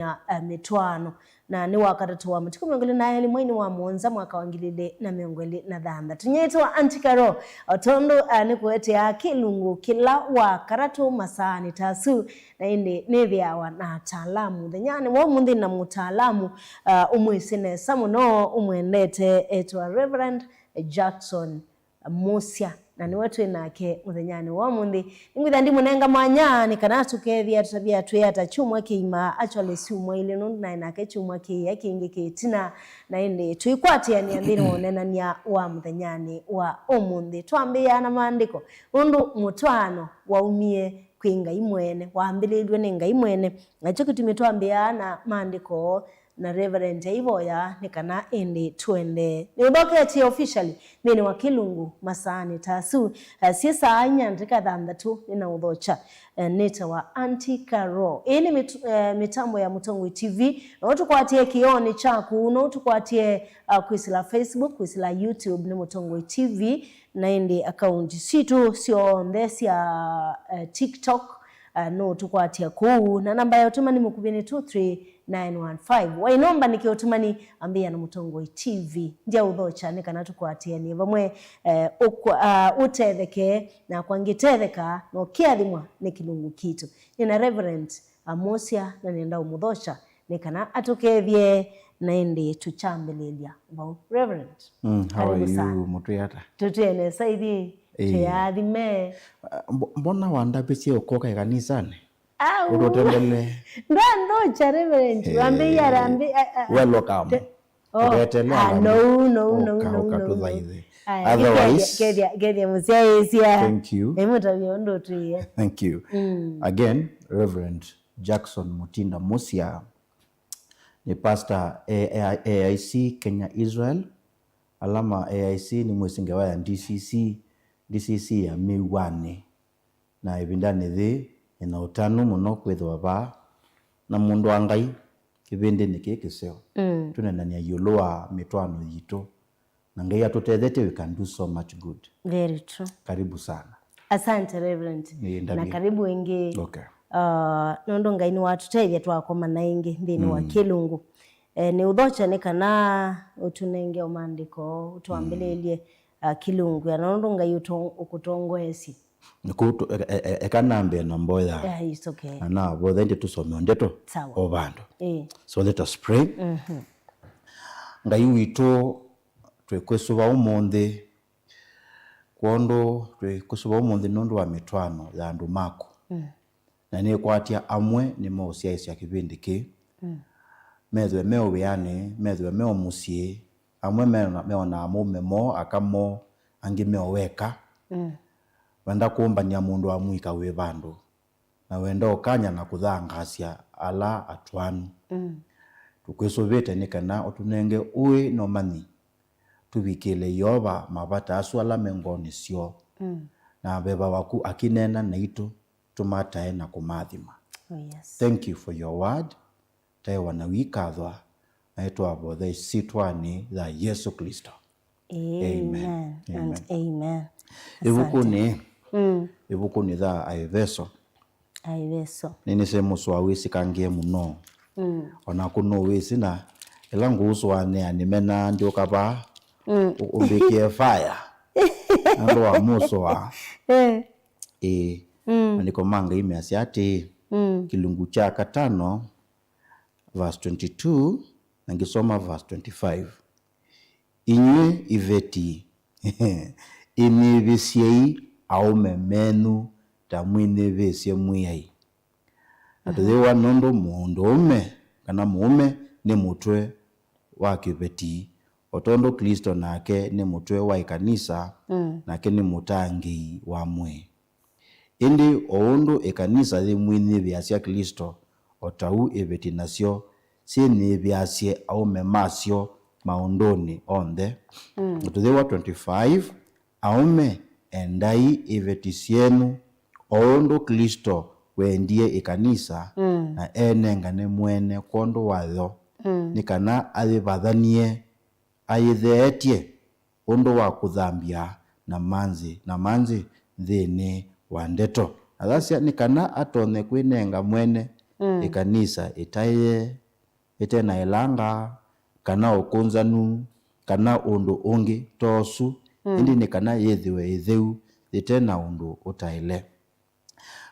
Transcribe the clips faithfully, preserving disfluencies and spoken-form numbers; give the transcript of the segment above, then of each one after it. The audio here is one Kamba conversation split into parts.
ya, eh, mĩtwaano. Na nĩ Wakatatũ wa matukũ mĩongo ĩlĩ na elĩ mweinĩ wa mũonza mwaka wa ngili ilĩ na mĩongo ĩlĩ na thanthatũ. Nyĩtwa Auntie Carol, o tondũ, eh, nĩkũetea kĩlungu kĩla Wakatatũ masaanĩ ta asu, na ĩndĩ nĩthĩawa na ataalamu. Mũthenyanĩ wa ũmũnthĩ na mũtaalamu, eh, ũmwĩsĩ nesa mũno, ũmwendete, etwa Reverend Jackson Musya, na nĩwe twĩ nake mũthenyanĩ wa ũmũnthĩ. Nĩngwĩtha ndimũnenga mwanya nĩ kana tũkethĩa tũtavya twĩ ata kyumwa kĩima, actually syumwa ilĩ, nũndũ naĩ nake kyumwa kĩĩa kĩngĩ kĩ ĩtina, na ĩndĩ tũikwatĩanĩa nthĩnĩ wa ũneenany'a wa mũthenyanĩ wa ũmũnthĩ. Twambĩĩaa na maandĩko, nũndũ mũtwaano waumie kwĩ Ngai mwene, wambĩlĩilw'e nĩ Ngai mwene, nakyo kĩtumi twambĩĩaa na maandĩko na Reverend aivoya nĩ kana ĩndĩ tũendee. Nĩũthoketye officially nthĩnĩ wa kĩlungu masaanĩ ta asu, eh, syĩ saa inya ndatĩka thanthatũ nĩnaũthokya, eh, nĩtawa Auntie Carol. Ĩĩ nĩ mĩt-, eh, mĩtambo ya Mũtongoi T V. No tũkwatie kĩonĩ kyaku, no tũkwatie, ah, kwĩsĩla Facebook, kwĩsĩla YouTube nĩ Mũtongoi T V, na ĩndĩ akaunti sitũ syonthe sya, eh, TikTok, ah, no tũkwatia kũu. Na namba ya ũtũmani mũkuvĩ nĩ two three nine one five. Waĩ nomba nĩkĩ ũtũmani, ambĩĩa na Mũtongoi T V. Ndyaũthokya nĩ kana tũkwatĩanĩe vamwe, eh, ũkwa-, ah, ũtetheke, na kwangĩtetheka na ũkĩathimwa nĩ kĩlungu kitũ. Nĩ na Reverend Amosia, na nĩenda ũmũthokya nĩ kana atũkethye, na ĩndĩ tũkyambĩlĩlya vau. Reverend, mm, how are you? Karibu sana. Mũtwĩ ata? Tũtwĩe nesa ithyĩ, ĩĩ, twĩathime. Ah, mbo-, mbona wandambĩsye ũkoka ĩkanisanĩ? Au. Ũtũtembele. Ndanthokya, Reverend. Eh, wambĩie arambĩ, a, a, a, welcome. Te-, oh, ũtetele ah, arambĩ. No, no, no, ũka, no, ũka no, tũthaithe. Aya, otherwise, kethya, kethya, kethya mũsyaĩĩsya. Thank you. Nĩmũtavya ũndũ ũtwĩe. Thank you. Mm. Again, Reverend Jackson Mutinda Musya, nĩ pastor A I C Kenya Israel, alama A I C nĩ mwĩsĩ ngewa ya D C C, D C C ya Mĩuanĩ. Na ĩvindanĩ yĩĩ, nĩna ũtanu mũno kwĩthĩwa vaa na mũndũ wa Ngai kĩvĩndĩnĩ kĩĩ kĩseo. Mm. Tũneenany'a ĩũlũ wa mĩtwaano yitũ. Na Ngai atũtethetye, we can do so much good. Very true. Karibu sana. Asante, Reverend. Nĩ ndavye. Na karibu ĩngĩ. Okay. Uh, nũndũ Ngai nĩwatũtethya twakomana ĩngĩ nthĩnĩ wa, mm, kĩlungu. Eh, nĩũthokya nĩ kana ũtũnenge o maandĩko, ũtwambĩlĩlye, mm, uh, kĩlungu, na nũndũ Ngai ũto-, ũkũtongoesye. Nĩkũ tũ-, e-, e-, e-, eka nambe na mboya. Yeah, it's okay. Na navothe ndi tũsome ndeto. Sawa. O vandũ. Eh. So let us pray. Mhm. Ngai witũ, twĩkwĩsũva ũmũnthĩ, kwondũ twĩkwĩsũva ũmũnthĩ nũndũ wa mĩtwaano ya andũ maku. Mm. Na nĩkwatya amwe nĩmeũsyaĩĩsya kĩvĩndĩ kĩĩ. Mm. Methĩwe me o wĩanĩ, methĩwe me o mũsyĩ, amwe meona-, meonaa mũũme moo, aka moo, angĩ me o weka. Mm. Wenda kũmbany'a mũndũ wa mũika wĩ vandũ, na wenda ũkany'a na kũthangaasya ala atwaanu. Mm. Tũkwĩsũvĩte nĩ kana ũtũnenge ũĩ na ũmanyi, tũvikĩle Yeova mavata asu ala me ngoonĩ syoo. Mm. Na veva waku akĩneena naitũ, tũmatae na kũmaathima. Oh, yes. Thank you for your word. Taĩwa na wikathwa, na nĩtwavotha ĩsyĩtwanĩ ya Yesũ Klĩsto. Amen. Amen. And amen. Amen. Asante. Ĩvukunĩ, mm, ĩvukunĩ ya Aeveso. Aeveso. Nĩnĩsĩ mũsoa wĩsĩkangĩe mũno. Mm. O naku nũwĩsĩ, na ĩla ngũũsũanĩa nĩmenaa ndyũka vaa, mm, ũ-, ũmbĩkĩe fire. Nũndũ wa mũsoa. Eh. Ĩĩ. Mm. Maandĩko ma Ngai measya atĩĩ, mm, kĩlungu kya katano, verse twenty-two, na ngĩsoma verse twenty-five. Inyw'ĩ iveti, ĩnĩvĩsyei aũme menyu ta mwĩnĩvĩsye Mwĩai. Na, mhm, tũyĩwa nũndũ mũndũũme kana mũũme nĩ mũtwe wa kĩveti, o tondũ Klĩsto nake nĩ mũtwe wa ĩkanisa, mm, nake nĩ mũtangĩĩi wa mwĩĩ. Ĩndĩ o ũndũ ĩkanisa yĩmwĩnyivĩasya Klĩsto, o ta ũu iveti nasyo syĩnyivĩasye aũme masyo maũndũnĩ onthe. Mm. Tũyĩwa twenty-five, aũme, endai iveti syenyu, o ũndũ Klĩsto wendie ĩkanisa, mm, na enengane mwene kwondũ wayo, mm, nĩ kana ayĩvathanie, ayĩtheetye ũndũ wa kũthambya na manzĩ, na manzĩ nthĩnĩ wa ndeto. Ayasya nĩ kana atonye kwĩnenga mwene mm, ĩkanisa ĩtaĩe, ĩte na ĩlanga, kana ũkũnzanu, kana ũndũ ũngĩ ta ũsu, mm, ĩndĩ nĩ kana yĩthĩwe ĩtheu, yĩte na ũndũ ũtaĩle.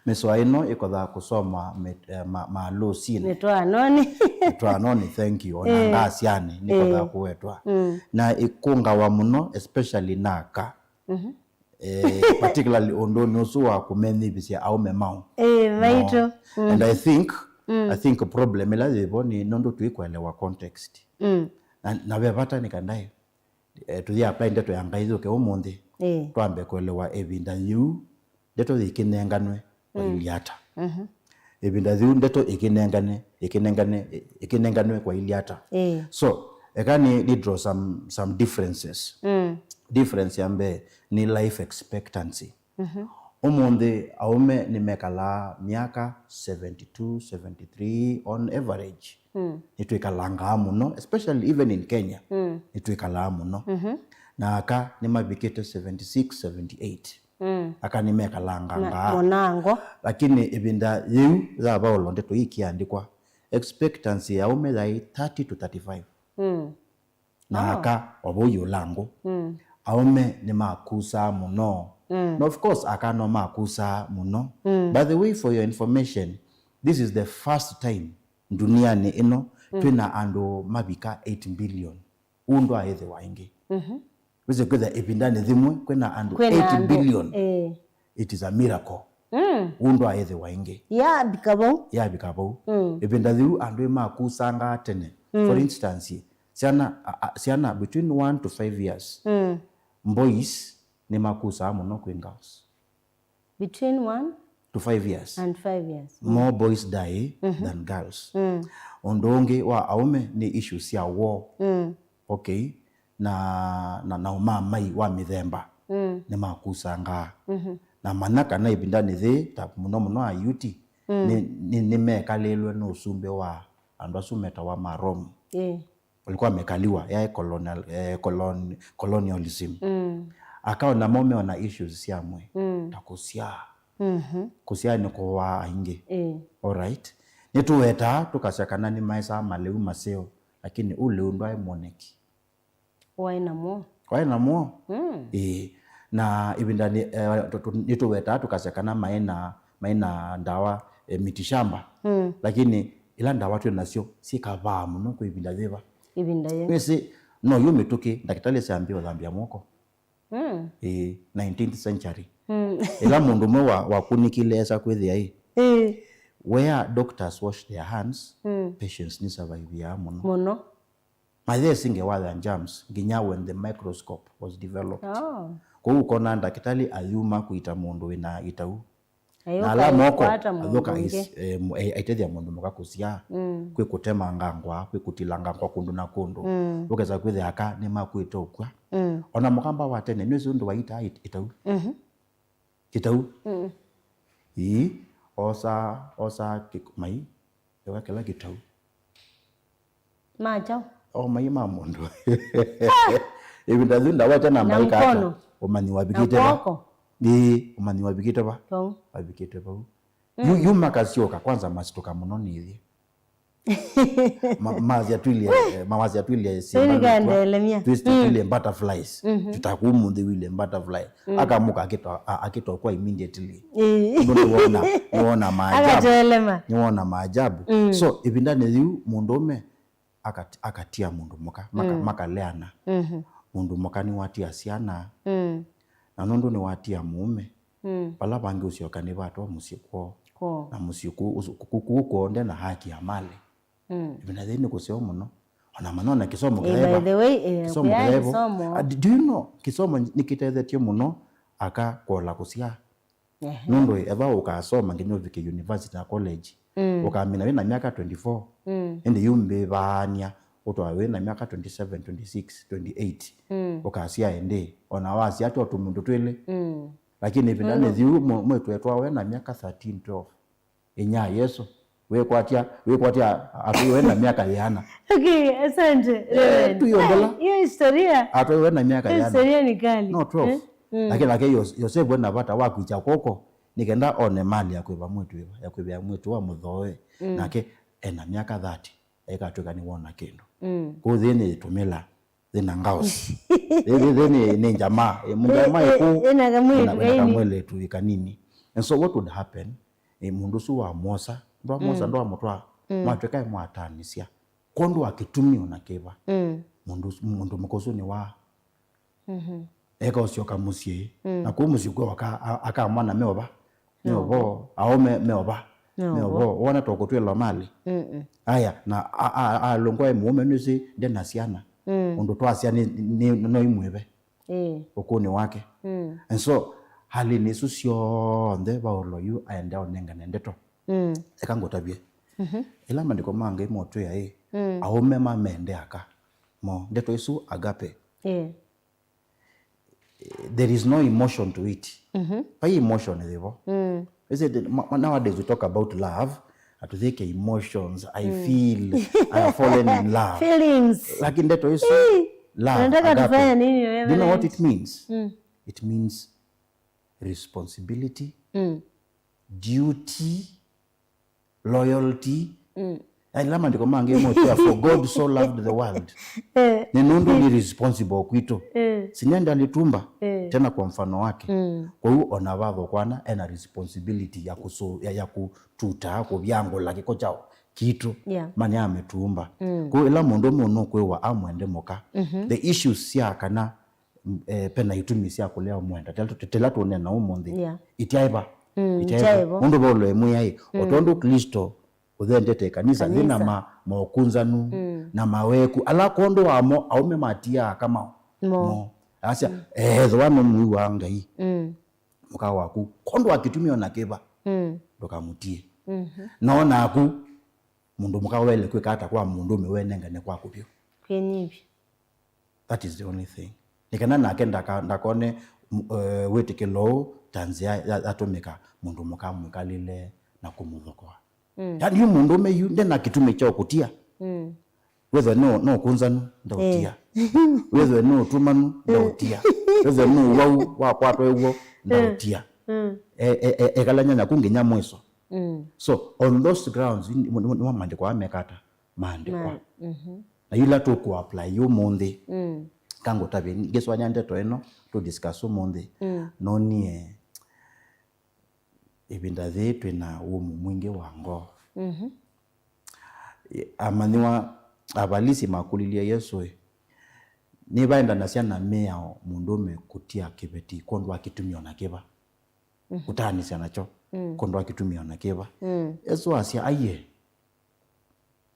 Mĩsoa ĩno ĩkothaa kũsoma mĩt-, eh, ma-, malũsinĩ. Mĩtwaanonĩ. Mĩtwaanonĩ, thank you. Ona, eh, ngasyanĩ nĩkothaa, eh, kũwetwa. Mm. Na ĩkũngawa mũno, especially na aka. Mhm. Eh, particularly ũndũnĩ ũsu wa kũmenyivĩsya aũme mao. Eh, maitũ. Mm. And I think, mm, I think problem ĩla yĩvo nĩ nũndũ tũikũelewa context. Mm. Na, na ve vata nĩ kana, eh, tũthi apply ndeto ya Ngai yũke ũmũnthĩ. Eh. Twambe kũelewa ĩvinda yĩu ndeto yĩkĩnenganwe kwa, mm, ilyĩ ata. Mhm. Ĩvinda yĩu ndeto ĩkĩnengane, ĩkĩnengane, ĩkĩnenganwe kwa ilyĩ ata. Eh. So, eka ni, ni draw some, some differences. Mm. Difference ya mbee ni life expectancy. Mhm. Ũmũnthĩ aũme nĩmekalaa myaka seventy-two, seventy-three on average. Mm. Nĩtwĩkalangaa mũno, especially even in Kenya. Mm. Nĩtwĩkalaa mũno. Mhm. Na aka nĩmavikĩte seventy-six, seventy-eight. Mm. Aka nĩmekalanga, na ngaa, mũnango. Lakini ĩvinda yĩu ya Vaulo ndeto ii ikiandĩkwa, expectancy ya aũme yaĩ thirty to thirty-five. Mm. Na, oh, aka o vau ĩũlangũ. Mm. Aũme nĩmakusaa mũno. Mm. Na of course, aka no makusaa mũno. Mm. By the way, for your information, this is the first time ndunianĩ ĩno, mm, twĩna andũ mavika eight billion. Ũndũ aĩthĩwa ĩngĩ. Mhm. Wĩsĩ kwĩthĩa ĩvindanĩ yĩmwe kwĩna andũ, kwĩna eight billion. Andũ, eh. It is a miracle. Mm. Ũndũ aĩthĩwa ĩngĩ. Yavika vau. Yavika vau. Mm. Ĩvinda yĩu andũ ĩmakusangaa tene. Mm. For instance, syana, a, a, syana between one to five years, mm, boys nĩmakusaa mũno kwĩ girls. Between one to five years. And five years. Mm. More boys die, mhm, than girls. Mm. Ũndũ ũngĩ wa aũme nĩ issues sya war. Mm. Okay. Na, na, na ũmamai wa mĩthemba, mm, nĩmakusangaa. Mhm. Na manya kana ĩvindanĩ yĩĩ, ta mũno mũno Ayuti, mm, nĩ, nĩ, nĩmekalĩlwe nĩ ũsumbĩ wa andũ asu metawa ma Rome. Ĩĩ. Walikuwa wamekaliwa, yaĩ colonial, eh, colon-, colonialism. Mm. Aka o namo meona issues sya mwĩĩ, mm, ta kũsyaa. Mhm. Kũsyaa nĩ kũwaa aingĩ. Ĩĩ. Alright. Nĩtũwetaa tũkasya kana nĩmaesaa malĩu maseo, lakini ũlĩu ndwaĩ mwoneki. Waĩ namo. Waĩ namo? Mm. Ĩĩ. Na ĩvindanĩ, eh, tũ-, tũ-, nĩtũwetaa tũkasya kana maĩ na, maĩ na ndawa, eh, mitishamba. Mm. Lakini ila ndawa twĩ nasyo syĩkavaa mũno kwĩ ĩvinda yĩva? Ĩvinda yĩĩ. Wĩsĩ, no yu mĩtũkĩ, ndakĩtalĩ syambĩe ũthambya moko. Mm. Ĩĩ, nineteenth century. Mm. Ĩla mũndũ ũmwe wa, wakunĩkile esa kwĩthĩa ĩ. Ĩĩ. Where doctors wash their hands, mm, patients nĩ survive mũno. Mũno. Mathesi ngewa ya germs, nginya when the microscope was developed. Oh. Kwoou ũkona ndakĩtalĩ ayuma kũita mũndũ wĩna ĩtau. Na ala moko, athũka is-, eh, mu-, eh, aitethya mũndũ mũka kũsyaa, mm, kwĩ kũtemanga ngwa, kwĩ kũtilanga ngwa kũndũ na kũndũ. Mm. Ũkesa kwĩthĩa aka nĩmakwĩte ũkw'a. Mm. Ona mũkamba wa tene, nĩwĩsĩ ũndũ waitaa it-, ĩtau? Mhm. Kĩtau? Mm. Ii, osa, osa kĩ-, mai, eka kĩla kĩtau. Ma kyaũ? O mai ma mũndũ. Ĩvinda yĩu ndawete na, na maika ata? Mkono. Ũmanyi wavikĩte va? Na kwoko. Ĩĩ, ũmanyi wavikĩte va? Vau. Wavikĩte vau. Mm. Yu, yu makasyoka, kwanza masituka mũno nĩ ithyĩ. Ma-, masya twilie, eh, ma-, masya twilie simba nĩtwa, twilie butterflies. Mhm. Tũtaku mũnthĩ wile butterfly. Mm. Akamuka akĩtwa, a-, akĩtwa kwa immediately. Ĩĩ. Nĩwona, nĩwona maajabu. Agatelema. Nĩwona maajabu. Mm. So, ĩvindanĩ yĩu mũndũũme akat-, akatia mũndũ mũka, maka-, mm, makaleana. Mhm. Mũndũ mũka nĩwatia syana. Mm. Na nũndũ nĩwatia mũũme, mm, vala vangĩ ũsyoka nĩvatwa mũsyĩ kwoo. Kwoo. Na mũsyĩ kũu, ũsu-, kũ-, kũ-, kũu kwoo nde na haki ya mali. Mm. Ĩvinda yĩĩ nĩ kũseo mũno. Ona manona kĩsomo, eh, kĩthaiva. By the way, eh, kĩsomo kũya kĩthaiva. Kĩsomo. Ah, d-, do you know, kĩsomo nĩkĩtethetye mũno aka kwola kũsyaa. Ehe. Nũndũ eva ũkasoma nginya ũvike university na college, mm, ũkamina wĩ na myaka twenty-four. Mm. Ĩndĩ yu mbĩvaany'a ũtwa wĩ na myaka twenty-seven, twenty-six, twenty-eight. Mm. Ũkasya ĩndĩ, ona wasya twa tũmũndũ twĩlĩ. Mm. Lakini ĩvindanĩ yĩu mwe-, mwĩĩtu etwa we na myaka thirteen, twelve. Inya Yesũ. Wĩkwatya, wĩkwatya atũiwe na myaka yĩana. Okay, asante, eh, Reverend. Tuyombela. Ah, hiyo historia. Atũiwe na myaka yĩana. Hiyo historia ni kali. No, twelve. Eh? Mm. Lakini nake Yos-, Yosevu ena vata wa kwĩkya kwoko, nĩ kenda one mali ya kwĩva mwĩĩtu ĩva, ya kwĩvĩa mwĩĩtu wa mũthooe, mm, nake ena myaka thirty, ekatw'ĩka nĩwona kĩndũ. Mm. Kũu thĩ nĩ tũmĩla, thĩ na ngaosi. Thĩ, thĩ, thĩ nĩ, nĩ njamaa. Ĩ, mũnjamaa ĩ, ĩkũ, ĩ, ĩna kamwĩĩtu ĩna, ĩna kaini. Kamwĩĩtu kanini. And so what would happen? Ĩ, mũndũ ũsu wamwosa, ndwamwosa, mm, ndwamũtwaa, mm, mwatw'ĩka ĩmwataanĩsya. Kwondũ wa kĩtumi o na kĩva. Mm. Mũndũ ũsu, mũndũ mũka ũsu nĩ wa. Mhm. Eka ũsyoka mũsyĩ. Mm. Na kũu mũsyĩ kwĩ waka, a-, aka mwana meova. Meova. Meova. Aũme meova. Meova. Meova. Wona tokũtwĩla mali. Mm-mm. Aya, na a, a, a, alũngwa e mũũme nĩsĩ nde na syana. Mm. Ũndũ twasya nĩ, nĩ, no imwĩve. Ĩĩ. Ũkũnĩ wake. Mm. And so, halinĩ isu syonthe, Vaulo yu aendea ũnengane ndeto. Mm. Eka ngũtavye. Mhm. Ĩla maandĩko ma Ngai motwĩa ĩ, mm, aũme mamende aka mo. Ndeto isu agape. Ĩĩ. There is no emotion to it. Mhm. Vai emotion ĩvo. Mm. Is it, ma-, ma-, nowadays we talk about love, atũthĩke emotions, I, mm, feel, I have fallen in love. Feelings. Lakini ndeto isu, ii, love, unataka agape, tufanye nini wewe? Do you know what it means? Mm. It means responsibility, mm, duty, loyalty. Mm. Yaani, ĩla maandĩko mangĩ motwĩa, "For God so loved the world." Eh. Nĩ nũndũ nĩ responsible kwitũ. Eh. Si ndiye alitumba, eh, tena kwa mfano wake. Mm. Kwa hiyo, ona vatho kwana, ena responsibility ya kũsũ-, ya, ya kũtuta, kũvyangũla kĩko kyao kitũ. Yeah. Mani ametuumba. Mm. Kwa hiyo, ĩla mũndũ mũno kwĩwa amwende mũka. Mhm. The issues sya kana eh, pena itumi sya kũlea ũmwenda. Tela tũ-, tela tũnena ũmũnthĩ. Yeah. Ityaĩva. Mm, ityaĩva. Ityaĩva. Nũndũ Vaulo emwĩaĩ, o, mm, tondũ Kristo ũthendete kanisa, kanisa, yĩna ma-, maũkũnzanu, mm, na maweku. Ala kwondũ wamo, aũme matiaa aka mao. Mo. Mo. Asya, mm, ethĩwa nũmwĩw'aa Ngai, mm, mũka waku, kwondũ wa kĩtumi o na kĩva, mm, ndũkamũtie. Mhm. No naku, mũndũ mũka waĩle kwĩka ata kwa mũndũũme wenengane kwaku vyũ? Kwĩnyivya. That is the only thing. Nĩ kana nake ndaka-, ndakone, m-, eh, wĩtĩkĩlo ũũ ta nzĩa ya-, yatũmĩka mũndũ mũka amwĩkalĩle na kũmũthokoa. Mm. Yaani, yu mũndũũme yu nde na kĩtumi kya ũkũtia. Mm. Wĩthwe nũ-, nũkũnzanu, ndaũtia. Eh. Wĩthwe nũtumanu, ndaũtia. Wĩthwe nũwau, wakwatwa ĩw'o, ndaũtia. Mm. E-, e-, e-, ekalany'a naku nginya mwiso. Mm. So, on those grounds, nĩ, nĩ, nĩ maandĩko aa mekata maandĩkwa. Ma-, mhm. Na yĩla tũkũ apply ũmũnthĩ, mm, kangũtavye, ngĩsũanĩa ndeto ĩno tũ discuss ũmũnthĩ, mm, nonie ĩvinda yĩĩ twĩ na wũmũ mwingĩ wa ngoo. Mhm. Amanyĩw'a Avalisi makũlilye Yesũ, ĩ, nĩvaendanasya na mĩao mũndũũme kũtia kĩveti kwondũ wa kĩtumi o na kĩva? Mhm. Kũtaanĩsya nakyo, mm, kwondũ wa kĩtumi o na kĩva? Mm. Yesũ asya, aiee.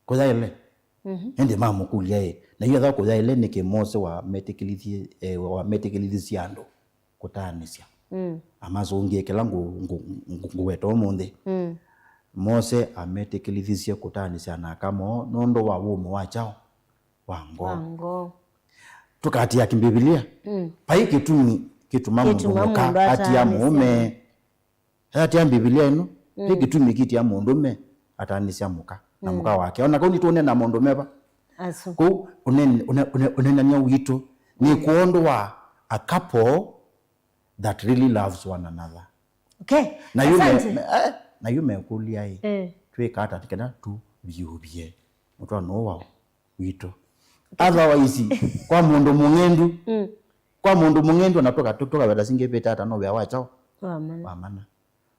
Kũyaĩle. Mhm. Ĩndĩ mamũkũlya, ĩ, na yu ethĩwa kũyaĩle, nĩkĩ Mose wametĩkĩlithie, eh, wametĩkĩlithisye andũ kũtaanĩsya? Mm. Amasũngĩe kĩla ngũ-, ngũ-, ngũ-, ngũweta ũmũnthĩ. Mm. Mose ametĩkĩlithisye kũtaanĩsya na aka moo nũndũ wa wũmũ wa kyaũ? Wa ngoo. Wa ngoo. Tũkatia kĩmbivilia. Mm. Vai kĩtumi kĩtuma mũndũ, kĩtuma mũka mũndũ atia ataanĩsya mũũme. Ethĩwa Mbivilia ĩno, mm, ve kĩtumi kĩtia mũndũũme ataanĩsya mũka na, mm, mũka wake. O na kau nĩtũũneena maũndũ meva. Asu. Kũu ũnen-, ũne-, ũne-, ũneenany'a witũ nĩ, mm, kwondũ wa a couple that really loves one another. Okay. Na yu me-, asante, me-, eh, na yu mekũlya ĩ, eh, twĩka ata nĩ kana tũvyũvye mũtwaano ũũ wao? Witũ. Otherwise, kwa mũndũ mũng'endu, mm, kwa mũndũ mũng'endu, na tũka-, tũ-, tũkaveta singĩ vĩta ata no wĩa wa kyaũ? Wa mana. Wa mana.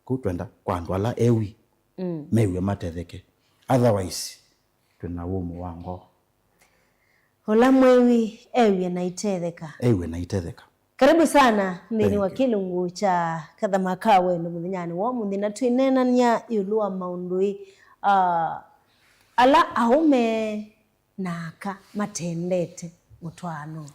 Kũu twenda kwa andũ ala ewi, mm, mew'e matetheke. Otherwise, twĩ na wũmũ wa ngoo. Ũla mwewi ewie na itetheka. Ewie na itetheka. Karibu sana nthĩnĩ wa, thank you, kĩlungu kya Kathama ka Wendo mũthenyanĩ wa ũmũnthĩ, na twĩneenany'a ĩũlũ wa maũndũ ĩ, ah, ala aũme na aka matendete mũtwaanonĩ.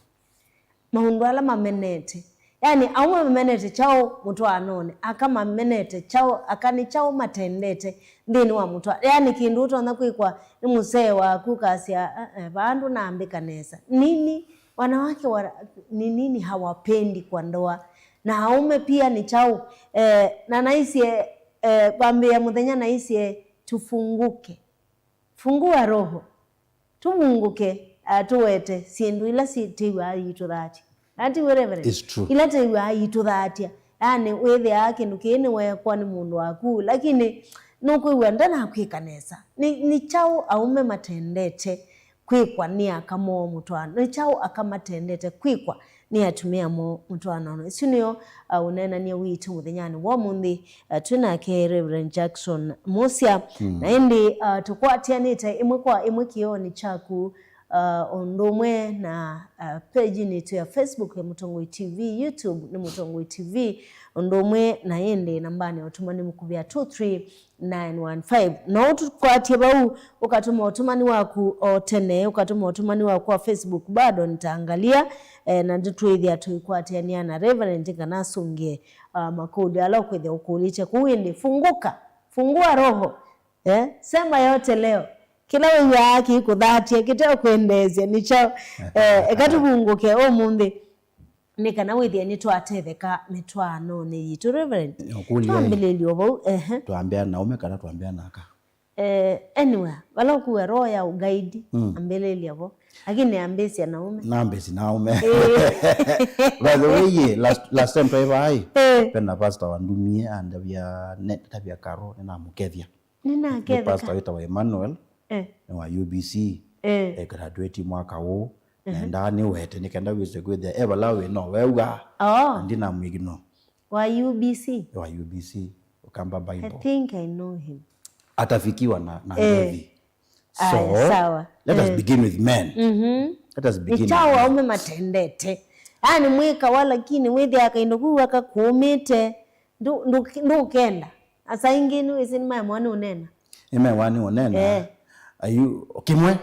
Maũndũ ala mamenete. Yaani, aũme mamenete kyaũ mũtwaanonĩ, aka mamenete kyaũ, aka nĩ kyaũ matendete nthĩnĩ wa mũtwaano? Yaani, kĩndũ ũtonya kwĩkwa nĩ mũsee waku, ũkasya, "Eh, eh, vaa ndũnambĩka nesa." Nini, wanawake wa, ni nini hawapendi kwa ndoa? Na aũme pia nĩ kyaũ? Eh, na naisye, eh, kwambĩĩa mũthenya naisye, tufunguke. Fungua roho. Tũvungũke, ah, tũwete syĩndũ ila syĩ-, twĩw'aa iitũthatya. Ati we, Reverend? It's true. Ila twĩw'aa iitũthatya. Yaani, wĩthĩaa kĩndũ kĩĩ nĩweekwa nĩ mũndũ waku, lakini nũkwĩw'a ndanakwĩka nesa. Nĩ, nĩ kyaũ aũme matendete kwĩkwa nĩ aka moo mũtwaano? Nĩ kyaũ aka matendete kwĩkwa nĩ atumĩa moo mũtwaanonĩ? Isu nĩo, uh, ũneenany'a witũ mũthenyanĩ wa ũmũnthĩ, uh, twĩ nake Reverend Jackson Musya. Mm. Na ĩndĩ, uh, tũkwatĩanĩte ĩmwe kwa ĩmwe kĩoonĩ kyaku, uh, o ũndũ ũmwe na, uh, page yitũ ya Facebook ya Mũtongoi T V, YouTube nĩ Mũtongoi T V, o ũndũ ũmwe na ĩndĩ nambanĩ ya ũtũmani mũkuvĩ ya two three nine one five. No ũtũkwatye vau, ũkatũma ũtũmani waku o tene, ũkatũma ũtũmani waku wa Facebook, bado nitaangalia, eh, na nĩtwĩthĩa tũikwatĩanĩa na Reverend kana asũngĩe, uh, makũlyo ala ũkwĩthĩa ũkũlĩtye kũu. Ĩndĩ funguka, fungua roho, eh, sema yote leo. Kĩla wĩw'aa kĩkũthatya, kĩteũkwendeesya nĩ kyaũ? Eh, eka tũvungũke ũmũnthĩ nĩ kana wĩthĩe nĩtwatetheka mĩtwaanonĩ yitũ. Reverend, ũkũlya ĩ, twambĩlĩlye o vau, ehe. Twambĩa na aũme kana twambĩa na aka? Eh, anywhere, vala ũkuwa roho ya ũgaidi, mm, ambĩlĩlya vo. Lakini ambĩsya na aũme. Nambĩsya na aũme. Eh. By the way, ĩ, last, last time twaĩ vaa ĩ, eh, ve na pastor wandumie andavya, ne-, ndavya Karo, nĩnamũkethya. Nĩnaketheka. Nĩ pastor wĩtawa Emmanuel, eh, nĩ wa U B C, eh, e graduate mwaka ũũ. Mhm. Nendaa nĩwete nĩ kenda wĩse kwĩthĩa e vala wĩ no weew'a. Oh. Na ndinamwĩkino. Wa U B C? Wa U B C, Ukamba Bible. I think I know him. Atafikiwa na, na, eh, ndothi. Aya, so, sawa, let us, eh, begin with men. Mhm. Let us begin with men. Nĩ kyaũ aũme matendete? Yaani mwĩkawa, lakini wĩthĩa kaindo kuu akakũũmĩte. Ndũ-, ndũ-, ndũkenda. Asa ingĩ nĩwĩsĩ nĩmaemwa nĩ ũnena. Nĩmaemwa nĩ ũnena. Eh. Ayu, kĩmwe,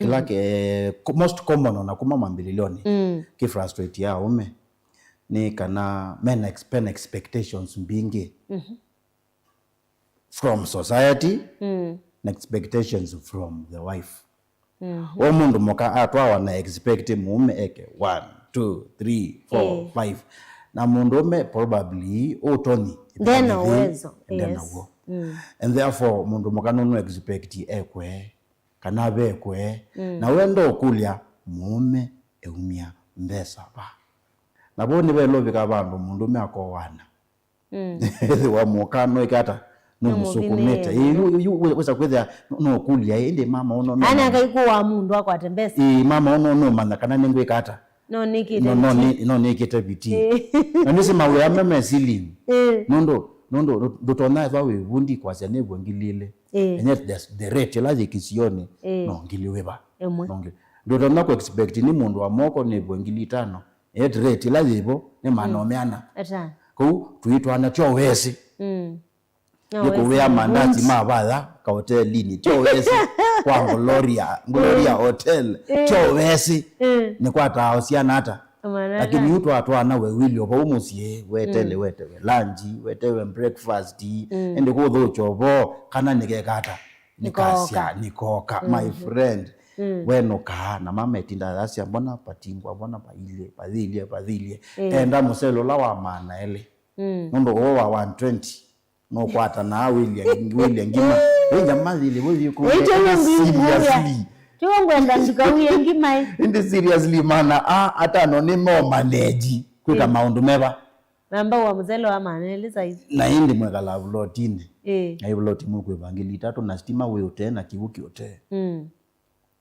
kĩla, mm, ke-, ko-, most common ona kuma mambĩlĩlyonĩ, mm, kĩ frustrate ya aũme, nĩ kana men ex-, men expectations mbingĩ, mhm, from society, mm, na expectations from the wife. Mhm. We mũndũ mũka atwawa na expect mũũme eke one, two, three, four, eh, five. Na mũndũũme probably ũtonyi ndena ũwezo, ndena, yes, w'o. Mm. And therefore, mũndũ mũka nũnũ expect ekwe, kana vekwe. Mm. Na wenda ũkũlya mũũme eumya mbesa va. Na vo nĩvelũvĩka vandũ mũndũũme akowana. Mm. Ethĩwa mũka no ĩkata, no mũsukumĩte. Ĩĩ, yu, yu, yu, wĩsa kwĩthĩa no, no kũlya, ĩndĩ mama ũno no. Ana kaikũ wa mũndũ akwate mbesa. Ĩĩ, mama ũno no manya kana nĩngwĩka ata. No nĩkĩte, no, no, viti. Nĩ, no nĩkĩte viti. Ĩĩ. Na nĩsĩ mawĩa me me ceiling. Ĩĩ. Nũndũ, nũndũ ndũ-, ndũtonya ĩthwa wĩ vundi kwasya nĩw'o ngili ilĩ. Ĩĩ. And yet the, the rate ĩla yĩ kĩsionĩ, ĩĩ, no ngili wĩva. Ĩmwe. No ngili. Ndũtonya kũ expect nĩ mũndũ wa moko nĩw'o ngili itano. Yet rate ĩla yĩvo nĩ maana, mm, meana. Atano. Kũu tũitwaana tyo wesĩ. Mm. No, nĩ kũvĩa wesĩ mandazi ma vatha kahotelinĩ, tyo wesĩ. Kwa Gloria, Gloria, mm, Hotel, mm, tyo wesĩ. Mm. Nĩ kwataa syana ata? Lakini yu twatwaana we wĩlyo vau mũsyĩ, wetewe, mm, wetewe lunch, wetewe breakfast, mm, ĩndĩ kũthũkya ũvoo, kana nĩkeka ata? Nĩkasya, nĩkoka. Nĩkoka, my, mhm, friend. Mm. Wenũkaa, na mama etinda ayasya, mbona patingwa, mbona pailyĩ, pathilye, pathilye. Mm. Enda mũsele ũla wa maana elĩ. Mm. Nũndũ ũũ wa one twenty, nũkwatanaa wĩlye, wĩlye ngima. Ĩ nyama thilye, wĩthi kũ-, ĩtyo yo seriously. Tyo ngwenda ndikawie ngima ĩ. Ĩndĩ seriously, maana a atano nĩ mo manage kwĩka, mm, maũndũ meva. Namba wa mũsele wa maana elĩ size. Na ĩndĩ mwekala vulotinĩ. Ĩĩ. Na ivuloti mũkwĩva ngili itatũ na stima wĩ ũtee na kĩw'ũ kĩ ũtee. Mm.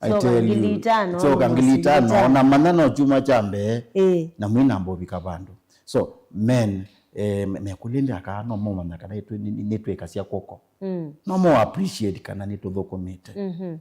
I tell you, ngili itano, syoka ngili itano, na manya no kyumwa kya mbee, ĩĩ, na mwĩnamba ũvika vandũ. So, men, eh, me-, mekũlya ĩndĩ aka no momanya kana nĩtwĩ-, nĩ-, nĩ-, nĩtwĩkasya kw'oko. Mm. No mo appreciate kana nĩtũthũkũmĩte. Mhm.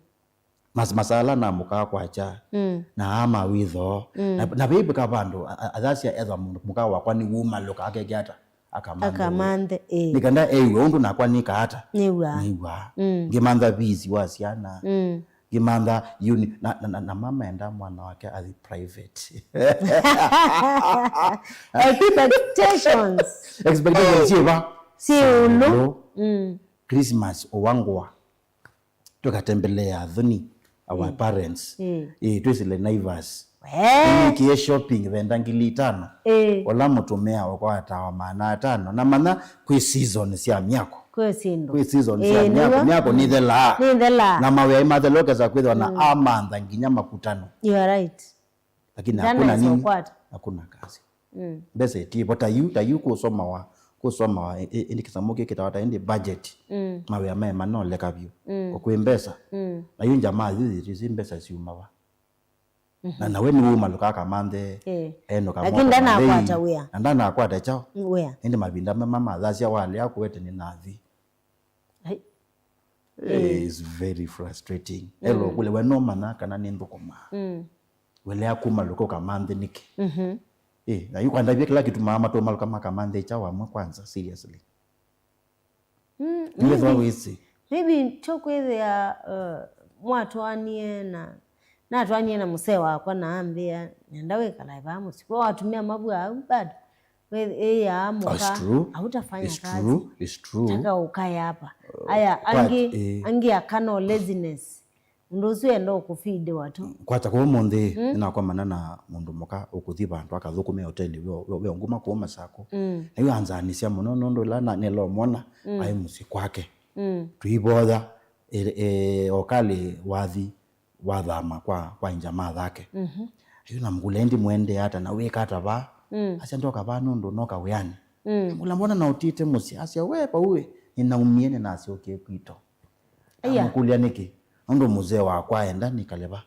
Mas-, masala na mũkaa kwakya, mm, na aa mawĩthoo. Mm. Na, na veivika vandũ, a-, a-, athasya ethwa mũndũ mũkaa wakwa nĩwumalũka akeke ata? Akamanthe. Akamanthe, ĩĩ. Nĩ kana eiwe ũndũ nakwa nĩkaa ata? Nĩw'aa. Nĩw'aa. Mm. Ngĩmantha fees wa syana. Mm. Ngĩmantha uni-, na, na, na, na mama enda mwana wake athi private. Expectations. Expectations syĩ va? Syĩ ĩũlũ. Syĩ ĩũlũ. Mm. Christmas ũwangwa. Tũkatembelea athoni, our, mm, parents. Mm. Ĩĩ, twĩsĩle Naivas. Wee. Nĩnĩkie shopping venda ngili itano. Ĩĩ. Ũla mũtumĩa ũkwatawa maana atano. Na manya kwĩ season sya myako. Kwĩ syĩndũ. Kwĩ season, ĩĩ, sya myako. Nĩw'o. Myako, mm, nĩthelaa. Nĩthelaa. Na mawĩa mathelokesa kwĩthwa na, mm, amantha nginya makutano. You are right. Lakini hakuna nini? Hakuna kazi. Mm. Mbesa itivo ta yu, ta yu kũsomawa, kũsomawa, ĩ-, ĩ-, ĩndĩ kĩsomo kĩkĩtawa ta ĩndĩ budget. Mm. Mawĩa me manoleka vyũ. Mm. O kwĩ mbesa. Mm. Na yu njamaa yu zi mbesa syumawa. Mhm. Na nawe nĩwaumalũka akamanthe, eh, enũka lakini mwaka ndanakwata mathei, wĩa. Na ndanakwata kyaũ? Wĩa. Ĩndĩ mavinda mama mathasya walea kũete nĩ nathi. Ai. Eh, eh, it's very frustrating. Mm. Elo kule we no manya kana nĩ nthũkũma. Mm. Welea kumalũka ũkamanthe nĩkĩ? Mhm. Eh, na yu kwandavya kĩla kĩtumaa matũmalũka makamanthe kyaũ amwe kwanza, seriously. Mm, nĩwĩthwa maybe, wĩsĩ. Maybe kyo kwĩthĩa, uh, mwatwanie na, natwanie na mũsee wakwa na ambĩa, "Nenda wĩkalae vaa mũsyĩ." Kwa watumia mavua au bado. We, ĩyaa mũka, it's true, hautafanya kazi. It's true. It's true. Taka ukae hapa. Uh, aya, but, angĩ, eh, angĩ akana laziness. Mũndũ ũsu enda ũkũfeediwa tu. Kwata kwa ũmũnthĩ, mm, nĩnakomana na mũndũ mũka ũkũthi vandũ akathũkũme hoteli wĩ, wĩ, wĩ nguma kũu Masakũ. Mm. Na yu anzaanisya mũno nũndũ ĩla na, nĩlomwona, mm, aĩ mũsyĩ kwake. Mm. Tũivoya, e, e, okalĩ wathi wathama kwa, kwa injamaa thake. Mhm. Yu namkũlya, "Ĩndĩ mũendee ata na wĩka ata vaa?" Mm. Asya, "Ndoka vaa nũndũ noka wĩanĩ." Mm. Namkũlya, "Mbona na ũtĩte mũsyĩ?" Asya, "We, vau ĩ, nĩnaumie, nĩnasyokie kwitũ." Aya. Amũkũlya nĩkĩ? Nũndũ mũzee wakwa enda nĩkale va.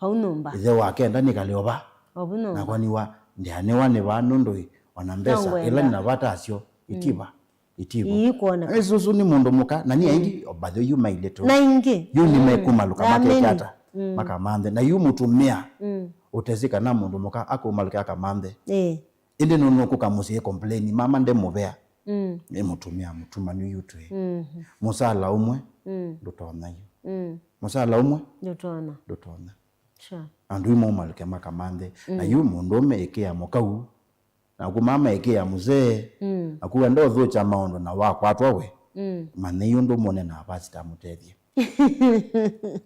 Vau nyũmba. Ĩthe wake enda nĩkale o va. O vu nyũmba. Nakwa nĩwa, ndĩanĩwa nĩ vaa nũndũ ĩ, ona mbesa ila nĩna vata asyo, mm, itiva. Itiva. Iikwoneka. Ĩsu, ũsu nĩ mũndũ mũka, na nĩ aingĩ, mm, o by the way, yu mailĩtwe. Na ingĩ. Yu nĩmekumalũka, mm, makekata, mm, makamanthe. Na yu mũtumĩa, mm, ũtesĩ kana mũndũ mũka akumalũke akamanthe. Ĩĩ. Ĩndĩ nũnũkũka mũsyĩ complain, mama ndemũvea. Mm. Nĩ mũtumĩa mũtumanu yu twĩ. Mhm. Mũsala ũmwe, mm, ndũtonya yu. Mm. Mũsala ũmwe, ndũtonya. Ndũtonya. Sure. Andũ yu maumalũke makamanthe. Na, mm, yu mũndũũme ĩkĩa mũkau, naku mama ĩkĩa mũzee, mm, naku wenda ũthũkya maũndũ na wakwatwa we, mm, manyai ũndũ mwone na pastor amũtethye.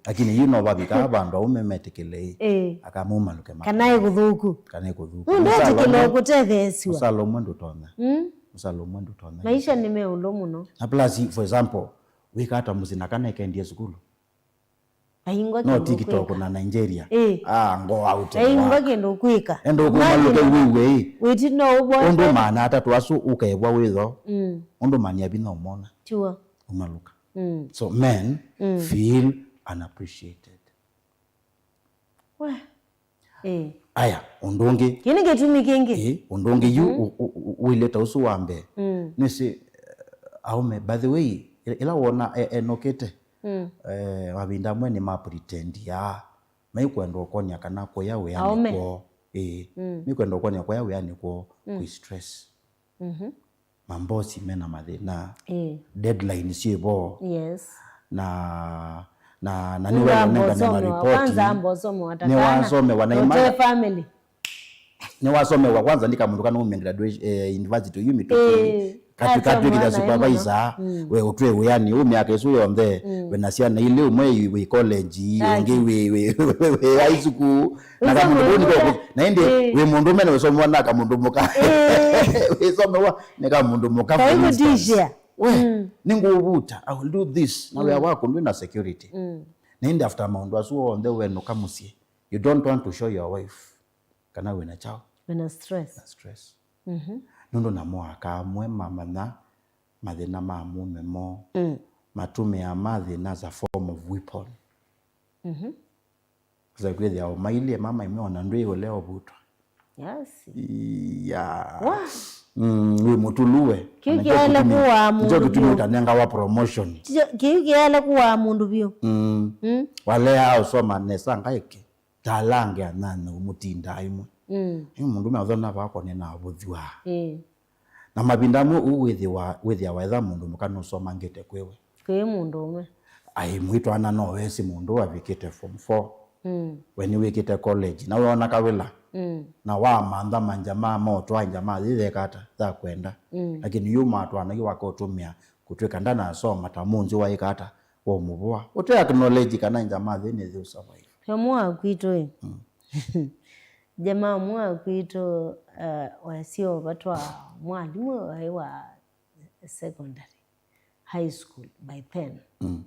Lakini yu no vavikaa vandũ aũme metĩkĩle ĩ, ĩĩ, akamumalũke kana ĩ kũthũku. Kana ĩ kũthũku. Nũndũ mũsala etĩkĩla ũmwe, ũkũtetheesw'a. Mũsala ũmwe ndũtonya. Mm. Mũsala ũmwe ndũtonya. Maisha nĩ meũlũ mũno. Na plus, for example, wĩka ata mũsyĩ na kana ĩkendie sukulu? Aingwa no kĩndũ TikTok kwĩka. Na Nigeria. Ĩĩ. Ah, go out. Aingwa kĩndũ kwĩka. Enda ũkũmalũke. Imagine wĩw'e ĩ. Wĩti no ũvwa. Ũndũ maana atatũ asu ũkaĩvwa wĩtho. Mm. Ũndũ mania vinya ũmona. Tiwa. Ũmalũka. Mm. So men, mm, feel unappreciated. We. Ĩĩ. Aya, ũndũ ũngĩ. Kĩĩ nĩ kĩtumi kĩngĩ. Ĩĩ, ũndũ ũngĩ yu, mm, ũ-, ũ-, ũ-, ũilye ta ũsu wa mbee. Mm. Nĩsĩ, eh, aũme, by the way, ĩ-, ĩla wona e-, enũkĩte, mm, eh, mavinda amwe nĩ ma pretendia. Maikwenda ũkwony'a kana kũya wĩanĩ kwoo. Aũme. Ĩĩ. Mm. Maikwenda ũkwony'a kũya wĩanĩ kwoo, mm, kwĩ stress. Mhm. Mambosi mena mathĩna. Ĩĩ. Deadline syĩ vo. Yes. Na, na, na nĩwenda ũnengane maripoti. Kwanza amba ũsomewa ta kana. Nĩwasomewa na imana. Family. Nĩwasomewa kwanza nĩ kamũndũ kana umia graduation, eh, university yu mĩtũkĩ. Ĩĩ. Katwĩkĩthya supervisor, mm, we ũtwĩ wĩanĩ, ũ myaka ĩsu yonthe, mm, wĩna syana ilĩ, ũmwe wĩ college, ũngĩ wĩ, wĩ, wĩ, wĩ high school, na kamũndũ kau nĩko, na ĩndĩ, ĩĩ, wĩ mũndũũme na wĩsomewa na kamũndũ mũka. Ĩĩ. Wĩsomewa nĩ kamũndũ mũka, for instance. We, mm, nĩngũũvuta, I will do this. Na wĩa, mm, waku ndwĩ na security. Mm. Na ĩndĩ after maũndũ asu onthe wenũka mũsyĩ, you don't want to show your wife kana wĩna kyaũ? Wĩna stress. Na stress. Mhm. Nũndũ namo aka amwe mamanya mathĩna ma mũũme moo, mm, matũmĩaa mathĩna as a form of weapon. Mhm. Sa kwĩthĩa ũmailyĩ mama ĩmwe ona ndwĩ ũlea ũvutwa. Yes. Iya. Wa. Mm, wĩ mũtulu we. Kĩu kĩaĩle kũaa mũndũ vyũ. Nĩkyo kĩtumi ũtanengawa promotion. Kĩu kĩaĩle kũaa mũndũ vyũ. Mm. Mm. Walea ũsoma nesa ngaĩke. Ta ala angĩ anyanya ũmũtindaa ĩmwe. Mm. Ĩ mũndũũme athona vakwa nĩnavũthw'a. Ĩĩ. Na mavinda amwe ũu wĩthĩwa, wĩthĩawa etha mũndũ mũka nũsomangĩte kwĩwe. Kwĩ mũndũũme. Aĩ mwĩtwana no wesĩ mũndũ avikĩte form four. Mm. We nĩwĩkĩte college. Na weona kawĩla. Mm. Na wamantha manjamaa motwa njamaa yĩyeka ata, yakwenda. Mm. Lakini yu matwana yu wakotũmĩa kũtwĩka ndanasoma ta mũnzĩ waĩka ata, womũvoa. Ũte acknowledge kana njamaa yĩ nĩ yũ survive. He mwa kwitũ ĩ. Mm. Jamaa mwa kwitũ, uh, wasio vatwa mwalimũ waĩ wa secondary, high school by then. Mm.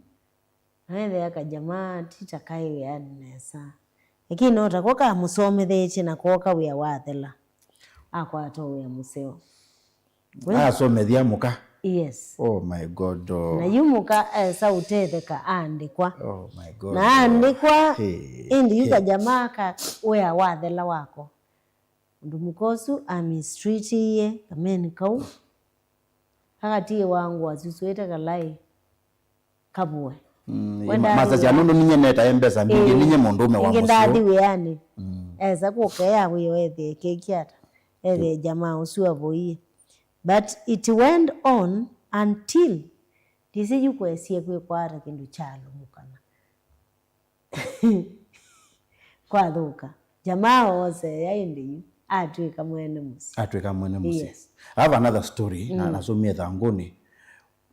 Naethĩa kajamaa ti ta kaĩ wĩanĩ nesa. Lakini no tako kamũsomethetye na kooka wĩa wathela. akwata wĩa mũseo. We? Asomethya mũka. Yes. Oh my God, oh. Na yu mũka esa ũtetheka aandĩkwa. Oh my God, na oh. Aandĩkwa, hey, ĩndĩ yu hey. Kajamaa ka wĩa wathela wako. Ũndũ mũka ũsu amistreatiie kameni kau. Akatiĩwa ngũa syusũĩte kalaĩ. Kavũe. Mm, wenda ma-, masa sya nũndũ ninye netae mbesa mbingĩ, ĩĩ, ninye mũndũũme wa ingĩ mũsyĩ ndathi ũũ. Wĩanĩ. Mm. Esa kũka ea wĩo ethĩe keki ata. Ethĩe jamaa ũsu avoie. But it went on until ndĩsĩ yu kwesie kwĩkwata kĩndũ kyalũmũkana. Kwathũka. Jamaa ooseea ĩndĩ yu atw'ĩka mwene mũsyĩ. Atw'ĩka mwene mũsyĩ. Yes. I have another story, na, mm, nasomie thangũnĩ.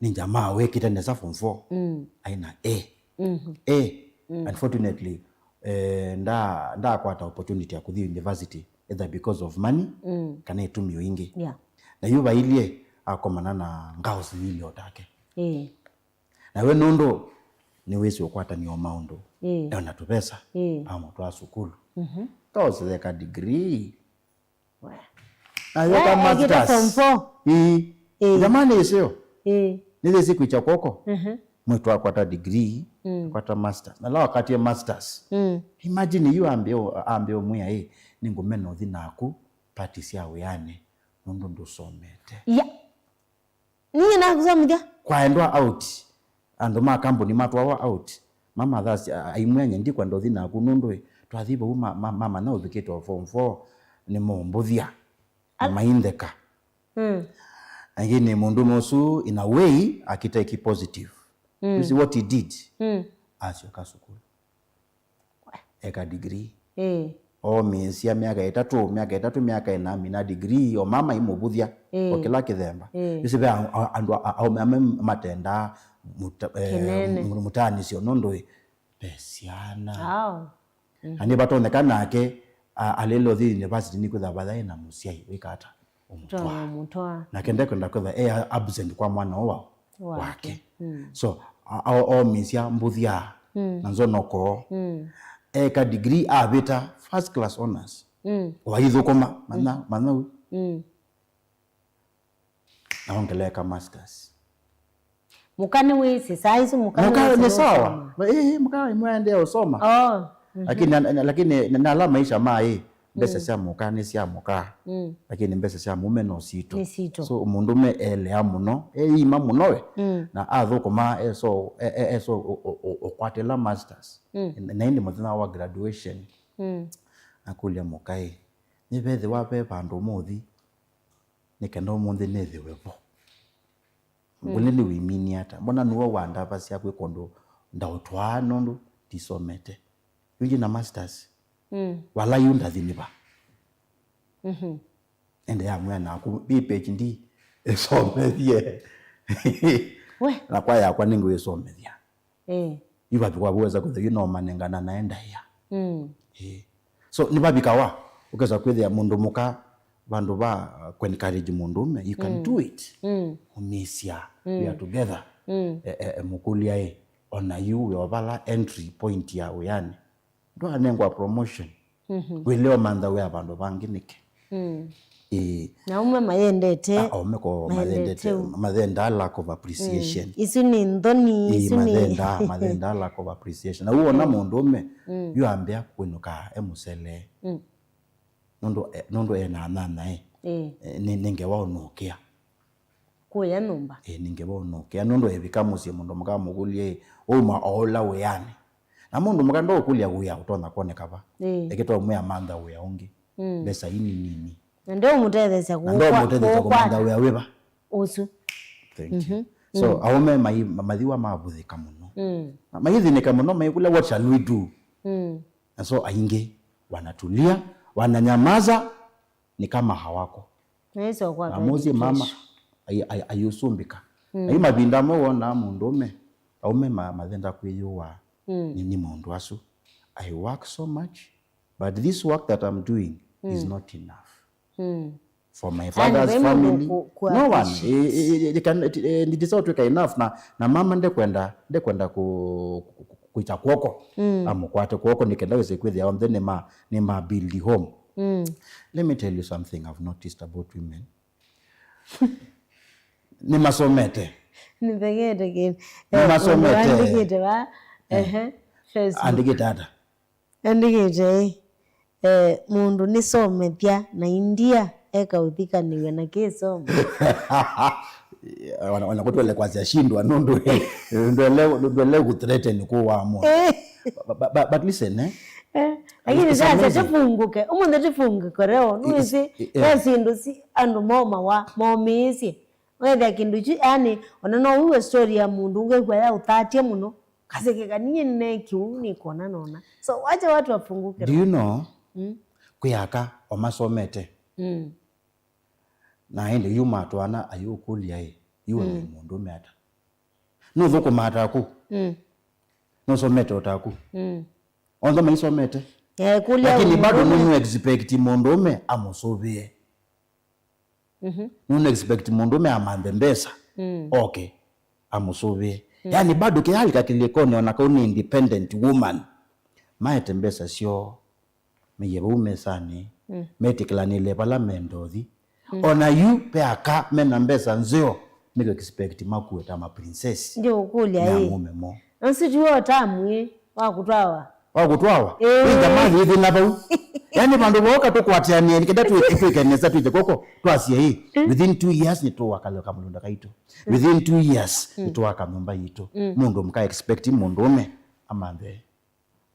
Nĩ jamaa wĩkĩte nesa form four. Mm. Aina A. Mhm. A. Mm. Unfortunately, eh, nda-, ndakwata opportunity ya kũthi university, either because of money, mm, kana ĩtumi o ingĩ. Yeah. Na yu vailyĩ akomana na girls yĩlĩ o take. Eh. Na we nũndũ nĩwĩsĩ ũkwatany'a o maũndũ, ĩĩ, ena tũvesa, ĩĩ, amũtwaa sukulu. Mhm. Kaũsetheka degree. We. Na yoka, we, ekĩte masters. Form four. Ĩĩ. Ĩĩ. Jamani, ĩseo. Ĩĩ. Nĩthĩsĩ kwĩkya kwoko. Mhm. Mwĩtũ akwata degree, mm, akwata masters. Na la wakatie masters. Mm. Imagine yu ambe o-, ambe ũmwĩa, ĩ, nĩngũmena ũthi naku party sya wĩanĩ, nũndũ ndũsomete. Yeah. Niĩ nakũsomithya. Kwaendwa out. Andũ ma kambuni matwawa out. Mama thasi, a-, aimwĩa, "Nye ndikwenda ũthi naku nũndũ ĩ, twathi vau ma-, ma-, mama na ũvikĩte o form four, nĩmũmbũthya." Na maintheka. Mm. Lakini mũndũũme ũsu, in a way, akiteki positive. Mm. You see what he did? Mm. Asyoka sukulu. Eka degree. Ĩĩ. Oomĩĩsya myaka ĩtatũ, myaka ĩtatũ, myaka ĩna, amina degree, o mama imũvũthya, ĩĩ, o kĩla kĩthemba. Ĩĩ. Ĩsĩ ve a-, a-, andũ a-, aũme amwe matendaa mũta-, eh, kĩnene, mũ-, mũtaanĩsyo nũndũ ĩ, ve syana. Ao. Mm. Na nĩvatonyeka nake, a-, alĩle ũthi university nĩkwĩthĩwa vathaĩ na mũsyai wĩka ata? Ũmũtwaa. Ũmũtwaa. Nake ndekwenda kwĩthĩwa e absent kwa mwana ũũ wa-, wake. Wake. Mm. So, a-, a-, oomĩĩsya mbũthya, mm, na nzonoko. Mm. Eka degree, avĩta first class honors. Mm. Waithũkũma, manya, mm, manya u. Mm. Na ongeleka masters. Mũka nĩwĩsĩ, saa isu mũka, mũka nĩwĩsĩ nĩ sawa. Nũsoma. Ĩĩ, mũka nĩmwaendeea ũsoma. Oh. Mhm. Lakini, na, na, lakini na, na ala maisha ma ĩ, mbesa, mm, sya mũka nĩ sya mũka. Mm. Lakini mbesa sya mũme no sitũ. Nĩ sitũ. So, mũndũme elea mũno, eima mũno we. Mm. Na athũkũma eso, e, e, eso ũ-, ũ-, ũ-, ũkwatĩla masters. Mm. Na ĩndĩ mũthenya wa graduation, mm, akũlya mũka ĩ, nĩvethĩwa ve vandũ mũthi, nĩ kenda ũmũnthĩ nĩthĩwe vo. Mm. Ngũlĩ nĩwĩminie ata? Mbona nĩwe wandavasya kwĩka ũndũ ndaũtwaa nũndũ ndisomete? Yu ndĩ na masters. Mm. Wala yu ndathi nĩ va? Mhm. Ende yamwĩa naku, B P H D ĩsomethye. We. Na kwa yakwa nĩngwĩsomethya. Eh. Yu vavikwa wesa kwĩthĩa yu no manengana naye ndaĩa. Mm. Eh. So, nĩvavikawa, ũkesa kwĩthĩa mũndũ mũka, vandũ va, uh, kũ-encourage mũndũũme, you can, mm, do it. Mm. Ũmĩsya, mm, we are together. Mm. E, e, e, mũkũlya ĩ, ona yu wĩ o vala entry point ya wĩanĩ. Ndwanengwa promotion. Mhm. Wĩle ũmantha wĩa vandũ vangĩ nĩkĩ? Mm. Ĩĩ. Na aũme mayendete. A, aũme ko mayendete, mayendete, ũ-, mathendaa lack of appreciation. Mm. Isu nĩ nthoni, ĩĩ, isu nĩ mathendaa, mathendaa lack of appreciation. Na wona, mm, mũndũũme, mm, yu ambĩa kwĩnũka e mũsele. Mm. Nũndũ, e, nũndũ ena anyanya, ĩ. Ĩĩ. E, nĩ, nĩ ngewa ũnũkĩa. Kũya nyũmba. Ĩĩ, nĩ ngewa ũnũkĩa. Nũndũ evika mũsyĩ, mũndũ mũka amũkũlya, ĩ, wauma o ũla wĩanĩ? Na mũndũ mũka ndũkũlya wĩa ũtonya kwoneka va. Ĩĩ. Ekĩtwa ũmwe amantha wĩa ũngĩ. Mm. Mbesa ii nini. Na ndeũmũtetheesya. Na kũũkwa-, ndeũmũtetheesya kũmantha kũũkwata wĩa wĩva. Ũsu. Thank you. Mhm. So, mm, aũme mai-, mathiwa mavũthĩka mũno. Mm. Na maithĩnĩka mũno, maikũlya, "What shall we do?" Mm. Na so aingĩ wanatulia, wananyamaza, ni kama hawako. Na Yesu akwatwa. Na mũsyĩ mama education. Ai-, ai-, aiũsumbĩka. Mm. Na yu mavinda amwe wonaa mũndũũme, aũme ma-, mathenda kwĩyũaa, mm, nĩ, nĩ maũndũ asu. "I work so much, but this work that I'm doing is, mm, not enough." Mm. For my father's family, no one, eh, eh, eh, it can, it, eh, nditisaũtwĩka enough, na, na mama ndekwenda, ndekwenda kũ-, kũ-, kũ-, kwĩkya kw'oko, mm, amũkwate kw'oko, nĩ kenda wĩse kwĩthĩa onthe nĩ ma, nĩ ma build home. Mm. Let me tell you something I've noticed about women. Nĩmasomete. Nĩthegete kĩndũ. Nĩmasomete. Andĩkĩte va. Ehe. Facebook. Andĩkĩte ata? Andĩkĩte ĩ, eh, mũndũ nĩsomethya na india eka ũthikanĩw'a na kĩsomo. Ona kũtwele kwasya shindwa nũndũ ndwele kũthreaten kũwaa mũndũ. But listen, eh? Lakini sasa tĩfungũke ũmũnthĩ, tĩfungũke leo nũĩsĩ ve syĩndũ si andũ momawa momĩĩsye. Wethĩa kĩndũ kyu yani ona no ũiwe story ya mũndũ ũngĩkw'a ya ũthatya mũno. Kaseke kanini nĩneekie ũu nĩkona nona. So wacha watu wafunguke. Do you know? Mm. Kwĩ aka o masomete. Mm. Na ĩndĩ yu matwana ayũkũlya ĩ, yu we mũndũme ata? Nũthũkũmaa taku? Mm. Nũsomete o taku? Mm. Onthe maisomete. Eh, kũlya lakini bado mũndũme. Nũnũ expect mũndũme amũsũvĩe. Mhm. Nũnũ expect mũndũme amanthe mbesa. Mm. Okay. Amũsũvĩe. Mm. Yani bado kĩyalika kĩlĩkonĩ ona kau nĩ independent woman. Maete mbesa syoo. Meiye vau mesanĩ. Mm. Metĩkĩlanĩle vala menda ũthi. Mm. Ona yu ve aka mena mbesa nzeo. Nĩkũ expect makue ta ma princess. Ndiũkũlya ĩ. Nĩ amũme mo. Nasi tiwe ũtamwĩ wa kũtwawa. Wa kũtwawa? Ĩĩ. Ĩĩ, nda mathi ĩthĩna vau. Yani vandũ vooka tũkwatĩanĩe nĩ kenda twĩke nesa twĩthe koko twasye ĩ. Mm. Within two years nĩtũwaka kamũlũnda kaitũ. Mm. Within two years nĩtũwaka nyũmba yitũ. Mm. Mũndũ mũka expect mũndũme amanthe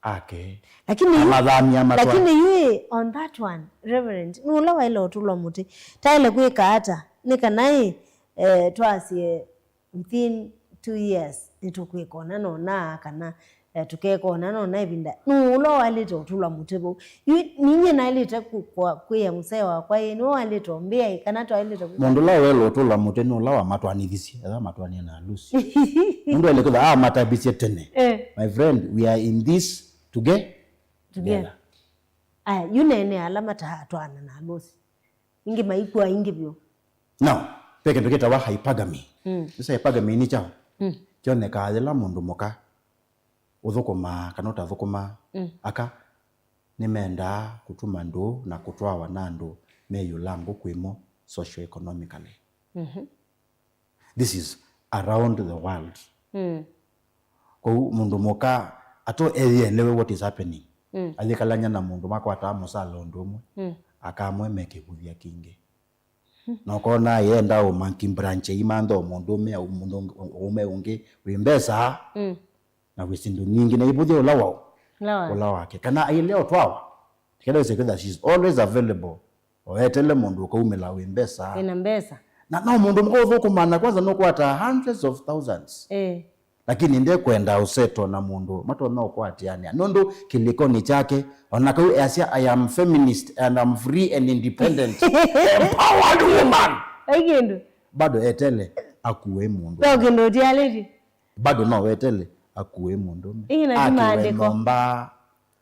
ake. Lakini yu- amathamia matwa. Lakini yu ĩ, on that one, Reverend, nũla waĩle ũtũlwa mũtĩ. Taĩle kwĩka ata? Nĩ kana ĩ, eh, twasye within two years nĩtũkwĩka ũna nona kana eh, tũkekona nona ĩvinda nũũ ũla waĩlĩte ũtũlwa mũtĩ vau. Yu ninyie naĩlĩte kwĩa mũsee wakwa ĩ nĩwe waĩlĩte ũmbĩa ĩ kana twaĩlĩte kwĩka. Mũndũ ũla waĩle ũtũlwa mũtĩ nĩ ũla wamatwanĩthisye, etha matwanie na alusi. Mũndũ aĩle kwĩtha amatavisye tene. Eh. My friend, we are in this toge- together. Aya, yu nene ala matatwana na alusi. Ingĩ maikw'a ingĩ vyũ. Now, ve kĩndũ kĩtawa hypergamy. Mm. Nĩsĩ hypergamy nĩ kyaũ? Mm. Kyonekaa yĩla mũndũ mũka ũthũkũmaa kana ũtathũkũmaa, mm, aka nĩmendaa kũtuma ndũũ na kũtwawa na andũ me ĩũlũ wa ngũkũ ĩmwe socio-economically. Mhm. This is around the world. Mm. Kwoou mũndũ mũka ato eelewe what is happening. Mm. Ayĩkalany'a na mũndũ makwataa mũsala ũndũ ũmwe. Mm. Akamwe me kĩvũthya kĩngĩ. Na ũkona yenda ũ monkey branch imantha o mũndũ ũme, mũndũ ũme ũngĩ wĩ mbesa. Mm. Na wĩ syĩndũ nyingĩ na ivũthya ũla waũ. Ũla wake. Ũla wake. Kana ailea ũtwawa. Kenda wĩse kwĩtha she's always available. Oetele mũndũ ũkaumĩla wĩ mbesa. Wĩna mbesa. Na no mũndũ mũka ũthũkũmaa na kwanza nũkwataa hundreds of thousands. Eh. Lakini ndekwenda ũseto na mũndũ matonya ũkwatĩanĩa. Nũndũ kĩlĩkonĩ kyake, ona kau easya, "I am feminist and I'm free and independent." Empowered woman. Ai kĩndũ. Bado etele akue mũndũ. No kĩndũ ũtialĩtye. Bado no wetele akue mũndũme. Ĩĩ, na ti maandĩko. Nyũmba.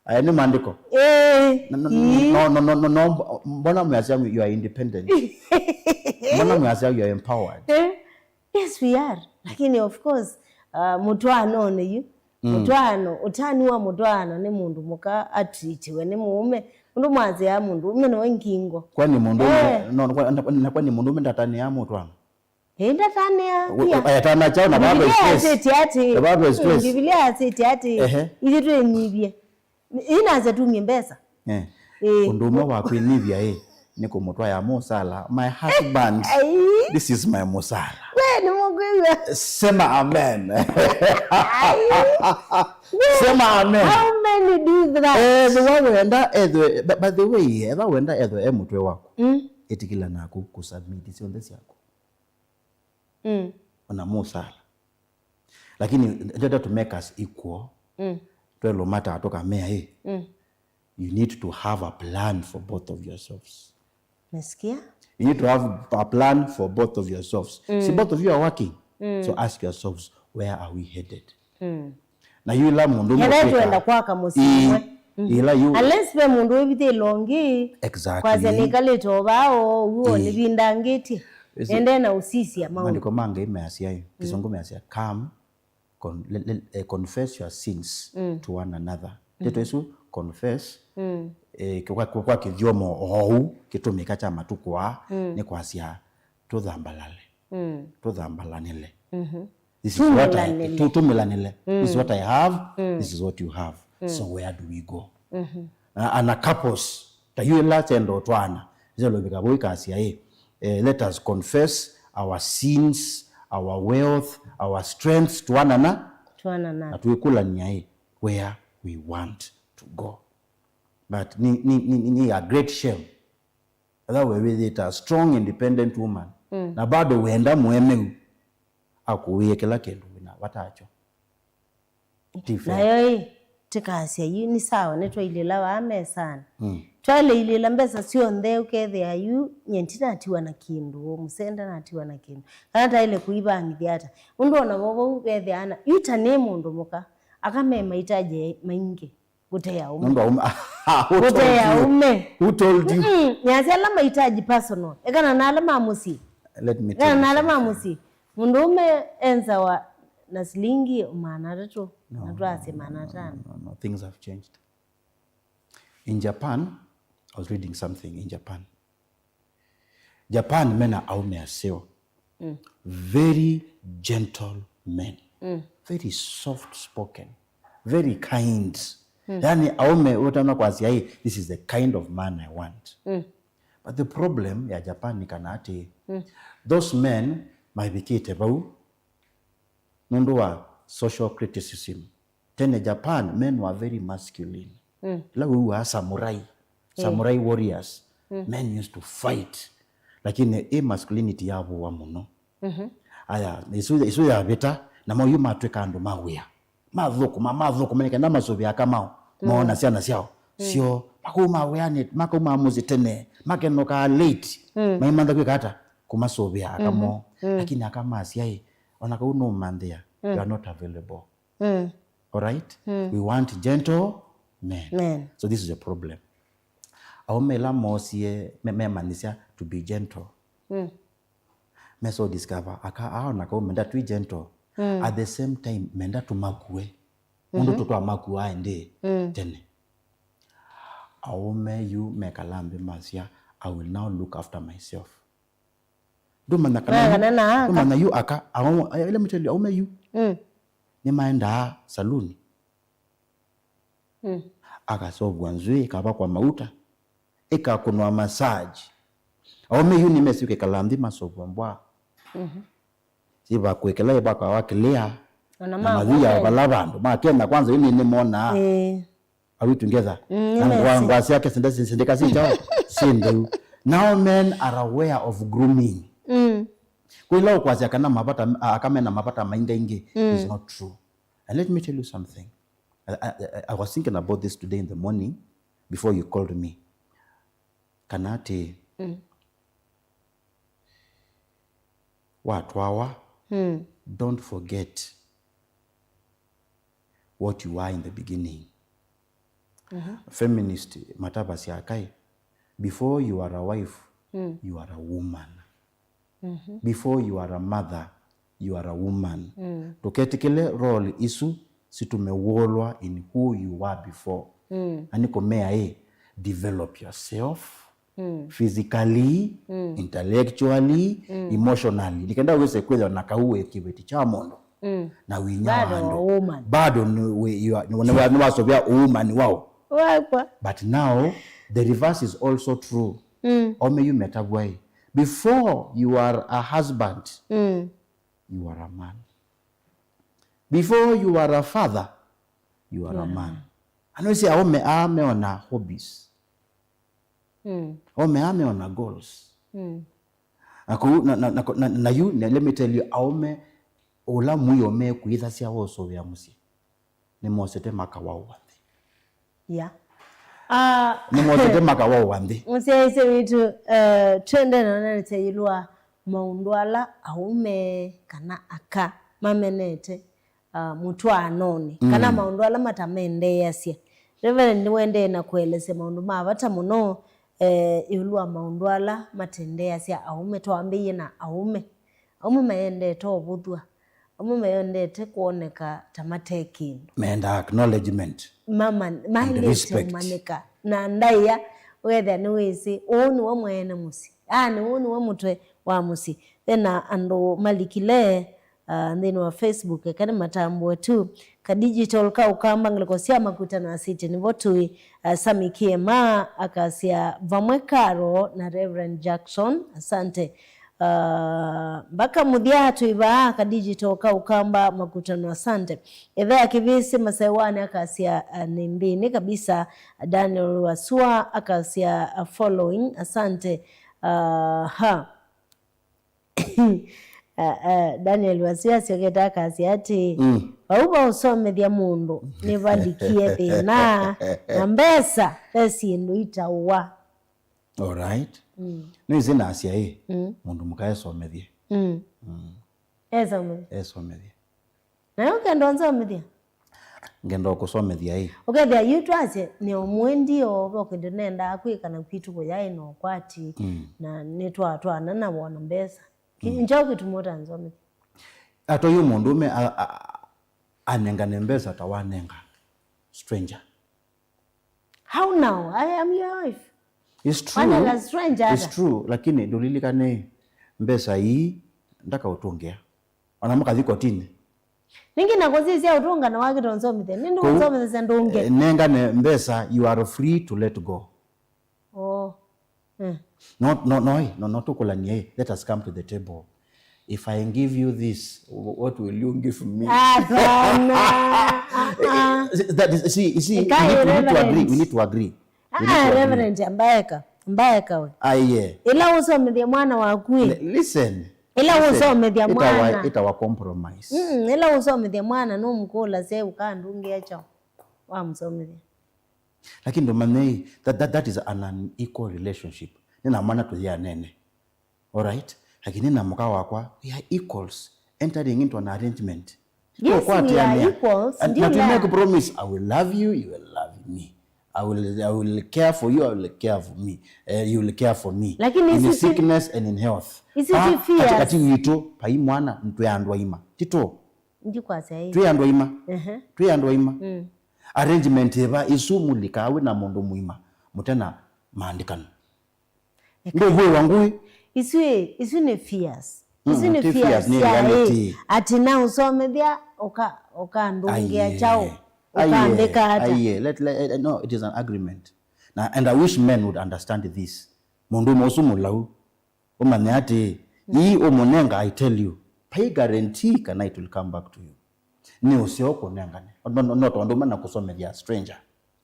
Aya nĩ maandĩko. Ĩĩ. No, no, ĩĩ, no, no, no, no, mbona mweasya you are independent? Mbona mweasya you are empowered? Eh, yes, we are. Lakini of course, uh, mũtwaanonĩ yu. Mm. Mũtwaano, ũtani wa mũtwaano nĩ mũndũ mũka atritiwe nĩ mũũme. Ũndũ mwasyaa mũndũ ũme nĩwe ngingo. Kwani mũndũ ũme, eh, no, na, na, na kwani mũndũ ũme ndatanĩaa mũtwaano? Ĩĩ, ndatanĩa pia. Etana kyaũ na Biblia yasĩtye atĩ, na Biblia yasĩtye atĩ, ehe, ithyĩ twĩnyivye. Inasya tumie mbesa. Eh. Ĩĩ. Ũndũ ũmwe wa kwĩnyivya ĩ, nĩ kũmũtwaya mũsala. My husband, ai, this is my mũsala. We, nĩ mũkwĩw'a. Sema amen. Ai. Sema amen. How many do that? Eh, ethĩwa wenda ethwe, by, by the way, ethĩwa wenda ethwe e mũtwe waku. Mm. Ĩtĩkĩla naku kũsubmit syonthe syaku. Mm. Ona mũsala. Lakini ndenda to make us equal. Mm. Twelomata tũkamea ĩ. Mm. You need to have a plan for both of yourselves. Nasikia? You need to have a plan for both of yourselves. Mm. See, both of you are working. Mm. So ask yourselves, where are we headed? Mm. Na yu ĩla mũndũ ethĩwa twenda kwaka mũsyĩ ũmwe. Ĩĩ. Mm. Ĩla yu. Unless ve mũndũ wĩvithĩla ũngĩ. Exactly. Kwasya nĩkalĩte o vaa o ũu, ĩĩ, nĩvindangĩtye. Ĩĩ. Nende na ũsisya maũndũ. Maandĩko ma Ngai measya ĩ, mm, Kĩsũngũ measya, come, con-, le-, le-, eh, confess your sins, mm, to one another. Mm. Ndeto ĩsu confess, mm, eh, kwa, kwa, kwa kĩthyomo oou kĩtũmĩka kya matukũ aa, mm, nĩ kwasya tũthambalale, mm, tũthambalanĩle. Mhm. This is what I, tũmĩlanĩle, tu-, tũmĩlanĩle. Mm. This is what I have, mm, this is what you have. Mm. So where do we go? Mhm. Na, ana couples, ta yu ĩla kyenda ũtwaana, nĩsyalovika vau ikasya ĩ, eh, let us confess our sins, our wealth, our strengths, twanana, twanana, na twĩkũlany'a ĩ, where we want to go. But nĩ, nĩ, nĩ, nĩ a great shame. Etha we wĩthĩĩte a strong independent woman, mm, na bado wenda mũemeu akũĩe kĩla kĩndũ wĩna vata wakyo. Ti fair. Nayo ĩ, tĩkasya yu nĩ sawa, nĩtwailĩla vaa mesanĩ. Mm. Twaleilĩla mbesa syonthe, ũkethĩa yu nyie ndinatiwa na kĩndũ, mũsee ndanatiwa na kĩndũ. Kana taĩle kũivangĩthya ata? Ũndũ ona vo vau vethĩa ana, yu ta nĩ mũndũ mũka, aka me maitaji maingĩ. Kũtea ũme. Nũndũ wa ũme. Who told you? Kũtea ũme. Who told you? Mm-mm. Nĩasya ala mahitaji personal. Ekana na ala ma mũsyĩ. Let me tell you something. Ekana na ala ma mũsyĩ. Mũndũũme enzawa na silingi maana atatũ. No, na twasye no, maana atano. No, no, no. Things have changed. In Japan, I was reading something in Japan. Japan mena aume aseo. Mm. Very gentle men. Mm. Very soft spoken. Very kind. Mm. Yani aume ũtana kwasya, "Hey, this is the kind of man I want." Mm. But the problem ya Japan nĩ kana atĩ, mm, those men maivikĩte vau nũndũ wa social criticism. Tene Japan, men were very masculine. Mm. Ĩla wĩw'aa samurai, eh, samurai warriors, mm, men used to fight. Lakini ĩ masculinity yavũwa mũno. Mhm. Aya, ĩsu, ĩsu yavĩta, namo yu matwĩka andũ ma wĩa. Mathũkũma, mathũkũma, nĩ kenda masũvĩe aka mao, mm, moona syana syao. Mm. Syo, makauma wĩanĩ, makauma mũsyĩ tene, makenokaa late, mm, maimantha kwĩka ata? Kũmasũvĩa aka, mhm, moo. Mm. Lakini aka masyaĩ, ona kau nũmanthĩa, mm, you are not available. Mm. All right? Mm. We want gentle men. Men. So this is a problem. Aume ĩla moosie, me-, memanyĩsya to be gentle. Mm. Meso discover, aka ao na kau menda twi gentle. Mm. At the same time, menda tũmakue. Mũndũ, mhm, tũtwamakua ĩndĩ, mm, tene. Aume yu mekala nthĩ masya, "I will now look after myself." Ndũmanya kana yu, kana na aka, ndũmanya yu aka, au-, eh, let me tell you, aume yu, mm, nĩmaendaa saluni. Mm. Akasovwa nzw'ĩ, ĩkavakwa mauta, ĩkakũnwa massage. Aume yu nĩmesi kwĩkala nthĩ masovwa mbwa. Mhm. Siva kwĩkĩla ĩvakawa clear, ona na ma mathi ya vala vandũ. Ma Kenya kwanza, yu nĩ, nĩmonaa. Ĩĩ. Are we together? Mm, na ngwa, ngwa syake sinde, sinde, sindĩka syĩ kyaũ? Syĩ ntheu. Now men are aware of grooming. Mm. Kwĩla ũkwasya kana mavata, a-, aka mena mavata maingaingĩ, mm, is not true. And let me tell you something. I, I, I, I was thinking about this today in the morning before you called me. Kana atĩ, mm, watwawa, mm, don't forget what you were in the beginning. Mhm. Feminist matavasya akai, before you are a wife, mm, you are a woman. Mhm. Before you are a mother, you are a woman. Mm. Ndũketĩkĩle role isu situme wũlwa in who you were before. Mm. Na nĩkũmea ĩ, develop yourself, mm, physically, mm, intellectually, mm, emotionally. Nĩkenda wĩse kwĩthĩwa na kau wĩ kĩveti kya mũndũ. Mm. Na winya wa andũ. Bado a woman. Bado nĩ wĩ, you are, nĩ, nĩ, nĩwasũvĩa woman wao. Wakwa. But now, the reverse is also true. Mm. Aume yu metavwa ĩ, before you are a husband, mm, you are a man. Before you are a father, you are a man. You are a man. Anwĩsĩ aume aa meona hobbies. Mm. Aume aa meona goals. Mm. Na kũu, na, na, na, na, na yu, na let me tell you, aume ũla mũio mekwĩthasya wosũvĩa mũsyĩ, nĩmosete makawaũa nthĩ. Yeah. Ah, nĩmosete makawaũa nthĩ. Mũsyaĩĩsya witũ, eh, twende na nĩte ĩũlũ wa maũndũ ala aũme kana aka mamenete, ah, mũtwaanonĩ, kana, mm, maũndũ ala matamendeeasya. Reverend nĩwendee na kũelesya maũndũ ma vata mũno, eh, ĩũlũ wa maũndũ ala matendeeasya aũme. Twambĩĩe na aũme. Aũme mayendete ũvũthw'a. Amwe mayendete kwoneka ta mate kĩndũ. Mendaa acknowledgement. Mama, and maendete respect. Ũmanyĩka. na ndaĩa, ũkethĩa nĩwĩsĩ, ũũ nĩwe mwene mũsyĩ. Yaani, ũũ nĩwe mũtwe wa mũsyĩ. Ve na andũ malikile, ah, nthĩnĩ wa Facebook, eka nĩmatambũe tu. Ka digital ka Ũkamba, ngalĩko sya Makutano City, nĩvo tũĩ. Ah, Sami Kiema akasya, vamwe Karo na Reverend Jackson, asante. Ah, mpaka mũthya twĩ vaa, ka digital ka Ũkamba Makutano, asante. Ethea Kĩvĩsĩ Masewanĩ akasya, ah, nĩ nthĩnĩ kabisa. Daniel Wasua akasya, ah, following, asante. Ah, ha. Ah, ah, Daniel Wasua asyokete akasya atĩ, mm, vau vaũsomethya mũndũ nĩvalikie thĩna na mbesa ve syĩndũ itaũwa. Alright. Mm. Nĩwĩsĩ nasya ĩ, mm, mũndũ mũka esomethye. Mm. Mm. Esomethye. Esomethye. Nayo ũkenda ũnsomethya? Ngenda kũsomethya ĩ. Ũkethĩa yu twasye nĩ ũmwe ndio ve kĩndũ nendaa kwĩka na kwitũ kũyaĩ na ũkwati, mm, na nĩtwatwaana na wona mbesa. Ki-, mm, njaũ kĩtuma ũtansomethya? Atoyo mũndũme a-, a-, anengane mbesa ta wanenga stranger. How now? I am your wife. It's true. Wanenga stranger ata? It's true, lakini ndũlilikane mbesa ii ndakaũtũngĩa. Ona mũkathi kotini. Ningĩ na kũsisya ũtũnga na wakĩta ũnsomethya. Nĩndĩ kũu, ũnsomethesya ndũnge. Eh, nengane mbesa, you are free to let go. Oh. Eh. No, no, no, eh, no, no, tũkũlanie, eh. Let us come to the table. If I give you this, wh-, what will you give me? Hapana. Ah, ah. Eh, that is, see, you see, we need, we need to agree, we need to agree. We need to agree. Ah, Reverend, ambaeka, ambaeka we. Aiye. Ĩla ũsomethya mwana waku ĩ. Li-, listen. Ĩla, listen, ũsomethya mwana. Ĩtawa compromise. Mm, ĩla ũsomethya mwana nũmũkũlasya ũkandũngĩa kyaũ wamũsomethya. Lakini ndũmanye, that, that, that is an unequal relationship. Nĩ na mwana tũyĩanene. All right? Lakini na mũka wakwa, we are equals entering into an arrangement. Yes, we are equals. And, ndio, na tu make promise, I will love you, you will love me. I will, I will care for you, I will care for me. Eh, you will care for me. Lakini in sickness and in health. Isi ti fears. Kati, kati witũ, pai mwana, twĩ andũ aima. Tito. Ndikwasya ĩ. Twĩ andũ aima. Ehe. Twĩ andũ aima. Mm. Arrangement ĩva ĩsu mũlikaa wĩ na mũndũ mũima, mũte na maandĩkano. Eka. Ndũvwĩwa ngui. Isu ĩ, isu nĩ fears. Mm, isu nĩ ti fears, fears, nĩ sya reality. Ĩ, atĩ na ũsomethya, ũka-, ũkandũngĩa kyaũ, ũkandĩka ata. Aiye, let, let, no, it is an agreement. Na, and I wish men would understand this. Mũndũ ũmwe ũsu mũlau, ũmanye atĩ, mm, ii ũmũnenga, I tell you, pai guarantee kana it will come back to you. Nĩ ũseo kũnengane. No, no, no tondũ mana kũsomethya stranger.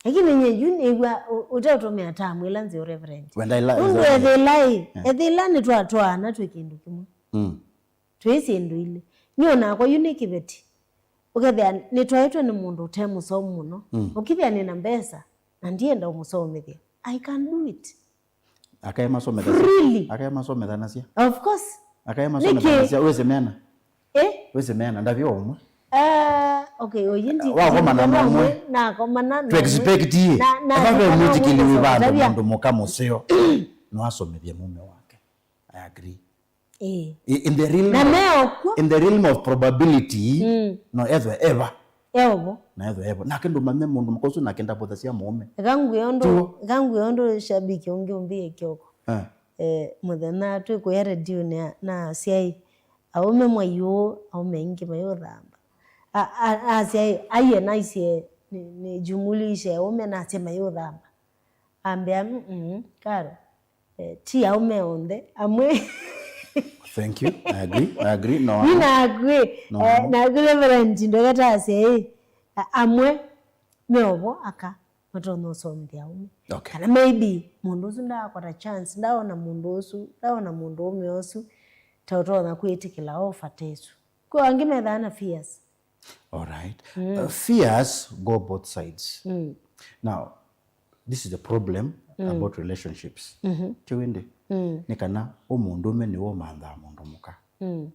Lakini nye yu nĩw'a ũ-, ũteũtũmĩa tamu ĩla nzeo, Reverend. Wenda ila, nũndũ ila, ethĩla ĩ, eh, ethĩla nĩtwatwaana twĩ kĩndũ kĩmwe. Mm. Twĩ syĩndũ ilĩ. Nĩ onakwa yu nĩ kĩveti. Ũkethĩa nĩtwaĩtwe nĩ mũndũ ũte mũsomu mũno. Mm. Ũkĩthĩa nĩ na mbesa, na ndienda ũmũsomethya. I can do it. Akae masomethasya. Freely. Akae masomethanasya. Of course. Akae masomethanasya. Nĩkĩ? Wĩsĩ meana? Eh? Wĩsĩ meana, ndavyo ũmwe. Eh, okay, oyi ndi. Wakomana na ũmwe. Nakomana na ũmwe. To expect ye. Na, na, ava ve mwĩtĩkĩli wĩ vandũ, mũndũ mũka mũseo no asomethye mũme wake. I agree. Eh. I-, in the realm of, na meokw'o, in the realm of probability, mm, no ethwe eva. Eovo. Na ethwe evo. Nake ndũmanye mũndũ mũka ũsu nake ndavũthasya mũũme. Eka ngwĩe ũndũ, eka ngwĩe ũndũ shabiki ũngĩ ũmbĩe kĩoko. Ah. Eh, mũthenya twĩ kũya redionĩ na, na asyai, aũme mwai ũũ, aũme aingĩ mayũthamba. A, a, asyai, aiye naisye nĩ, nĩ jumulishe aũme nasye mayũthamba. Ambĩa, "Mm-mm, Karo, eh, ti aũme onthe, amwe." Thank you. I agree. I agree. No, nĩ amwe. Nakwĩ, no, eh, amwe. Nakwĩ Reverend Ndwekata asya ĩ, a-, amwe meovo aka matonya ũsomethya aũme. Okay. Kana maybe mũndũ ũsu ndaakwata chance, ndaona mũndũ ũsu, ndaona mũndũ ũme ũsu, ta ũtonya kwĩtĩkĩla offer ta ĩsu. Kwĩ angĩ methaa na fears. All right. Mm. Uh, fears go both sides. Mm. Now, this is the problem, mm, about relationships. Mm-hmm. Ti wĩndĩ? Mm. Nĩ kana ũmũndũme nĩwe ũmanthaa mũndũ mũka. Mm.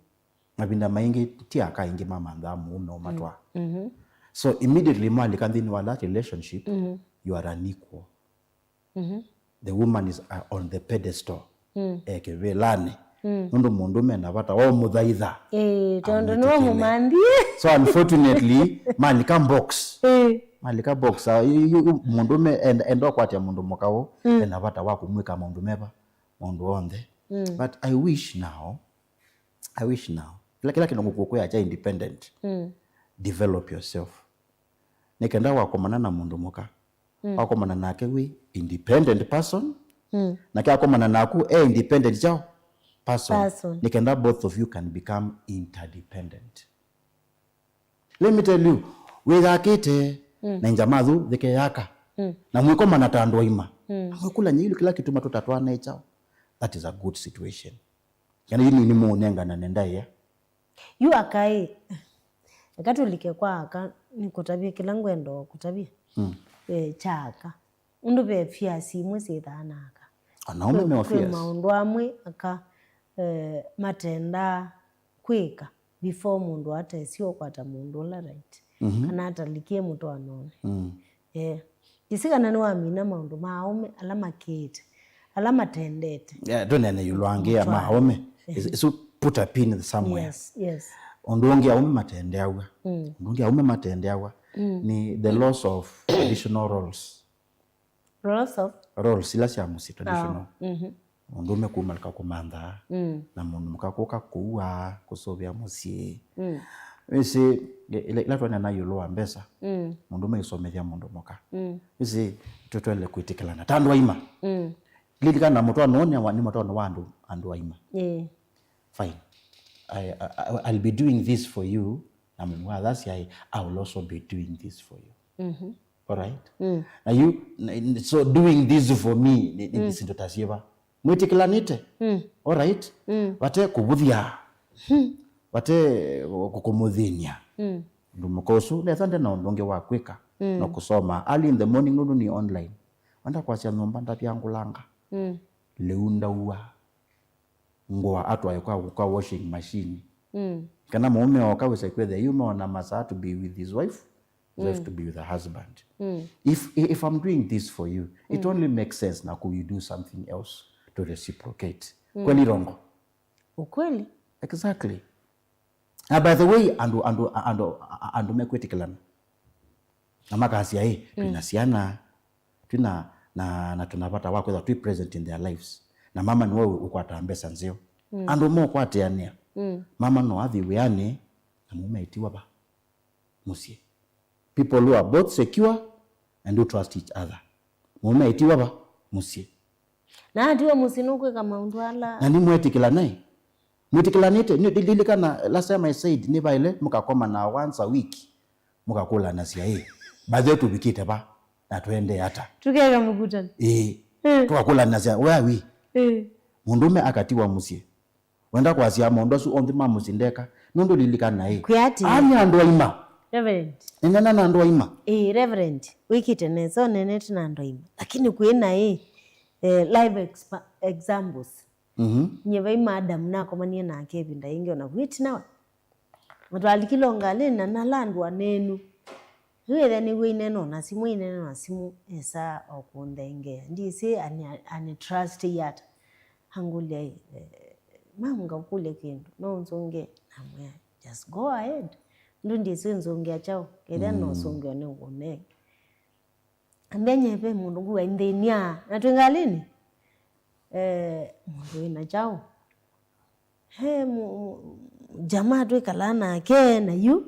Mavinda maingĩ ti aka aingĩ mamanthaa mũũme ũmatwaa. Mm. Mm-hmm. So immediately mwalika nthĩnĩ wa that relationship, mm-hmm, you are unequal. Mm-hmm. The woman is, uh, on the pedestal. Mm. E kĩvĩlanĩ. Mm. Nũndũ mũndũme ena vata wa ũmũthaitha. Ĩĩ, tondũ amwĩtĩkĩle. Nĩwe mũmanthie. So unfortunately, malika box. Ĩĩ. Malika box. Ah, yu, yu, yu, mũndũme enda, enda ũkwatĩa mũndũ mũka ũũ, mm, ena vata wa kũmwĩka maũndũ meva, maũndũ onthe. Mm. But I wish now, I wish now, kĩla, kĩla kĩndũ ngũkũkwĩa kya independent. Mm. Develop yourself. Nĩ kenda wakomana na mũndũ mũka, mm, wakomana nake wĩ independent person, mm, nake akomana naku e independent chao person. Person. Nĩ kenda both of you can become interdependent. Let me tell you, wĩyakĩte, mm, na injamathu thikeyaka, mm, na mwĩkomana ta andũ aima, mm, na mwĩkũlany'a ĩlu kĩla kĩtuma tũtatwaanĩe chao. That is a good situation. Kana yu nĩ, nĩ mũũnengana nenda ĩa. Yu akaĩ. Eka tũlike kwa aka, nĩkũtavye kĩla ngwenda kũtavya. Mm. Eh, kya aka. Ũndũ ve fears imwe syĩthaa na aka. Anaume kwĩ, me kwĩ fears. Maũndũ amwe aka, eh, matendaa kwĩka before mũndũ atesĩ ũkwata mũndũ ũla right. Mhm. Kana atalikie mũtwaanonĩ. Mm. Eh. Ĩsĩ kana nĩwamina maũndũ ma aũme ala makĩĩte, ala matendete. Yeah, tũneene ĩũlũ wa ngĩa ma aũme. Mũtwaano. Is, is put a pin somewhere. Yes, yes. Ũndũ ũngĩ aũme matendeaw'a. Mm. Ũndũ ũngĩ aũme matendeaw'a, mm, nĩ the loss of traditional roles. Roles of? Roles ila sya mũsyĩ, traditional. Oh, mhm. Mũndũme kuma lika kũmantha, mm, na mũndũ mũka kũka kũua, kũsũvĩa mũsyĩ. Mm. Wĩsĩ, ila, ila twanena ĩũlũ wa mbesa, mm, mũndũme aisomethya mũndũ mũka. Mm. Wĩsĩ, tũtwele kwĩtĩkĩlana ta andũ aima. Mm. Lilikana mũtwaano ũũ nĩ wa, nĩ mũtwaano wa andũ, andũ aima. Ĩĩ. Fine. I, I, I'll be doing this for you. Na mũndũ wa thasi ai, I will also be doing this for you. Mhm. Alright? Mm. Na yu, na, so doing this for me, nĩ, nĩ, mm, nĩ syĩndũ ta syĩva? Mwĩtĩkĩlanĩte? Mm. Alright? Mm. Vate kũvũthya. Hmm. Vate kũ-, kũmũthĩny'a. Mm. Ũndũ mũka ũsu, nesa nde na ũndũ ũngĩ wa kwĩka. Mm. No kũsoma. Early in the morning, nũndũ nĩ online. Wenda kwasya nyũmba ndavya ngũlanga. Mm. Lĩu ndaua. Ngũa atwae kwa, kwa washing machine. Mm. Kana mũũme oka wĩsa kwĩthĩa yu meona masaa to be with his wife, his wife, mm, to be with her husband. Mm. If, if I'm doing this for you, it, mm, only makes sense naku you do something else to reciprocate. Mm. Kweli Rongo? Ukweli. Exactly. Na by the way, andũ, andũ, andũ, andũ mekwĩtĩkĩlana. Na makasya, "Ĩ, twĩna, mm, syana, twĩna, na, na tũna vata wa kwĩthwa twĩ present in their lives. Na mama nĩwe ũ-, ũkwataa mbesa nzeo." Mm. Andũ mokwatĩanĩa. Mm. Mama no athi wĩanĩ, na mũũme aitiwa va? Mũsyĩ. People who are both secure and who trust each other. Mũũme aitiwa va? Mũsyĩ. Na atiwa mũsyĩ nũkwĩka maũndũ ala. Na nĩmwetĩkĩlanae? Mwĩtĩkĩlanĩte? Nĩ, lilikana last time I said, nĩvaĩle mũkakomana once a week, mũkakũlanasya, "Ĩ, by the way, tũvikĩte va? Na tũendee ata?" Tũkeka mũkutano. Ĩĩ. Ĩ. Tũkakũlanasya, "Where are we?" Ĩ. Mũndũme akatiwa mũsyĩ. Wenda kwasya maũndũ asu onthe ma mũsyĩ ndeka, nũndũ lilikana, ĩ, kwĩ atĩ, aa nĩ andũ aima. Reverend. Nĩneena na andũ aima. Ĩĩ, Reverend, wĩkĩte nesa, ũneenete na andũ aima. Lakini kwĩna, ĩ, eh, live expa-, examples. Mhm. Nyie vai madam nakomanie nake ĩvinda yĩngĩ, ona kwĩ ĩtina wa, na twalikile o ngalĩnĩ na nalandwa nenu. Yu ethĩa nĩw'o ineno na simũ, ineno na simũ, esa o kũnthengea. Ndisĩ ani, ani trust ata. Angũlya, eh, "Mam, ngakũlya kĩndũ, no ũnzũngĩe?" Namwĩa, "Just go ahead. Ndũ ndisĩ ũnzũngĩa kyaũ, kethĩa no, mm, ũsũngĩo nĩ ngũnenge." Ambĩa, "Nyie ve mũndũ ngũa nthĩnĩa, na twĩ ngalĩnĩ." Eh, mũndũ wĩna kyaũ? He mũ-, mũ-, jamaa twĩkalaa nake, na yu,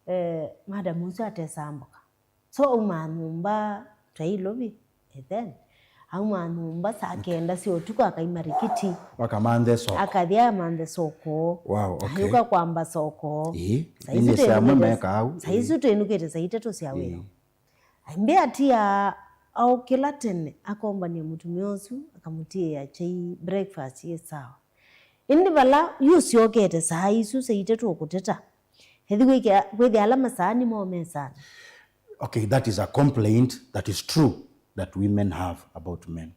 eh, madam ũsu atesambũka. So, auma nyũmba twa Ilovi, and then, auma nyũmba saa kenda sya ũtukũ akaima Rikiti. Wakamanthe soko. Akathi amanthe soko. Wow, okay. Ayũka kwamba soko. Ĩĩ, saa isu nĩ syamwe twĩnũkĩte, mekaa au. Saa isu twĩnũkĩte saa itatũ sya wĩoo. Ĩĩ. Aimbĩ atia aũkĩla tene, akombany'a mũtumĩa ũsu, akamũtiĩa chai, breakfast yĩ sawa. Ĩndĩ vala yu syokete saa isu saa itatũ ũkũteta, ethi kwĩkĩa, kwĩthĩa ala masaani moo mesanĩ. Okay, that is a complaint that is true that women have about men.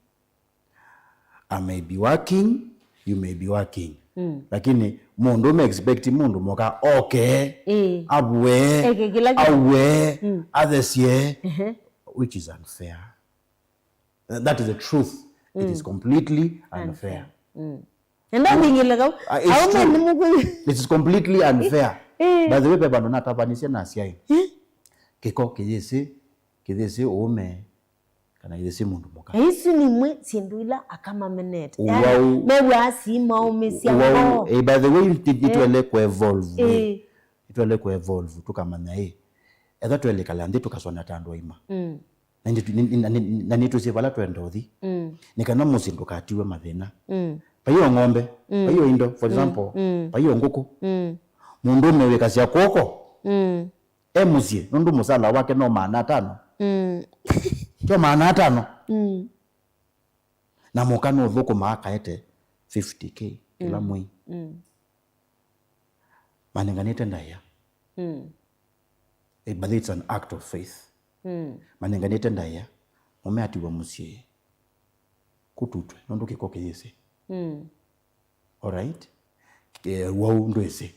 I may be working, you may be working. Mm. Lakini mũndũ ũme expect mũndũ mũka oke, ĩĩ, avue, eke kĩla kĩndũ, aue, mm, athesye, ehe, which is unfair. Th-, that is the truth. It is, mm, completely unfair. Unfair. Mm. Enda mbingile kau. Ah, it's Aume true. Ni mukui. This is completely unfair. Eh. By the way, ve vandũ natavanisye nasya ĩ, kĩko kĩyĩsĩ, kĩyĩsĩ ũũme kana kĩyĩsĩ mũndũ mũka. Isu nimwe syĩndũ ila akamamenete. Ũwau. Mew'aa si maũmĩsya ngoo. Eh, by the way, nĩ- nĩtwele kũ evolve. Eh. Nĩtwele kũ evolve tũkamanya ĩ, etha twelĩkala nthĩ tũkaswana ta andũ aima. Mm. Na nĩ- nĩ- nĩ- na nĩ- na nĩtwĩsĩ vala twenda ũthi. Mm. Nĩ kana mũsyĩ ndũkatiwe mathĩna. Mm. Vai o ng'ombe, mm, vai o indo, for example, mm, vai o ngũkũ. Mm. Mũndũũme wĩkasya kw'oko. Mm. E mũsyĩ, nũndũ mũsala wake no maana atano. Mm. Kyo maana atano. Mm. Na mũka nũthũkũmaa akaete fifty K kĩla mwei. Mm. Manenganĩte ndaĩa. Mm. Eh, but it's an act of faith. Mm. Manenganĩte ndaĩa, mũme atiwa mũsyĩ. Kũtutwe, nũndũ kĩko kĩyĩsĩ. Mm. Alright? Eh, wau ndwĩsĩ.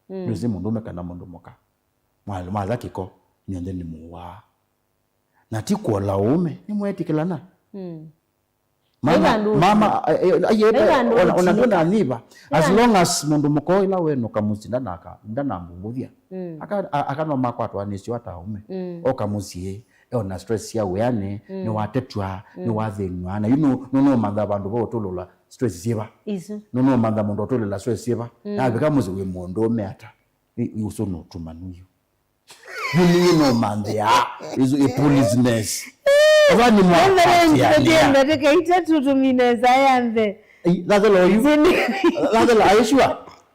Mm. Ndwĩsĩ mũndũũme kana mũndũ mũka. Mwa- mwatha kĩko, inyuonthe nĩ mũwaa. Na ti kũola ũũme, nĩmweetĩkĩlana. Mm. Mama, mama, eh, eh, aye, ona ndũnanyiva. As long as mũndũ mũka ĩla wenũka mũsyĩ ndanaka, ndanambungũthya. Mm. Aka, a- aka no makwatwa nĩ syo ata ũũme. Mm. Oka mũsyĩ, eona stress sya wĩanĩ, mm, nĩwatetwa, mm, nĩwathĩnw'a. Na yu nũ- nũnũmantha vandũ va ũtũlũla stress syĩva. Isu. Nũnũmantha mũndũ ũtũlũla stress syĩva. Mm. Navika mũsyĩ wĩ mũndũũme ata. Ĩ- ĩ- ũsu nũtũmanu yu. Yu nĩnyie nũmanthĩaa. Ĩsu ĩ foolishness. Ava nĩ mwakwatia nĩa. Ndatĩka itatũ tũmine saa ya nthe. Thathela ũyu. Thathela, are you sure?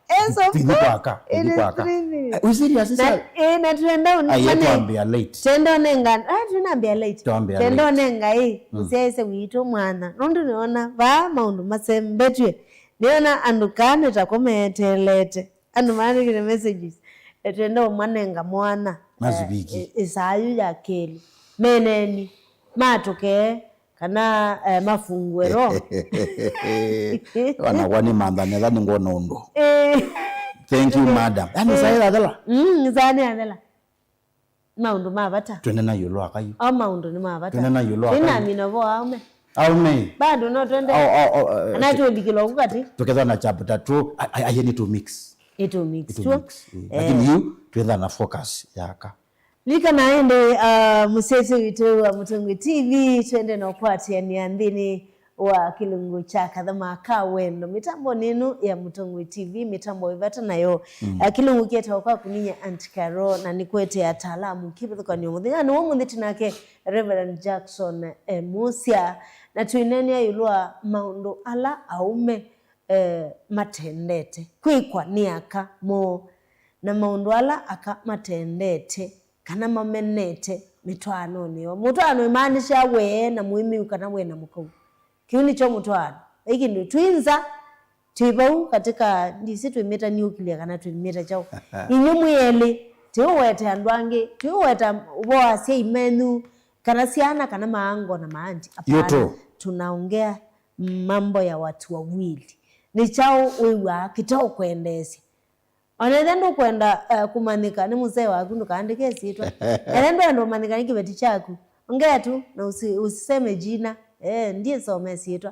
Yes, of course. Tũithi kwaka, tũithi kwaka. Are you serious? Na, eh, na twenda un- aye, twambĩa late. Twenda ũnenga, ah, twinambĩa late. Twambĩa late. Twenda ũnenga, eh, mũsyaĩĩsya witũ mwana. Nũndũ nĩona vaa maũndũ masembetw'e. Nĩona andũ kaa nĩ ta kũmeeteelete. Andũ maandĩkĩte messages, eh, twenda ũmanenga mwana. Masubiki. Eh, ĩ- ĩsaa yu ya kelĩ. Meneni, matũkee, kana, eh, mafungue roho. Wanakwa nĩ mantha netha nĩ ngwona ũndũ. Eh. Thank you, madam. Yani, saa ĩthathela. Mm, saa nĩ yathela. Maũndũ ma vata. Twĩnena ĩũlũ wa kayu. Ao maũndũ nĩ ma vata. Twĩnena ĩũlũ wa kayu. Twĩnamina vo aume. Aume. Bado no twende. Ao, ao, ao, eh, kana tũlikĩlwa ku kati. Tũkethwa na chapter two, a- a- aye nĩ tũ mix. Ĩ tũ mix. Ĩ tũ mix. Eh. Lakini yu twĩtha na focus yaka. Likana ĩndĩ, uh, mũsyaĩĩsya witũ wa Mũtongoi T V, twende na ũkwatĩanĩa nthĩnĩ wa kĩlungu kya Kathama ka Wendo mĩtambonĩ ĩno ya Mũtongoi T V, mĩtambo ĩvata nayo. Mm. Ah, kĩlungu kĩetawa Kwa Kuninya Aunt Carol, na nĩkũetee ataalamu kĩvathũkany'o mũthenyanĩ wa ũmũnthĩ twĩ nake Reverend Jackson, eh, Musya, na twĩneenea ĩũlũ wa maũndũ ala aũme, eh, matendete kwĩkwa nĩ aka moo, na maũndũ ala aka matendete kana mamenete mĩtwaanonĩ yoo. Mũtwaano ĩmaanishaa we na mũĩmĩu kana we na mũkau. Kĩu nĩkyo mũtwaano. Vai kĩndũ twĩ nza, twĩ vau katika, ndisi twĩmĩta nuclear kana twĩmĩta kyaũ. Inyw'ĩ mwĩ elĩ, tiũwete andũ angĩ, tiũweta vo asyai menyu, kana syana, kana maango na maanti. Hapana. Yutu. Tunaongea mambo ya watu wawili. Nĩ kyaũ wĩw'aa kĩteũkwendeesya? Ona ethĩa ndũkwenda, eh, kũmanyĩka nĩ mũsee waku, ndũkaandĩke ĩsyĩtwa. Ethĩa ndwenda ũmanyĩka nĩ kĩveti kyaku, ongea tu na usi-, usiseme jina. Eh, ndiĩsome ĩsyĩtwa.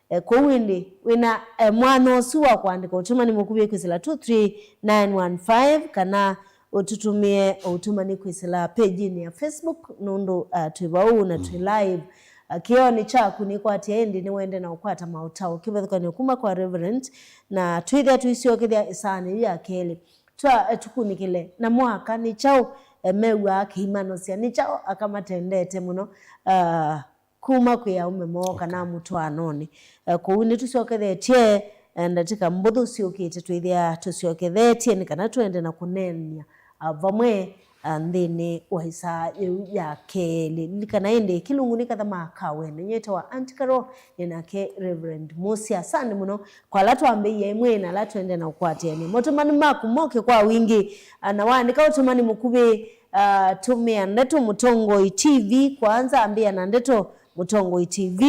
Eh, kwoou ĩndĩ wĩna, eh, mwanya ũsu wa kũandĩka ũtũmani mũkuvĩ kwĩsĩla two three nine one five, kana ũtũtũmĩe ũtũmani kwĩsĩla page-inĩ ya Facebook, nũndũ, ah, twĩ vau na twĩ live. Ah, kĩoonĩ kyaku nĩkwatĩa ĩndĩ nĩwende na ũkwata maũtao kĩvathũkany'o kuma kwa Reverend, na twĩthĩa tũisyokethya ĩsaanĩ yu ya kelĩ. Twa, eh, tũkunĩkĩle na mwaka nĩ kyaũ, eh, mew'aa kĩimanosya, nĩ kyaũ aka matendete mũno, ah, kuma kwĩ aũme moo kana mũtwaanonĩ. Eh, kwoou nĩtũsyokethetye, eh, ndatĩka mbũthũ syũkĩte twĩthĩa tũsyokethetye nĩ kana twende na kũneenya, ah, vamwe, ah, nthĩnĩ wa ĩsaa yĩu ya kelĩ. Lilikana ĩndĩ, kĩlungu nĩ Kathama ka Wendo. Nyie nĩtawa Aunt Carol, nĩ nake Reverend Musya. Asante mũno kwa ala twambĩie ĩmwe na ala twende na ũkwatĩanĩa. Motũmani maku moke kwa wingĩ, ah, na waandĩka ũtũmani mũkuvĩ, ah, tũmĩa ndeto Mũtongoi T V kwanza, ambĩĩa na ndeto Mũtongoi T V,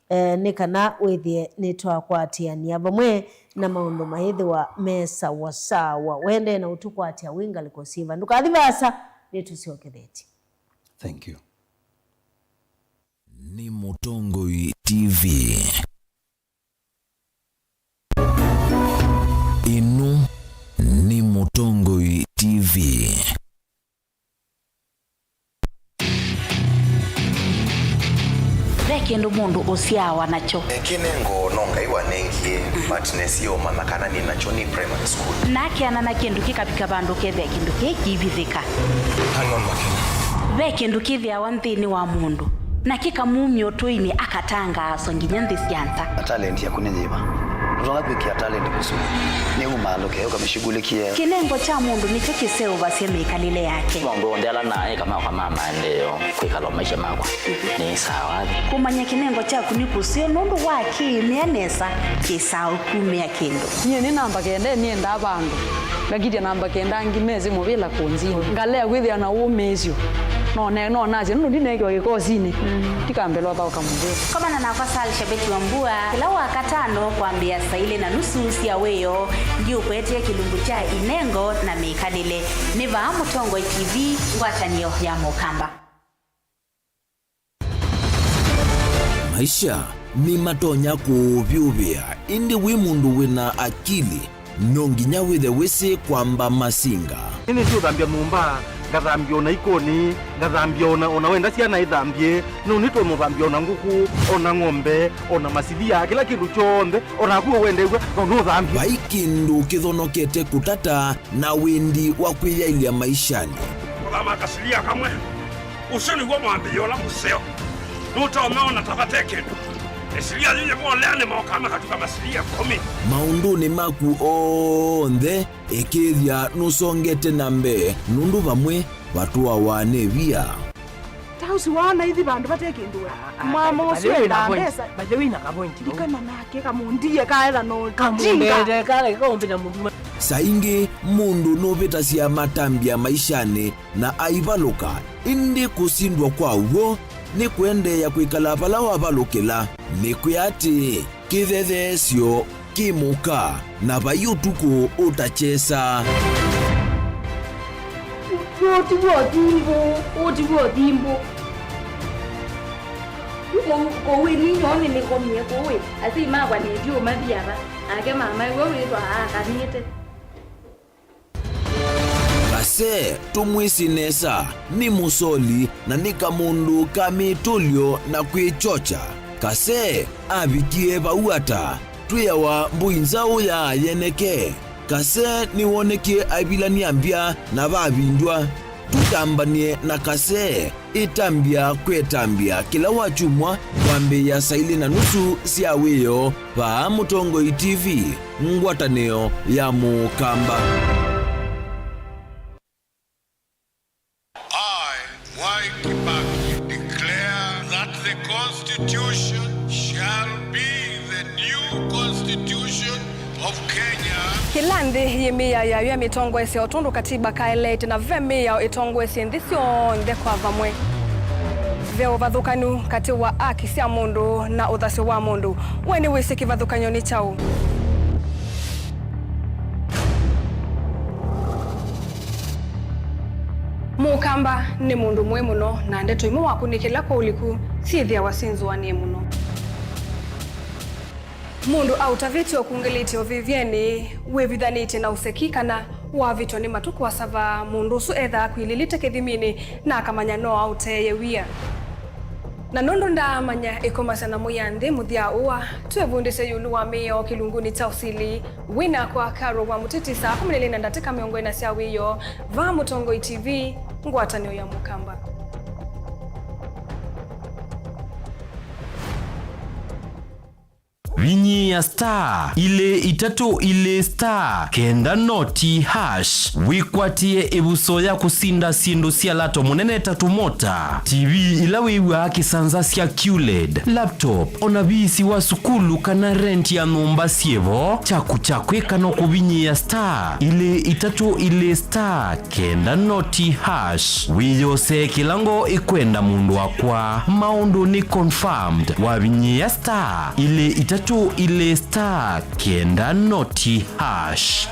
eh, nĩ kana wĩthĩe nĩtwakwatĩanĩa vamwe na maũndũ mayĩthĩwa me sawa sawa. Wendee na ũtũkwatya wĩ ngalĩko syĩva. Ndũkathi vaasa, nĩtũsyokethetye. Thank you. Nĩ Mũtongoi T V. Kĩndũ mũndũ ũsyaawa nakyo. Kĩnengo no Ngai wanengie, but nesie ũmanya kana nĩ nakyo nĩ primary school. Na akeana na kĩndũ kĩkavika vandũ kethĩa kĩndũ kĩĩ kĩivithĩka. Hang on, Makena. Ve kĩndũ kĩthĩawa nthĩnĩ wa mũndũ, na kĩkamumya ũtũinĩ akatangaaswa nginya nthĩ sya nza. Talent yaku nĩ yĩva? Ndũtonya kwĩkĩa talent kũsu. Nĩ umaalũke ũkamĩshughulikie. Kĩnengo kya mũndũ nĩkyo kĩseũvasya mĩkalĩle yake. Maũndũ onthe ala naĩ kama kwa mama ndio. Kwĩkala maisha makwa nĩ sawa. Kũmanya kĩnengo kyaku nĩ kũseo nũndũ wa kĩĩmĩa nesa kĩsaa ũkumĩa kĩndũ. Nyie nĩ namba kenda, nĩendaa vandũ. Ngakitya namba kenda angĩ mesĩ mũvĩla kũnzini. Ngalea kwĩthĩa na ũmĩĩsyo. No ne-, no nasye nũndũ ndineekiwa kĩkosinĩ. Ndikambĩlwa thaũka mũvĩla. Komana nakwa Sal Shabeti wa Mbua kĩla Wakatano kwambĩĩa saa ilĩ na nusu sya wĩoo. Ndiũkwetee kĩlungu kya inengo na mĩkalĩle. Nĩ vaa Mũtongoi T V, ngwatanĩo ya Mũkamba. Maisha nĩmatonya kũũvyũvĩa, ĩndĩ wĩ mũndũ wĩna akili, no nginya wĩthe wĩsĩ kwamba masinga. Nĩnĩsĩ ũthambya nyũmba, ngathambya ona ikoni, ngathambya ona, ona wenda syana ithambye, no nĩtonya ũthambya ona ngũkũ, ona ng'ombe, ona masilia, kĩla kĩndũ kyonthe, o naku ũwendew'a, no nũthambye. Vai kĩndũ kĩthonokete kũtata na wĩndi wa kwĩyaĩlya maishanĩ. Kũthama kasilia kamwe. Ũsu nĩw'o mwambĩĩo ũla mũseo. Nũtonya ona ta vate kĩndũ. Ĩsilia yĩyĩvolea nĩ mokaa makatuka masilia ĩkũmi. Maũndũnĩ maku onthe, ĩkĩĩthya nũsongete na mbee, nũndũ vamwe vatũawa nĩ via. Ta ũsu waona ithi vandũ vate kĩndũ we. Mama ũsu endaa mbesa. By the way, na ka point. Ndikana nake kamundie kaetha no. Kamundete kale kaumbĩta mũndũ. Saa ingĩ mũndũ nũvĩtasya matambya maishanĩ na aivalũka, ĩndĩ kũsindwa kwa w'o nĩ kũendeea kwĩkala vala wavalũkĩla. Nĩkwĩa atĩĩ, kĩthetheesyo kĩ mũka, na vai ũtukũ ũtakyesa. Ũũ ti w'o thimbũ, ũũ ti w'o thimbũ. Kũu, kũu ĩni nyoo nĩnĩkomie kũu ĩ, asyai makwa nĩndiũmathi ava, nake mama ĩw'o wĩthwa aakanĩte. Kasee, tũmwĩsĩ nesa, nĩ mũsoli na nĩ kamũndũ ka mĩtũlyo na kwĩkyokya. Kasee avikie vau ata? Twĩawa mbũi nzaũ ya yeneke. Kasee nĩwonekie aivilany'a mbya na vavindw'a. Tũtambany'e na Kasee. Ĩtambya kwĩ ĩtambya kĩla wakyumwa kwambĩĩa saa ilĩ na nusu sya wĩoo vaa Mũtongoi T V, ngwatanĩo ya Mũkamba. I, Mwai Kibaki, declare that the Constitution shall be the new Constitution of Kenya. Kĩla nthĩ yĩ mĩao yayo ya mĩtongoesya o tondũ katiba kaeleete, na ve mĩao ĩtongoesye nthĩ syonthe kwa vamwe. Ve ũvathũkanu katĩ wa aki sya mũndũ na ũthasyo wa mũndũ. We nĩwĩsĩ kĩvathũkany'o nĩ kyaũ? Mũkamba nĩ mũndũ mũĩ mũno, na ndeto imwe wakũnĩkĩla kwa ũliku syĩthĩawa syĩnzũanĩe mũno. Mũndũ aũtavĩtye ũkungĩlĩtye ũvĩvyenĩ, wĩvithanĩtye na ũseki, kana wavĩtwa nĩ matukũ asava, mũndũ ũsu ethaa akwilĩlĩte kĩthiminĩ na akamanya no aũteeye wia. Na nũndũ ndaamanya ĩkomasya na mũya nthĩ mũthya ũa, twĩvundĩsye ĩũlũ wa mĩao kĩlungunĩ kya ũsili. Wĩ nakwa Carol wa Mũtiti saa kũmi na ilĩ na ndatĩka mĩongo ĩna sya wĩoo, vaa Mũtongoi T V, ngwatanĩo ya Mũkamba. Vinyĩĩa star ilĩ itatũ ilĩ star kenda noti hash wĩkwatĩe ĩvuso ya kũsinda syĩndũ sya lato mũnene ta tũmota, T V ila wĩw'aa kĩsanza sya Q led, laptop, o na viisi wa sukulu kana rent ya nyũmba syĩ vo. Kyaku kya kwĩka no kũvinyĩĩa star ilĩ itatũ ilĩ star kenda noti hash. Wĩyosee kĩla ngoo ĩkwenda mũndũ wakwa. Maũndũ nĩ confirmed wavinyĩĩa star ilĩ itatũ ilĩ star kenda noti hash.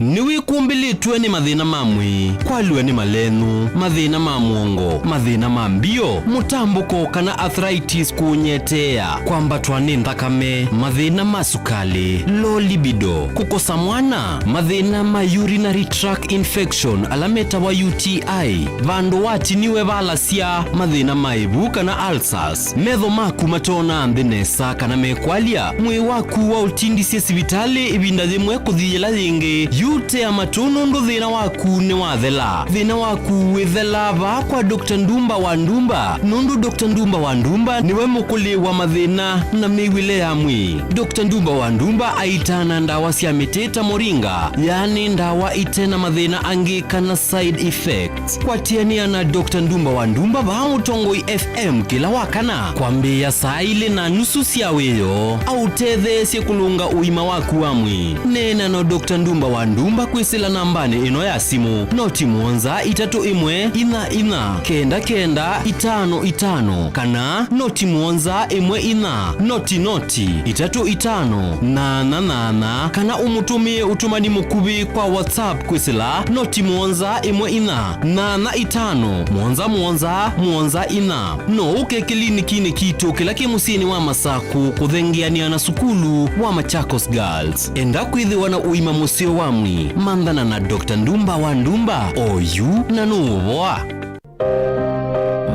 Nĩwĩkumbĩlĩtwe nĩ mathĩna ma mwĩĩ, kwalw'a nĩ malenũ, mathĩna ma mũongo, mathĩna ma mbio, mũtambũko kana arthritis kũũnyeteea, kwambatwa nĩ nthakame, mathĩna ma sukalĩ, low libido, kũkosa mwana, mathĩna ma urinary tract infection ala metawa U T I, vandũ watiniwe valasya, mathĩna ma ĩvu kana ulcers, metho maku matoonaa nthĩ nesa kana mekwalya, mwĩĩ waku waũtindisye sivitalĩ ĩvinda yĩmwe kũthi yĩla yĩngĩ, yu tea matũ nũndũ thĩna waku nĩwathela. Thĩna waku wĩthela vaa kwa Doctor Ndumba wa Ndumba, nũndũ Doctor Ndumba wa Ndumba nĩwe mũkũlĩ wa mathĩna na mĩw'ĩle ya mwĩĩ. Doctor Ndumba wa Ndumba aitaa na ndawa sya mĩtĩ ta moringa, yaani ndawa ite na mathĩna angĩ kana side effects. Kwatĩanĩa na Doctor Ndumba wa Ndumba vaa Mũtongoi F M kĩla wa kana kwambĩĩa saa ilĩ na nusu sya wĩoo, aũtetheesye kũlũnga ũima waku wa mwĩĩ. Neena na Doctor Ndumba wa Ndumba kwĩsĩla nambanĩ ĩno ya simũ, noti mũonza itatũ ĩmwe inya inya kenda kenda itano itano, kana noti mũonza ĩmwe inya noti noti itatũ itano nana nana, kana ũmũtũmĩe ũtũmani mũkuvĩ kwa WhatsApp kwĩsĩla noti mũonza ĩmwe inya nana itano mũonza mũonza mũonza inya. No ũke kĩlinikinĩ kitũ kĩla kĩ mũsyĩnĩ wa Masakũ kũthengeanĩa na sukulu wa Machakos Girls. Enda kwĩthĩwa na ũima mũseo wa mwĩĩ, manthana na Doctor Ndumba wa Ndumba, oyu na nũũvoa.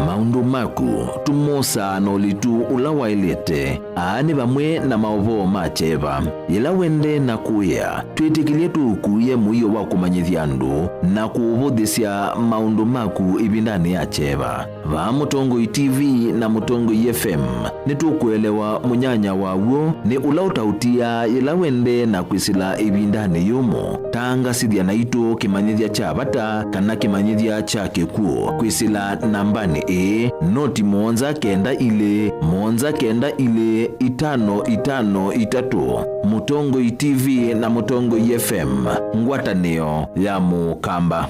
Maũndũ maku tũmosaa na ũlitu ũla waĩlĩte. Aa nĩ vamwe na maũvoo ma kyeva. Yĩla wendee na kũĩa, twĩtĩkĩlye tũũkuĩe mũio wa kũmanyĩthya andũ na kũũvũthĩsya maũndũ maku ĩvindanĩ ya kyeva. Vaa Mũtongoi T V na Mũtongoi F M, nĩtũkũelewa mũnyanya waw'o nĩ ũla ũtaũtiaa yĩla wendee na kwĩsĩla ĩvindanĩ yũmũ. Tangasĩthya naitũ kĩmanyĩthya kya vata kana kĩmanyĩthya kya kĩkw'ũ kwĩsĩla nambanĩ ĩĩ, noti mũonza kenda ilĩ, mũonza kenda ilĩ, itano itano itatũ. Mũtongoi T V na Mũtongoi F M, ngwatanĩo ya Mũkamba.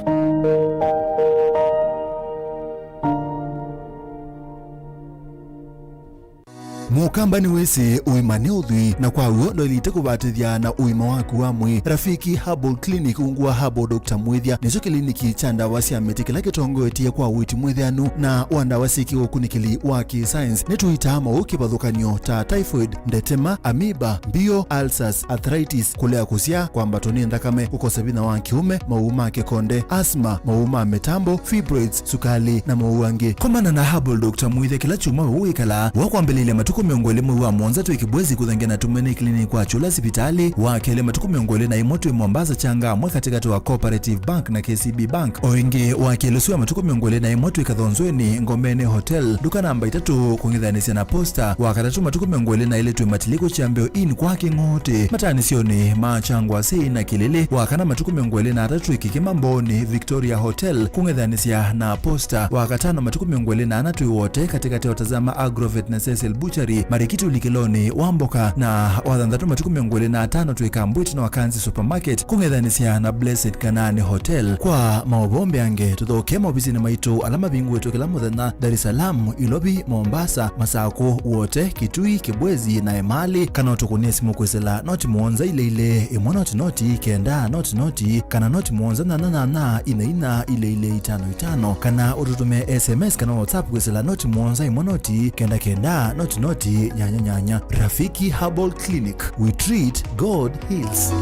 Mũkamba nĩwĩsĩ ũima nĩ ũthwii, na kwa w'o ndwaĩlĩte kũvatĩthya na ũima waku wa mwĩĩ. Rafiki Herbal Clinic, ungu wa Herbal Doctor Mwĩthya, nĩkyo kĩliniki kya ndawa sya mĩtĩ kĩla kĩtongoetye kwa ũiiti mwĩtheanu na wa ndawa syĩ kĩũkunĩkĩli wa kĩ-science. Nĩtũitaa maũũ kĩvathũkany'o ta typhoid, ndetema, amoeba, mbio, ulcers, arthritis, kũlea kũsyaa, kwambatwa nĩ nthakame, kũkosa vinya wa kĩũme, maũũ ma kĩkonde, asthma, maũũ ma mĩtambo, fibroids, sukalĩ, na maũũ angĩ. Komana na Herbal Doctor Mwĩthya kĩla kyumwa we wĩkalaa, wa kwambĩlĩlya matukũ mĩongo ĩlĩ mwei wa mũonza twĩ Kibwezi kũthengeana na Tumaini Clinic kwa Kyũla sivitalĩ, wa kelĩ matukũ mĩongo ĩlĩ na ĩmwe twĩ Mombasa Changamwe katĩkatĩ wa Cooperative Bank na K C B Bank. O ĩngĩ, wa kelĩ ũsu wa matukũ mĩongo ĩlĩ na ĩmwe twĩ Kathonzweni, Ngomeni Hotel, nduka namba itatũ, kũng'ethanĩsya na Posta. Wa katatũ, matukũ mĩongo ĩlĩ na ĩlĩ twĩ Matiliku Kyambĩo Inn kwa Kĩng'otĩ, mataanĩsyonĩ ma Kyangwasĩ na Kĩlĩlĩ. Wa kana, matukũ mĩongo ĩlĩ na atatũ twĩ Kĩkĩma Mbooni, Victoria Hotel, kũng'ethanĩsya na Posta. Wa katano, matukũ mĩongo ĩlĩ na ana twĩ Wote, katĩkatĩ wa Tazama Agrovet na Cecil Butchery, Marikiti ũlikĩlonĩ wa mboka. Na wa thanthatũ, matukũ mĩongo ĩlĩ na atano twĩ Kambwit na Wakanzi Supermarket, kũng'ethanĩsya na Blessed Kanaani Hotel. Kwa maũvoo mbeange, tũthokee maovisinĩ maitũ ala mavingũĩtwe kĩla mũthenya, Dar es Salaam, Ilovi, Mombasa, Masakũ, Wote, Kitui, Kibwezi, na Emali, kana ũtũkũnĩe simũ kwĩsĩla noti mũonza ilĩ ilĩ, ĩmwe noti noti, kenda noti noti, kana noti mũonza nyanya nyanya, ina ina, ilĩ ilĩ, itano itano, kana ũtũtũmĩe S M S kana WhatsApp kwĩsĩla noti mũonza ĩmwe noti, kenda kenda, noti noti, nyanya nyanya. Rafiki Herbal Clinic, we treat, God heals.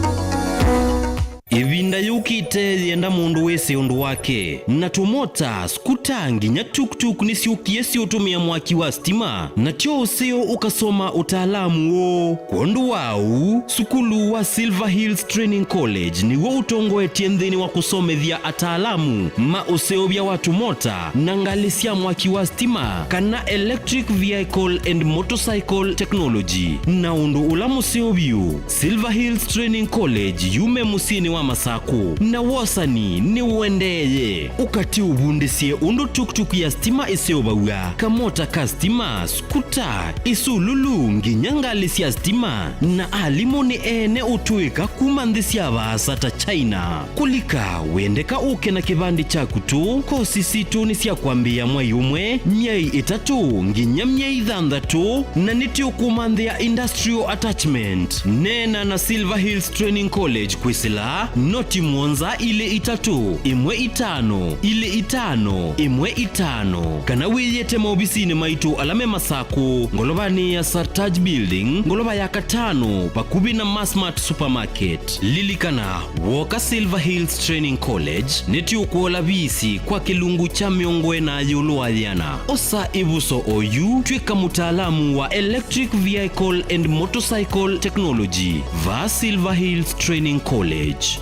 Ĩvinda yũkĩte yĩenda mũndũ wĩsĩ ũndũ wake, na tũmota, skuta, nginya tuktuk nĩsyũkie syĩũtũmĩa mwaki wa sitima, na tyo ũseo ũkasoma ũtaalamu ũũ. Kwondũ wa ũu, sukulu wa Silver Hills Training College nĩw'o ũtongoetye nthĩnĩ wa kũsomethya ataalamu ma ũseũvya wa tũmota na ngalĩ sya mwaki wa sitima, kana electric vehicle and motorcycle technology. Na ũndũ ũla mũseo vyũ, Silver Hills Training College yume mũsyĩnĩ wa Masakũ, na wosani nĩũendeeye. Ũkatĩ ũvundĩsye ũndũ tuktuk ya sitima ĩseũvaw'a, kamota ka sitima, skuta, isululu, nginya ngalĩ sya sitima, na alimũ nĩ ene ũtũĩka kuma nthĩ sya vaasa ta China. Kũlika, wendeka ũke na kĩvandĩ kyaku tũ. Kosi sitũ nĩ sya kwambĩĩa mwai ũmwe, myei ĩtatũ, nginya myei thanthatũ, na nĩtũkũmanthĩa industrial attachment. Neena na Silver Hills Training College kwĩsĩla Noti mũonza ilĩ itatũ, ĩmwe itano, ilĩ itano, ĩmwe itano. Kana wĩyĩte maovisinĩ maitũ ala me Masakũ, ngolovanĩ ya Sartaj Building, ngolova ya katano, vakuvĩ na Massmart Supermarket. Lilikana, wooka Silver Hills Training College, nĩtũkũola visi kwa kĩlungu kya mĩongo ĩna ĩũlũ wa yĩana. Osa ĩvuso oyu, tw'ĩka mũtaalamu wa Electric Vehicle and Motorcycle Technology va Silver Hills Training College.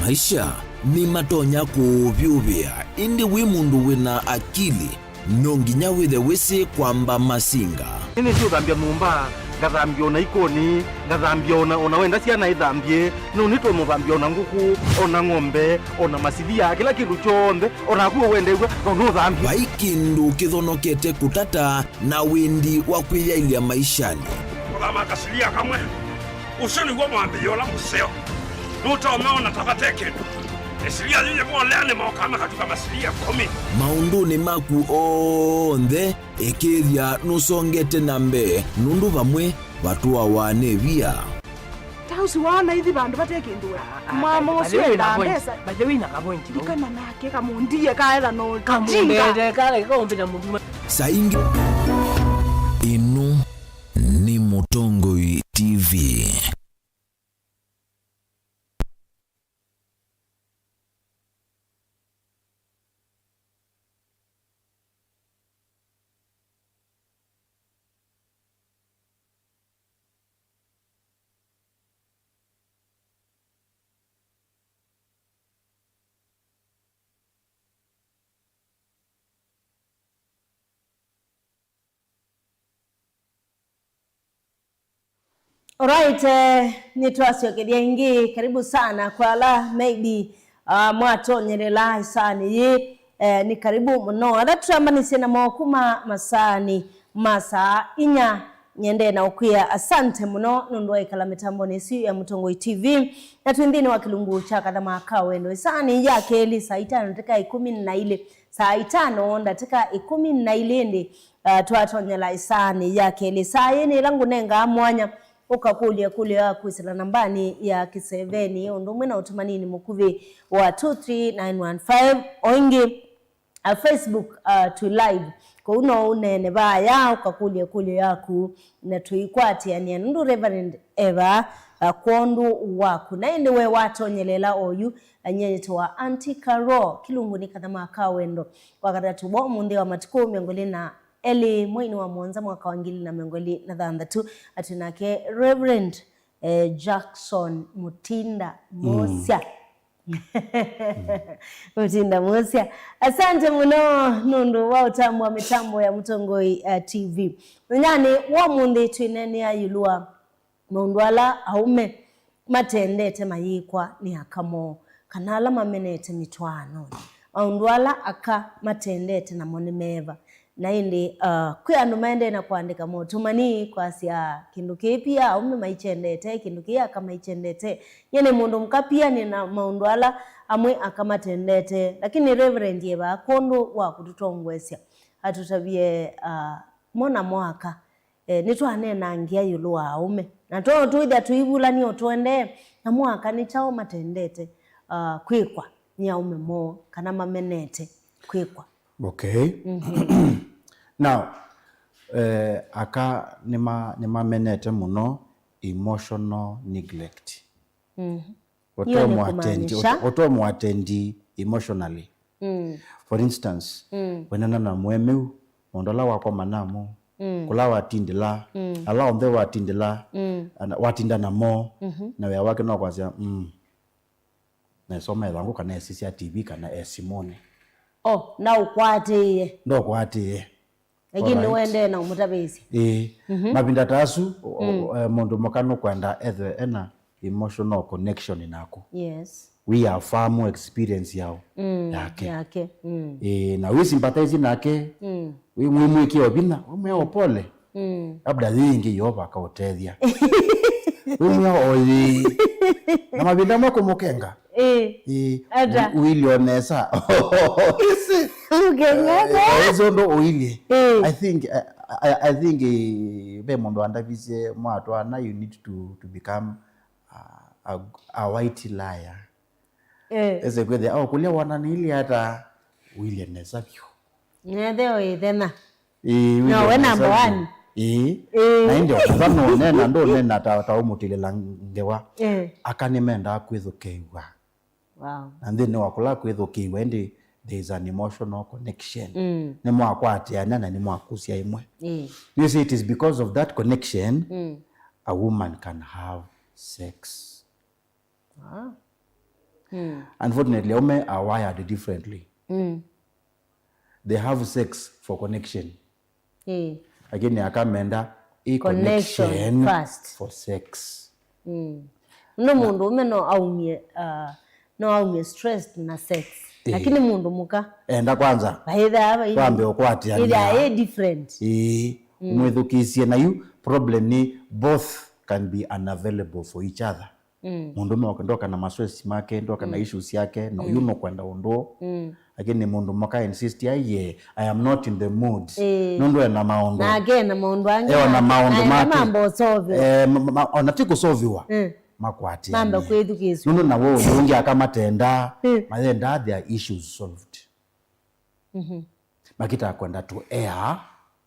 Maisha nĩmatonya kũũvyũvĩa, ĩndĩ wĩ mũndũ wĩna akili, no nginya wĩthe wĩsĩ kwamba masinga. Nĩnĩsĩ ũthambya nyũmba, ngathambya ona ikoni, ngathambya ona, ona wenda syana ithambye, no nĩtũmũthambya ona ngũkũ, ona ng'ombe, ona masilia, kĩla kĩndũ kyonthe, onaku ũwendew'a, no nũthambye. Vai kĩndũ kĩthonokete kũtata na wendi wa kwĩyaĩlya maishanĩ. Kũthama kasilia kamwe. Ũsu nĩw'o mwambĩĩo ũla mũseo. Nũtonya ona ta vate kĩndũ. Ĩsilia yĩyĩvolea nĩmokaa makatuka masilia ĩkũmi. Maũndũnĩ maku onthe, ĩkĩĩthya nũsongete na mbee, nũndũ vamwe vatũawa nĩ via. Ta ũsu waona ithi vandũ vate kĩndũ we. Ah, ah, mama ũsu endaa mbesa. By the way, na kapointi. Ndikana nake kamũndie kaetha no kamũndete kale kaũmbĩta mũndũ. Saa ingĩ. Ĩno nĩ Mũtongoi T V. Alright, eh, nĩtwasyokethya ĩngĩ. Karibu sana kwa ala maybe, ah, mwatonyelela ĩsaanĩ yĩĩ. Eh, nĩ karibu mũno. Ala tũtambanĩsye namo kuma masaanĩ ma saa inya, nyendee na ũkwĩa asante mũno nũndũ wa ĩkala mĩtambonĩ ĩsu ya Mũtongoi T V. Na twĩ nthĩnĩ wa kĩlungu kya Kathama ka Wendo. Ĩsaanĩ ya kelĩ saa itano ndatĩka ĩkũmi na ilĩ. Saa itano ndatĩka ĩkũmi na ilĩ ĩndĩ, ah, twatonyela ĩsaanĩ ya kelĩ. Saa yĩĩ nĩ ĩla ngũnengaa mwanya ũkakũlya ĩkũlyo yaku kwĩsĩla nambanĩ ya kĩsevenĩ, ũndũ ũmwe na ũtũmaninĩ mũkuvĩ wa two three nine one five. O ĩngĩ, a, Facebook, a, twĩ live. Kũu no ũneene vaya, ũkakũlya ĩkũlyo yaku, na tũikwatĩanĩa nũndũ Reverend e vaa, a, kwondũ waku. Na ĩndĩ we watonyelela oyu, a, nyie nĩtawa Auntie Carol, kĩlungu nĩ Kathama ka Wendo. Wakatatũ wa ũmũnthĩ wa matukũ mĩongo ĩlĩ na elĩ mweinĩ wa mũonza mwaka wa ngili na mĩongo ĩlĩ na thanthatũ, atwĩ nake Reverend, eh, Jackson Mutinda Musa. Mutinda Musa. Asante mũno nũndũ wa ũtambwa mĩtambo ya Mũtongoi, eh, T V. Mũthenyanĩ wa ũmũnthĩ twĩneenea ĩũlũ wa maũndũ ala aũme matendete mayĩkwa nĩ aka moo, kana ala mamenete mĩtwaanonĩ. Maũndũ ala aka matendete namo nĩ meva? Na ĩndĩ, uh, kwĩ andũ maendee na kũandĩka motũmani kwasya kĩndũ kĩĩ pia aũme maikyendete, kĩndũ kĩĩ aka maikyendete. Nyie nĩ mũndũ mũka pia, nĩ na maũndũ ala amwe aka matendete, lakini Reverend e vaa kwondũ wa kũtũtongoesya, atũtavye, uh, mo namo aka. Eh, nĩtwaneenangĩa ĩũlũ wa aũme. Na to twĩthĩa tũivulany'a o tũendee, namo aka nĩ kyaũ matendete, ah, kwĩkwa nĩ aũme moo, kana mamenete kwĩkwa? Okay. Now, eh, aka nĩma-, nĩmamenete mũno emotional neglect. Ũtomũatendi, ũtomũatendi emotionally. Mm. For instance, mm, wenana na mũemeu, maũndũ ala wakoma namo, mm, kũla watindĩla, mm, ala onthe watindĩla, mm, ana-, watinda namo, mhm, na wĩa wake no kwasya, mm, nesoma ĩthangũ kana esisya T V kana e simũnĩ. Oh, na ũkwatĩĩe. Ndokwatĩĩe. Lakini nĩũendee na ũmũtavĩĩsya. Ĩĩ. Mhm. Mavinda ta asu, o-, o-, eh, mũndũ mũka nũkwenda ethwe ena emotional connection naku. Yes. Wĩaffirm experience yao, mm, yake. Yake. Mm. Ĩĩ, na wĩ sympathize nake, mm, wĩ mwĩmwĩkĩo vinya, wĩmwĩa pole. Mm. Labda yĩngĩ Yeova akaũtethya. Wĩmwĩa oĩ. Na mavinda amwe kũmũkenga. Ĩĩ. Ĩĩ. Ata? Ũ-, ũilye o nesa. Isi. Ũkeng'ana. Eh, ĩsu ũndũ ũilye. Ĩĩ. I think, I, I, I think, eh, ve mũndũ andavisye mwatwana, you need to, to become a, a, a white liar. Eh. Ese kwĩthĩa, oh, kũlya wonanĩilye ata, ũilye nesa vyũ. Netheo ĩthena. Ĩĩ, no, ũilye we nesa number vyũ. One. Ĩĩ. Ĩĩ. Na ĩndĩ ona va nũneena, ndũneena ta, ta ũmũtilĩla ngewa. Eh. Aka nĩmendaa kwĩthukĩĩw'a. Wow. Na nthĩnĩ wa kũla kwĩthukĩĩw'a, ĩndĩ there is an emotional connection. Mm. Nĩmwakwatĩana na nĩmwakusya ĩmwe. Ĩĩ. You see, it is because of that connection, mm, a woman can have sex. Ah. Mm. Unfortunately, aume are wired differently. Mm. They have sex for connection. Eh. Lakini aka menda ĩ connection, connection first. For sex. Mm. No mũndũ ũme no aumie, uh, no aumie stressed na sex. Eh. Lakini mũndũ mũka enda kwanza vaitha, vaitha, wambe ũkwatĩanĩa. Ĩthĩa ĩ different. Ĩĩ. Mm. Mwĩthukĩĩsye na yu problem nĩ both can be unavailable for each other. Mm. Mũndũme oka, ndoka na maswesi make, ndoka na, mm, issues yake, na ũyu, mm, nũkwenda ũndũ. Mm. Lakini mũndũ mũka insist, "Aiye, I am not in the mood." Eh. Nũndũ ena maũndũ. Nake ena maũndũ angĩ. Ena maũndũ make. Mambo solve. Eh, ma, ma, ona ti kũsolviwa. Mm. Makwatĩanĩa. Mambe kwĩthukĩĩsya. Nũndũ na we ũndũ ũngĩ akamatenda, mm, mayenda their issues solved. Mhm. Makĩtaa kwenda to air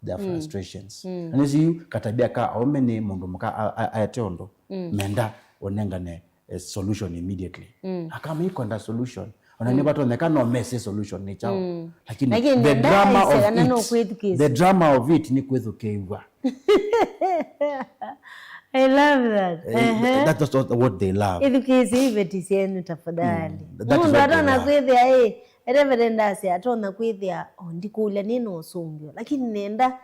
their, mm, frustrations. Mm. Na nĩsĩ yu katabia ka aume nĩ mũndũ mũka a-, a-, aete ũndũ, mm, menda ũnengane a solution immediately. Mm. Akama ĩkwenda solution. Ona, mm, nĩvatonyeka no mese solution nĩ kyaũ. Mm. Lakini, lakini the drama of it, the drama of it nĩ kwĩthukĩĩw'a. I love that. Eh, ehe, that is what, what they love. Ĩthukĩĩsye iveti syenyu tafadhali. Mm, that is what they love. Mũndũ atona kwĩthĩa, ĩ, Reverend asya, atona kwĩthĩa, o, ndikũlya nĩ na ũsũngĩo, lakini nenda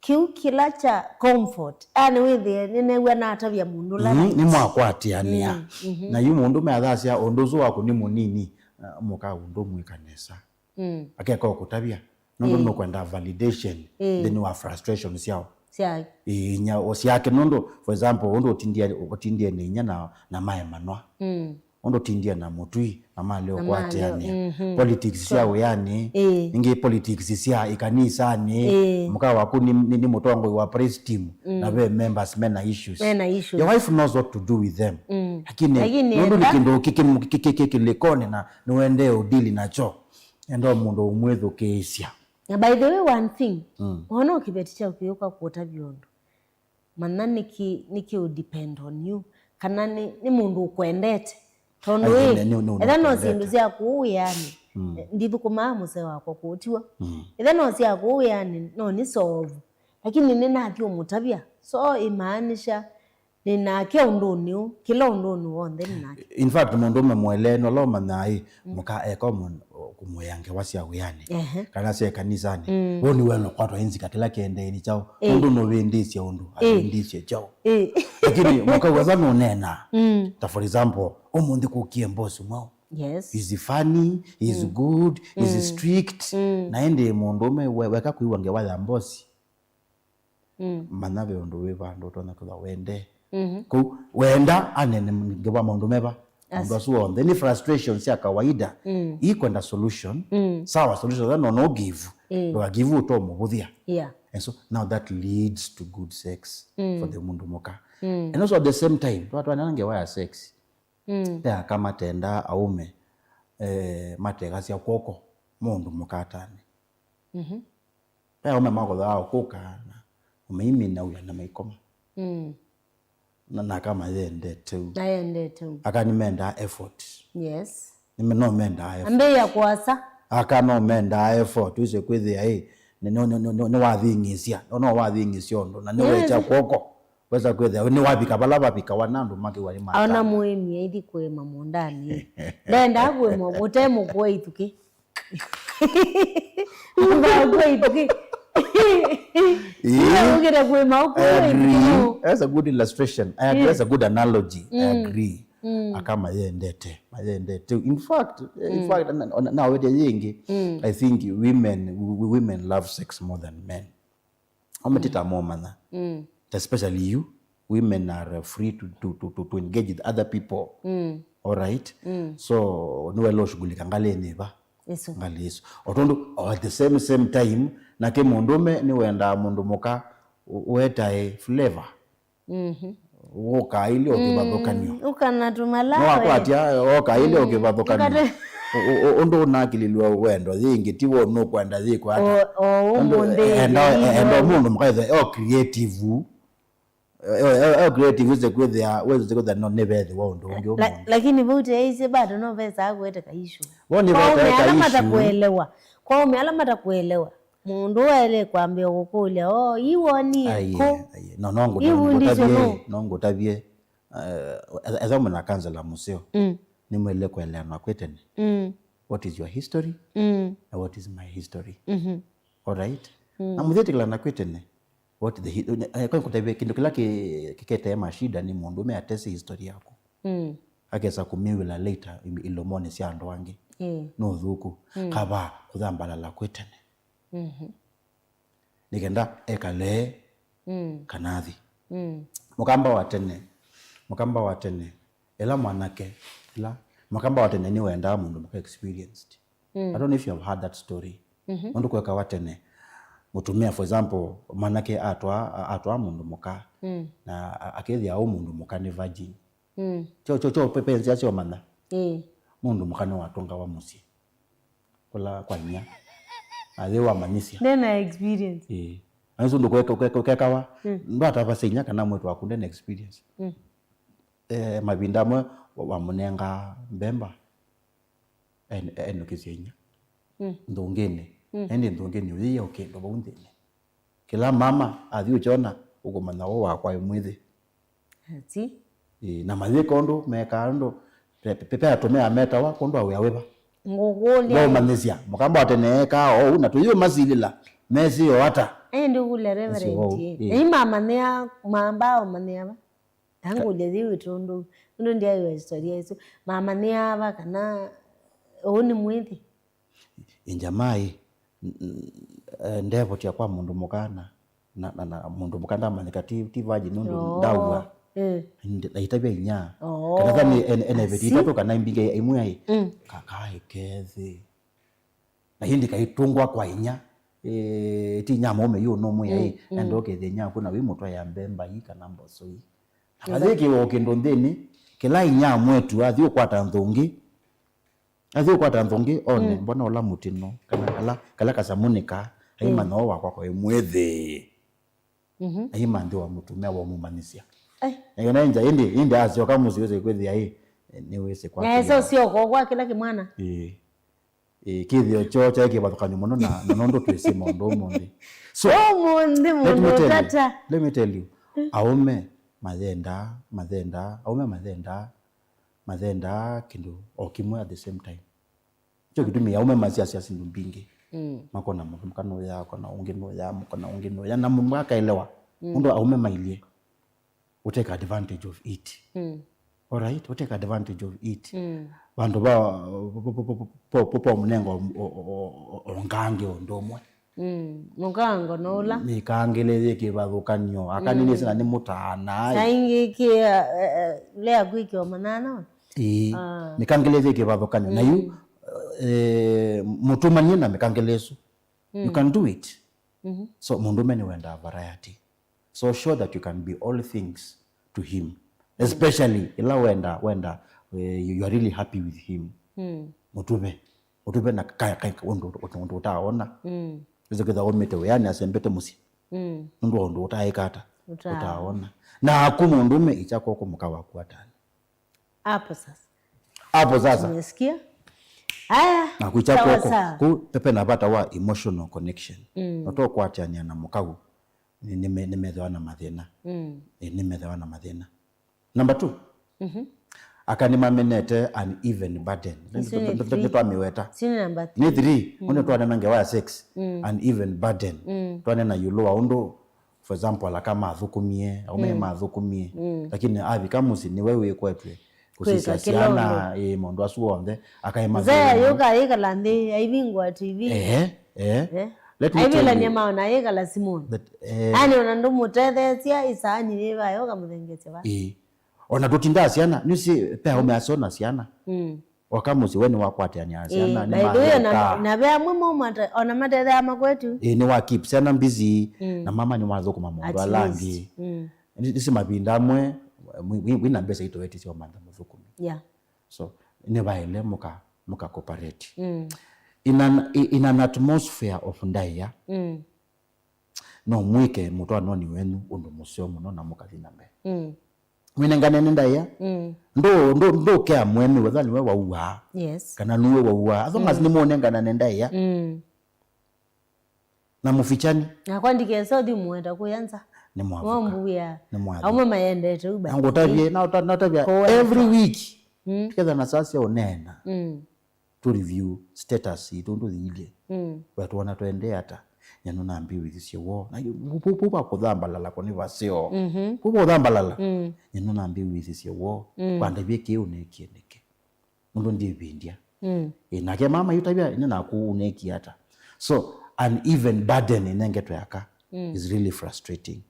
kĩu kĩla kya comfort. Yani wĩthĩe nĩnew'a natavya mũndũ ũla, mm, right. Nĩmwakwatĩanĩa. Mm, mhm. Na yu mũndũme athasya ũndũ ũsu waku nĩ mũnini, uh, mũka ũndũ mwĩka nesa. Mm. Akeka ũkũtavya. Nũndũ, ĩĩ, nũkwenda validation, ĩĩ, nthĩnĩ wa frustration syao. Sya. Ĩĩ, nya, o syake, nũndũ, for example, ũndũ ũtindie, ũtindie nĩ inya na, na maĩ manwa. Mm. Ũndũ ũtindie na mũtwi, na malĩ, na malĩ ũkwatĩanĩa. Mhm. Politics sya wĩanĩ, ĩĩ, ingĩ politics sya ĩkanisanĩ, ĩĩ, mũka waku nĩ, nĩ, nĩ mũtongoi wa praise team, mm, na ve members mena issues. Mena issues. Your wife knows what to do with them. Mm. Lakini, lakini nũndũ nĩ enda kĩndũ kĩ, kĩ, kĩ, kĩ, kĩ kĩlĩkonĩ na nĩwendee ũdili nakyo. Enda o mũndũ ũmwĩthukĩĩsya. Na by the way, one thing, mm, wona o kĩveti kyaku kĩũka kũtavya ũndũ, manya nĩkĩ, nĩkĩ ũ depend on you, kana nĩ, nĩ mũndũ ũkwendete. Tondũ, ai, ĩ, nĩ, nĩ, nĩ, etha no nĩũkwendete. Syĩndũ sya kũũ wĩanĩ, mm, ndithũkũmaa mũseo wakwa kũũtiwa. Mm. Etha no sya kũũ wĩanĩ, no nĩ solve. Lakini nĩnathi ũmũtavya. So, imaanisha, nĩ nake ũndũnĩ ũũ, kĩla ũndũnĩ w'onthe nĩ nake. In fact, mũndũũme mũeleenu ũla ũmanyaa ĩ, mm, mũka eka ũmũ-, kũmũĩa ngewa sya wĩanĩ, ehe, kana sya ĩkanisanĩ, mm, we nĩwe ũnakwatwa nĩ nzika kĩla kĩendee nĩ kyaũ? Ĩ. Ũndũ nũvĩndĩsye ũndũ, ĩ, avĩndĩsye kyaũ? Ĩ. Lakini mũka wesa nũneena, mm, ta for example, ũmũnthĩ kũkie boss mwaũ? Yes. He's funny, he's, mm, good, he's, mm, strict. Mm. Na ĩndĩ mũndũũme we-, weka kwĩw'a ngewa ya boss. Mm. Manya ve ũndũ wĩ vandũ ũtonya kwĩthwa wende. Mhm. Kũu, wenda anene ngewa maũndũ meva? Yes. Maũndũ asu onthe. Nĩ frustrations sya kawaida. Mm. Ikwenda solution. Mm. Sawa, solution, no, no give. Mm. Ndũka give ũtomũvũthya. Yeah. And so now that leads to good sex, mm, for the mũndũ mũka. Mm. And also at the same time, twatwanana ngewa ya sex. Mm. Ve aka matendaa aũme, eh, matekasya kw'oko mũndũ mũka atanĩ. Mhm. Ve aũme makũthaa ũkũka na ũmeimina ũya na maikoma. Mm. Na, na aka mayendete ũu. Mayendete ũu. Aka nĩmendaa effort. Yes. Nĩme-, no mendaa effort. Ambĩĩa kũasa. Aka no mendaa effort, wĩse kwĩthĩa, ĩ, nĩ, no, no, no, no, nĩwathing'ĩsya. No, no wathing'ĩsya ũndũ, na nĩwekya, yes, kw'oko. Wesa kwĩthĩa nĩwavika vala vavikawa na andũ makĩwa nĩ ona matano. Mũĩmi aithi kũĩma mũũndanĩ. Ndendaa kũĩma ũte mũkũa ithukĩ. Mũkũa ithukĩ. Ĩĩ. Ũkĩte kwĩma ũkũ. I agree. That's a good illustration. I agree. That's a good analogy. I agree. Aka mayendete, mayendete. In fact, in fact, na, na, na wete yingi, I think women, w-, w-, women love sex more than men. Aũme ti ta momanya. Especially you, women are, uh, free to, to, to, to, to engage with other people. All right? So, nĩwela ũshughulika ngalĩnĩ va? Isu. Ngalĩ isu. O tondũ, o at the same, same time, nake mũndũme nĩwendaa mũndũ mũka ũ-, ũetae flavor. Wũkaa ilĩ o kĩvathũkany'o. Ũkanatũmala. Nĩwakwatya, oka ilĩ o kĩvathũkany'o. Ũkate- Ũ-, ũ-, ũ-, ũndũ ũnakĩlĩlw'a wendo yĩngĩ, ti w'o nũkwenda yĩkwata. O, o ũmũnthĩ enda, enda mũndũ mũka ethwe o creative. E, e, e, e creative wĩse kwĩthĩa, wĩse kwĩthĩa no nĩvethĩwa ũndũ ũngĩ ũmũnthĩ. Lakini vau teĩsye bado no vesaa kũeteka issue. Woni vau vete ala issue. Matakuelewa. Kwa ũme ala matakuelewa. Mũndũ waĩle kwambĩa kũkũlya, "Oh, ii wonie kũ? Aiye, aiye. No, no ngũta-, Ii wundisyo ngũtavye, nũ?" No ngũtavye, eh, etha, etha mwĩ na counselor mũseo, nĩmwaĩle kũeleanwa kwĩ tene. What is your history? Na what is my history? All right? Na mũthĩtĩkĩlana kwĩ tene. What the hi-, eh, kwa ngũtavye kĩndũ kĩla kĩ-, kĩketee mashida nĩ mũndũ ũme atesi history yaku. Akesa kũmĩw'ĩla later im-, ilomonĩ sya andũ angĩ. Nĩ ũthũku. Kavaa kũthambalala kwĩ tene. Nĩ kenda ekale kana athi. Mũkamba wa tene, mũkamba wa tene, ĩla mwanake, ĩla, mũkamba wa tene nĩwendaa mũndũ mũka experienced. I don't know if you have heard that story. Nũndũ kwekawa tene, mũtumĩa, for example, mwanake atwaa, a-, atwaa mũndũ mũka, na a-, akethĩa ũ mũndũ mũka nĩ virgin. Kyo, kyo, kyo, pe-, penzi acio mana. Mũndũ mũka nĩwatũngawa mũsyĩ. Kũla kwa inya. Athi wamanyĩsya. Ndena experience. Ĩĩ. Na isu ndũ kweka-, kweka-, kwekawa, ndwatavasya inya kana mwĩtu waku ndena experience. Eh, mavinda amwe wa-, wamũnenga mbemba. En-, enũkĩsya inya. Nthũngĩnĩ. Ĩndĩ nthũngĩnĩ ũyĩya ũkĩndũ vau nthĩnĩ. Kĩla mama athi ũkyona, ũkũmanya ũũ wakwa ĩ mwĩthĩ. Ati? Ĩĩ, na mayĩka ũndũ, mekaa ũndũ, pe, pe, pe atũme ametawa, kwondũ awĩa wĩva? Ngũkũlya. Waũmanyĩsya, mũkamba wa tene ekaa oou, na tũyĩũmasilĩla, mesĩ o ata? Ĩndĩ ũkũlya Reverend, ĩĩ. Ĩĩ. Ĩĩ mamanyĩa, mambaa ũmanyĩa va? Angũlya yĩu tondũ, tondũ ndiaiwa historia ĩsu. Mamanyĩa va kana ũũ nĩ mwĩthĩ? Ĩ jamaa ĩ, n-, n-, eh, ndevotya kwa mũndũ mũka na, na, na, na mũndũ mũka ndamanyĩka ti, ti virgin nũndũ ndaua. Ĩĩ. Ndi-, naitavya inya. Oo. Kana thani ene, ene veti itatũ kana imbinge imwe ai. Kakaĩ kethĩ. Na ĩndĩ kaitũngwa kwa inya. Eh, ti inya mũũme yu no mwĩ ai. Enda ũkethĩa inya aku na wĩ mũtwa ya mbemba ii kana mboso ii. Na vathĩkĩwa o kĩndũ nthĩnĩ, kĩla inya mwetu athi ũkwata nthũngĩ. Athi ũkwata nthũngĩ, one, mbona ũla mũtino, kana kala, kala kasamũnĩ kaa, aimanya ũũ wakwa kwaĩ mwĩthĩ. Aimanthĩwa mũtumĩa wamũmanyĩsya. Ai. Ĩkana nja, ĩndĩ, ĩndĩ asyoka mũsyĩ wĩsĩ kwĩthĩa ĩ, nĩwĩsĩ kwa. Nesa ũsyoka kwa kĩla kĩmwana. Ĩĩ. Ĩĩ, kĩthĩo kyoo kyaĩ kĩvathũkany'o mũno na, na nũndũ twĩsĩ maũndũ ũmũnthĩ. So, ũmũnthĩ let me mũndũ tell you, ũtata. Let me tell you, aũme mathendaa, mathendaa, aũme mathendaa, mathendaa kĩndũ o kĩmwe at the same time. Kyo kĩtumi aũme masiasya syĩndũ mbingĩ. Makona mũndũ mũka nũya, makona ũngĩ nũya, makona ũngĩ nũya, na mũndũ akaelewa. Mũndũ aũme mailyĩ. Ũteka advantage of it. Alright? Ũteka advantage of it. Vandũ va, po, po, po mũnenga o, o, o, o, o ngange ũndũ ũmwe. Mũkango no ũla. Mĩkangĩle yĩ kĩvathũkany'o. Akanini sina nĩ mũtaana. Saingĩ kĩ, eh, eh, lea kwĩkĩwa manana. Ĩĩ. Ah. Mĩkangĩle yĩ kĩvathũkany'o. Na yu, eh, mũtumanie na mĩkangĩle ĩsu. You can do it. So, mũndũme nĩwendaa variety. So, show that you can be all things to him. Especially, ĩla wenda, wenda, eh, you, you are really happy with him. Mũtuve. Mũtuve na ka, ka, ka, ũndũ, ũndũ, ũndũ ũtaona. Wĩsĩ kwĩtha ũmĩte wĩanĩ asembete mũsyĩ. Nũndũ wa ũndũ ũtaĩka ata? Ũtaona. Ũtaona. Na aku mũndũme icha kwoko mũka waku atani. Hapo sasa. Hapo sasa. Tumesikia? Haya. Na kuicha kwoko. Sawa. Ku pepe na vata wa emotional connection. Noto kwatiania na mũkau. Nĩ, nĩme-, nĩmethĩwa na mathĩna. Ĩ, nĩmethĩwa na mathĩna. Number two. Aka nĩmamenete an even burden. Isu nĩ three. Nĩtwamĩweta. Isu nĩ number three. Nĩ three. Mm. Ũndũ twanena ngewa ya six. Mm. An even burden. Mm. Twanena ĩũlũ wa ũndũ, for example, aka mathũkũmie, aũme nĩmathũkũmie. Mm. Lakini avika mũsyĩ nĩwe wĩkwetwe kũsisya syana, ĩ, maũndũ asu onthe. Akaĩ mzee ayũka ayĩkala nthĩ, aivingũa T V. Ehe, ehe. Eh? Let me tell you. Aivilany'a maona ayĩkala simũnĩ. That, eh, yani ona ndũmũtetheesya, ĩsaani yĩva yo ũkamũthengeesya va? Ĩĩ. Ona tũtindaa syana, nĩsĩ pe aũme asu na syana. Mm. Oka mũsyĩ we nĩwakwatanĩa syana, ĩĩ, by the way, na, nĩmathũka. Na ve amwe mo mate-, ona matethea makwetu. Ĩĩ, nĩwa keep syana busy, mm, na mama nĩwathũkũma maũndũ ala angĩ. At least. Mm. Nĩ-, nĩsĩ mavinda amwe, wi-, wi-, wĩna mbesa itũetĩsya ũmantha mũthũkũmi. Yeah. So, nĩvaĩle mũka, mũka cooperate. Mm. In an, in an atmosphere of ndaĩa, mm, no mwĩke mũtwaanonĩ wenyu ũndũ mũseo mũno na mũkathi na mbee. Mm. Mwĩnenganene ndaĩa. Mm. Ndũ-, ndũ-, ndũkea mũemeu wetha nĩwe wauaa. Yes. Kana nũwe wauaa. As long as, mm, nĩmũnenganane ndaĩa. Mm. Na mũfichani. Nakwa ndikesa ũthi mũenda kũya nza. Nĩ mwavũka. Wambuya. Nĩ mwavũka. Aumwe mayendete uba. Na ngũtavye, na ũta-, natavya kũwa every week. Mm. Tuketha na sasa ũneena. Mm. Tũ review status itũ ndũthiilye. Mm. Wetwona twendee ata? Nyie nũnambĩwĩthisye woo. Na yu, pu-, pu-, pu-, va kũthambalala kũnĩ vaseo. Mhm. Pu-, va kũthambalala. Mm. Nyie nũnambĩwĩthisye woo. Mm. Kwandavye kĩĩ ũneekie nĩkĩ? Nũndũ ndĩvindya. Mm. Ĩ, nake mama yũtavya, ĩnĩ naku ũneekie ata? So, an even burden ĩnengetwe aka, mm, is really frustrating.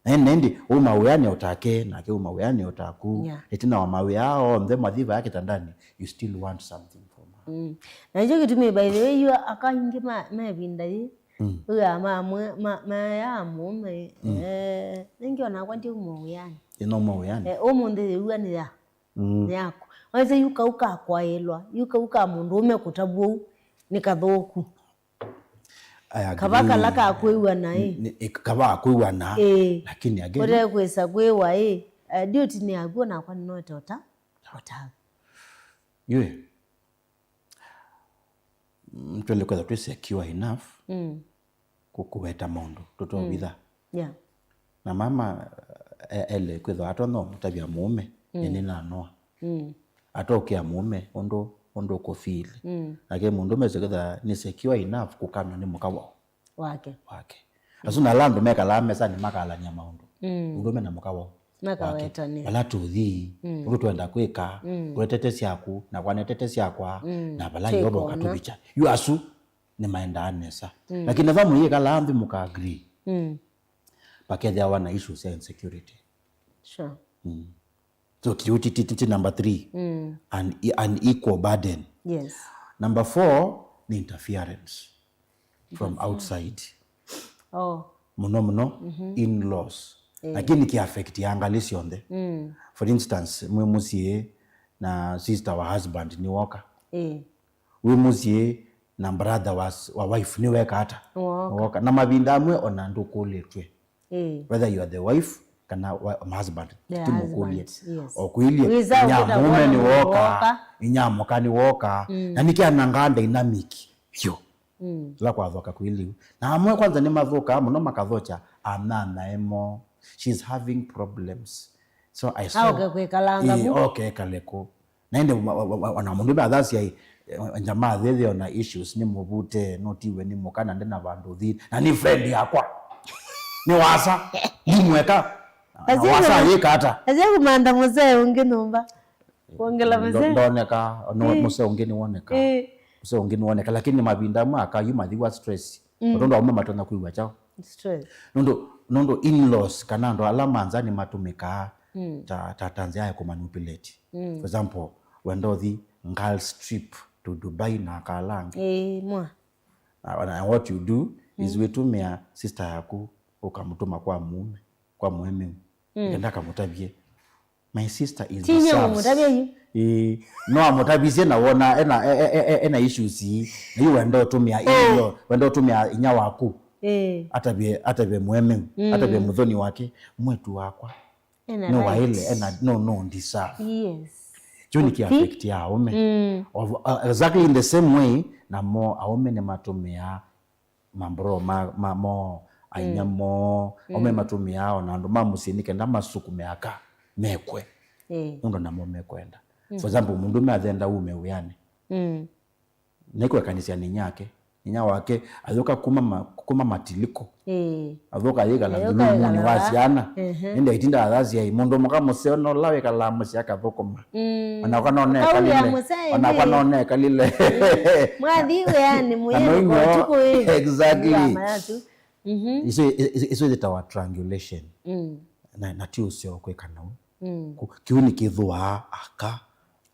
Na ĩndĩ, ĩndĩ, uma wĩanĩ o take, nake uma wĩanĩ o taku. Yeah. Ĩtina wa mawĩa aa onthe, mwathi vaya kĩtandani, you still want something from her. Mm. Na nĩkyo kĩtumi, by the way, yu aka aingĩ ma, ma ĩvinda yĩĩ, mm, wĩaa mamwe, ma, mayaa mũũme, mm, eh, nĩngĩ onakwa ndiuma wĩanĩ. Ĩno uma wĩanĩ. Eh, ũmũnthĩ yĩua nĩ ya, mm, nĩ yaku. Waisye yu kau ka kwaĩlwa, yu kau ka mũndũ ũme kũtavw'a ũu, nĩ kathũku. I agree. Kava kala ka kwĩw'ana, ĩ. Nĩ, ĩ, kava ka kwĩw'ana, ĩĩ, lakini again, ũte kwĩsa kwĩwa, ĩ, eh, duty nĩ yaku, nakwa nĩnoete ũta, ũtavya. Yũĩ, mm, twende kwĩtha twĩ secure enough, mm, kũ-, kũweta maũndũ tũtovitha. Mm. Yeah. Na mama, e-, ele kwĩthwa atonya ũmũtavya mũũme, mm, nĩ nanoa. Mm. Ataũkĩa mũũme ũndũ, ũndũ ũkũfeel. Mm. Nake mũndũũme ũsu kwĩthwa nĩ secure enough kũkanwa nĩ mũka wao. Wake. Wake. Asu na ala andũ mekalaa mesanĩ makaalany'a maũndũ. Mm. Mũndũũme na mũka wao. Makawetanĩa. Wake. Vala tũthi, mm, ũndũ twenda kwĩka, mm, kũetete syaku, na kwanetete syakwa, mm, na vala Yeova ũkatũvikya. Yu asu nĩmaendaa nesa. Mm. Lakini ethwa mũyĩkalaa nthĩ mũka agree, mm, pakethĩawa na issues sya insecurity. Sure. Mm. So, kĩu ti, ti, ti, ti number three. Mm. An, an equal burden. Yes. Number four nĩ interference from outside. Oh. Mũno mũno, mhm, in-laws. Eh. Lakini kĩ affect ya ngalĩ syonthe. Mm. For instance, mwĩ mũsyĩ na sister wa husband nĩwoka. Eh. Wĩ mũsyĩ na brother wa s-, wa wife nĩweka ata? Nĩwoka. Nĩwoka. Na mavinda amwe ona ndũkũlĩtw'e. Ĩĩ. Whether you are the wife kana wa-, husband, ti mũkũlye. The husband, yes. Okwĩlye, wĩsa inya ũkĩta mũũme nĩwoka, nĩwoka. Inya mũka nĩwoka. Mm. Na nĩkĩanangaa dynamic vyũ. Mm. Ĩla kwathoka kwĩlĩu. Na amwe kwanza nĩmathũkaa mũno makathokya anyanyae moo. She's having problems. So I saw, aoke kwĩkalanga, ĩĩ, vu. Oke ekale kũ. Na ĩndĩ wa-, wa-, wa-, ona mũndũ athasya, eh, njamaa thĩthĩ ona issues nĩ mũvute, nũtiwe nĩ mũka na ndena vandũ thi, na nĩ friend yakwa. Nĩ wasa, ndimweka. Na wasa yĩka ata? Asie kũmantha mũsee ũngĩ nyũmba. Kuongela ndo-, mũsee. Ndoneka, no, ĩĩ, mũsee ũngĩ nĩwoneka. Ĩĩ. Mũsee ũngĩ nĩwoneka, lakini mavinda amwe aka yu mathiwa stress. Mm. Tondũ amwe matonya kwĩw'a kyaũ. Stress. Nũndũ, nũndũ in-laws kana andũ ala ma nza nĩmatũmĩkaa, mm, ta, ta, ta nzĩa ya kũmanipulate. Mm. For example, wenda ũthi girls trip to Dubai na aka ala angĩ. Ĩĩ, mwa. Na, na what you do is, mm, wĩtũmĩa sister yaku ũkamũtũma kwa mũũme, kwa mũemeu. Mm. Nĩkenda akamũtavye. My sister is... Ti inyia reserves. Ũmũtavye yu. Ĩĩ, no amũtavisye na wona ena, e-, e-, e-, e-, ena issues ii. Na yu wenda ũtũmĩa, eh, ĩyo, wenda ũtũmĩa inya waku. Eh. Atavye, atavye mũemeu, mm, atavye mũthoni wake, mwĩtu wakwa. Ena no waĩle, rights. Ena, no, no deserve. Yes. Kyu nĩ ki affect ya aũme. Mm. Of, uh, exactly in the same way, namo aũme nĩmatũmĩaa mambro ma, ma, moo, ainya, mm, moo, mm, aũme matũmĩaa ona andũ ma mũsyĩ nĩ kenda masukume aka mekwe. Eh. Nũndũ namo mekwenda. For example, mũndũme athenda ume wĩanĩ. Mm. Nĩkwekanĩsya nĩ nyake. Inya wake ayũka kuma, ma, kuma matiliko. Ĩĩ. Ayũka yĩkala nthulumunĩ wa syana. Ĩndĩ aitinda athasya, mũndũ mũka mũseo nola wĩkalaa mũsyĩ akathũkũma. Mm. Onakwa none ekalile. Onakwa none ekalile. Mwathi wĩanĩ mũyeni kwa ũtukũ ĩ. Exactly. Isu, isu, isu ĩtawa triangulation. Mm. Na, na ti ũseo kwĩka nau. Mm. Kĩu nĩ kĩthũaa aka.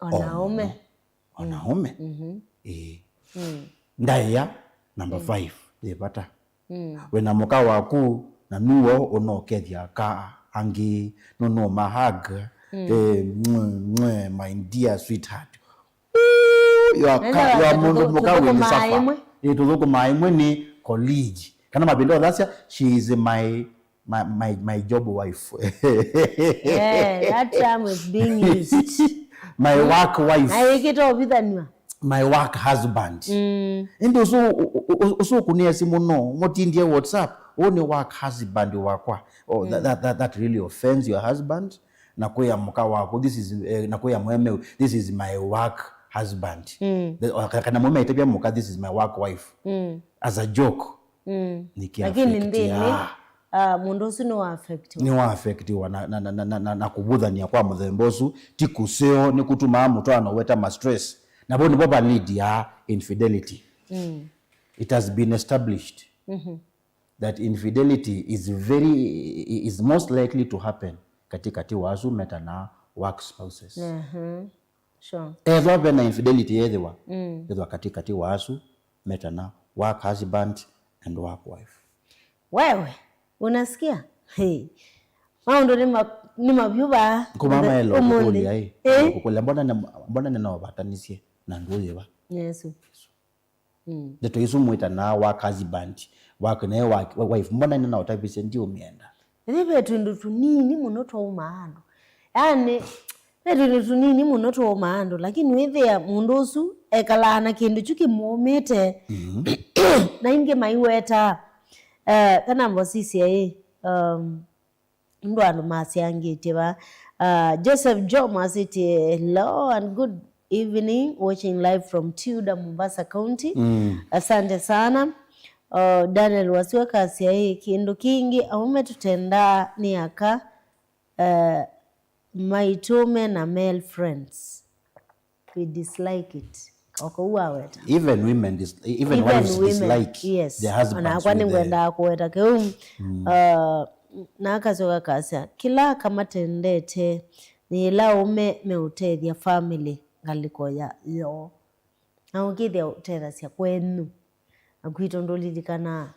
Ona ũme. Ona ũme. Ĩĩ. Ndaĩa number five yĩ vata. Wĩna mũka waku na nuo ũnokethya ka angĩ, nũnũma hug. Eh, mwe, mwe, my dear sweetheart. Ooh, your ka, your mũndũ mũka wĩ suffer. Ĩĩ, tũthũkũmaa ĩmwe nĩ colleague. Kana mavinda ũthasya, she is my my, my, my job wife. Eh, that term is being used. My work wife. Na ĩkĩte ũvithanw'a. My work husband. Mm. Ĩndĩ ũsu, ũ-, ũ-, ũsu ũkũnĩasya mũno, mũtindie WhatsApp, ũũ nĩ work husband wakwa. Oh, that, that, that, that really offends your husband. Na kwĩa mũka waku, this is, eh, na kwĩa mwemeu, this is my work husband. Mm. The, o, ka-, kana mũme aitavya mũka, this is my work wife. Mm. As a joke. Mm. Lakini nthĩnĩ, ah, mũndũ ũsu nĩ wa affectiwa. Nĩ wa affectiwa na, na, na, na, na, na kũvũthany'a kwa mũthemba ũsu ti kũseo, nĩ kũtumaa mũtwaano weta ma stress. Na vo nĩvo va lead ya infidelity. Mm. It has been established that infidelity is very, is most likely to happen katikati wa asu metana work spouses. Mhm. Sure. Ethwa vena infidelity yethĩwa, mm, yethĩwa katikati wa asu metana work husband and work wife. Wewe, unasikia? Hey. Maũndũ nĩ ma-, nĩ mavyũ vaa. Kuma maelo kũkũlya, eh. Eh? Kũkũlya, mbona nĩ, mbona nĩnaũvatanisye na ndũyĩva? Yesu. Mm. Ndeto isu mwĩtanaa work husband, work naye wa, wa, wife, mbona nĩnaũtavisye ndiũmyenda? Ĩndĩ ve twĩndũ tũnini mũno twaumaa andũ. Yaani, ve twĩndũ tũnini mũno twaumaa andũ, lakini wĩthĩa mũndũ ũsu ekalaa na kĩndũ kyu kĩmũũmĩte. Mm. Na ingĩ maiwetaa, eh, kana mbosisye ĩ, um, Nũndũ andũ masyaangĩtye va. Uh, Joseph Jomo asĩtye, "Hello and good evening, watching live from Tudor, Mombasa County." Mm. Asante sana. Uh, Daniel Wasiwa akasya, "Ĩ, kĩndũ kĩngĩ, aũme tũtendaa nĩ aka, uh, maitũme na male friends." We dislike it. Oko waweta. Even women dis-, even wives dislike their husbands. Yes. Onakwa nĩngwendaa kũweta kĩu. Mm. Uh, na akasyoka kasya, kĩla kamatendete nĩ ĩla aũme meũtethya family ngalĩko ya, yoo. Na ũkĩthĩa ũtethasya kwenyu. Na kwitũ ndũlilikanaa.